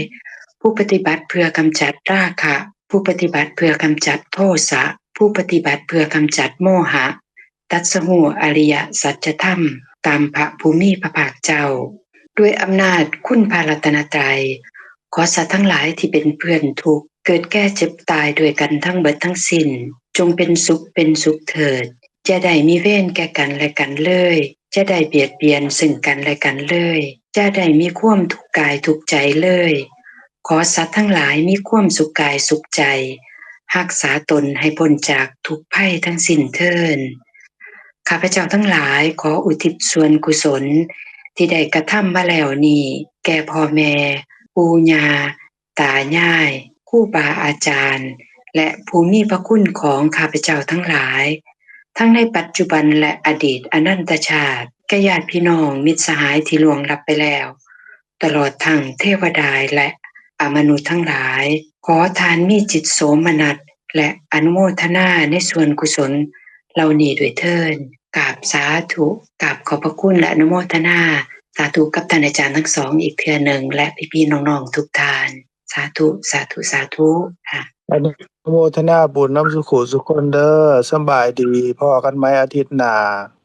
ຜູ້ປະຕິບັດເພື່ອກຳຈັດລາຄະ, ຜູ້ປະຕິບັດເພື່ອກຳຈັດໂທສະ, ຜູ້ປະຕິບັດເພື່ອກຳຈັດໂມຫະ, ຕັດສະຮູ້ອະລິຍະສັດຈະທຳຕາມພະຜູ້ມີພະພາກເຈົ້າ. ດ້ວຍອຳນາດຄຸນພະລັດຕະນະໄຕ, ຂໍສັດທັງຫຼາຍທີ່ເປັນເພື່ອນທຸກ, ເກີດແກ່ເຈັບຕາຍດ້ວຍກັນທັງເບິດທັງສິ້ນ, ຈົ່ງເປັນສຸກເປັນສຸກເຖີດ, ຢ່າໄດ້ມີເວນແກ່ກັນແລະກັນເລີຍ, ຢ່າໄດ້ບຽດບຽນເຊິ່ງກັນແລະກັນເລີຍ, ຢ່າໄດ້ມີຄວາມທຸກກາຍທຸກໃຈເລີຍ. ຂໍສັດທັງຫຼາຍມີຄວາມສຸກກາຍສຸກໃຈ, ຮັກສາຕົນໃຫ້ພົ້ນຈາກທຸກໄພທັງສິ້ນເທີ້ນ. ຂ້າພະເຈົ້າທັງຫຼາຍຂໍອຸທິດສ່ວນກຸສົນ ທີ່ໄດ້ກະທຳມາແລ້ວນີ້ ແກ່ພໍ່ແມ່ ປູ່ຍ່າ ຕາຍາຍ ຄູບາອາຈານ ແລະ ຜູ້ມີພະຄຸນຂອງຂ້າພະເຈົ້າທັງຫຼາຍ ທັງໃນປັດຈຸບັນ ແລະ ອະດີດອະນັນຕະຊາດ ແກ່ຍາດພີ່ນ້ອງ ມິດສະຫາຍທີ່ລ່ວງລັບໄປແລ້ວ ຕະຫຼອດທັງເທວະດາ ແລະ ອະມະນຸດທັງຫຼາຍ. ຂໍທ່ານມີຈິດໂສມະນັດ ແລະ ອະນຸໂມທະນາໃນສ່ວນກຸສົນເຫຼົ່ານີ້ດ້ວຍເທີ້ນ. ກາບສາທຸ ກາບຂອບພະຄຸນ ແລະ ອະນຸໂມທະນາ ສາທຸກັບທ່ານອາຈານທັງສອງອີກເທື່ອໜຶ່ງ ແລະ ພີ່ໆນ້ອງໆທຸກທ່ານ. ສາທຸ ສາທຸ ສາທຸ ອະນຸໂມທະນາບຸນນຳສູ່ຄູ່ສູ່ຄົນເດີ. ສະບາຍດີ ພໍ້ກັນໃໝ່ອາທິດໜ້າ.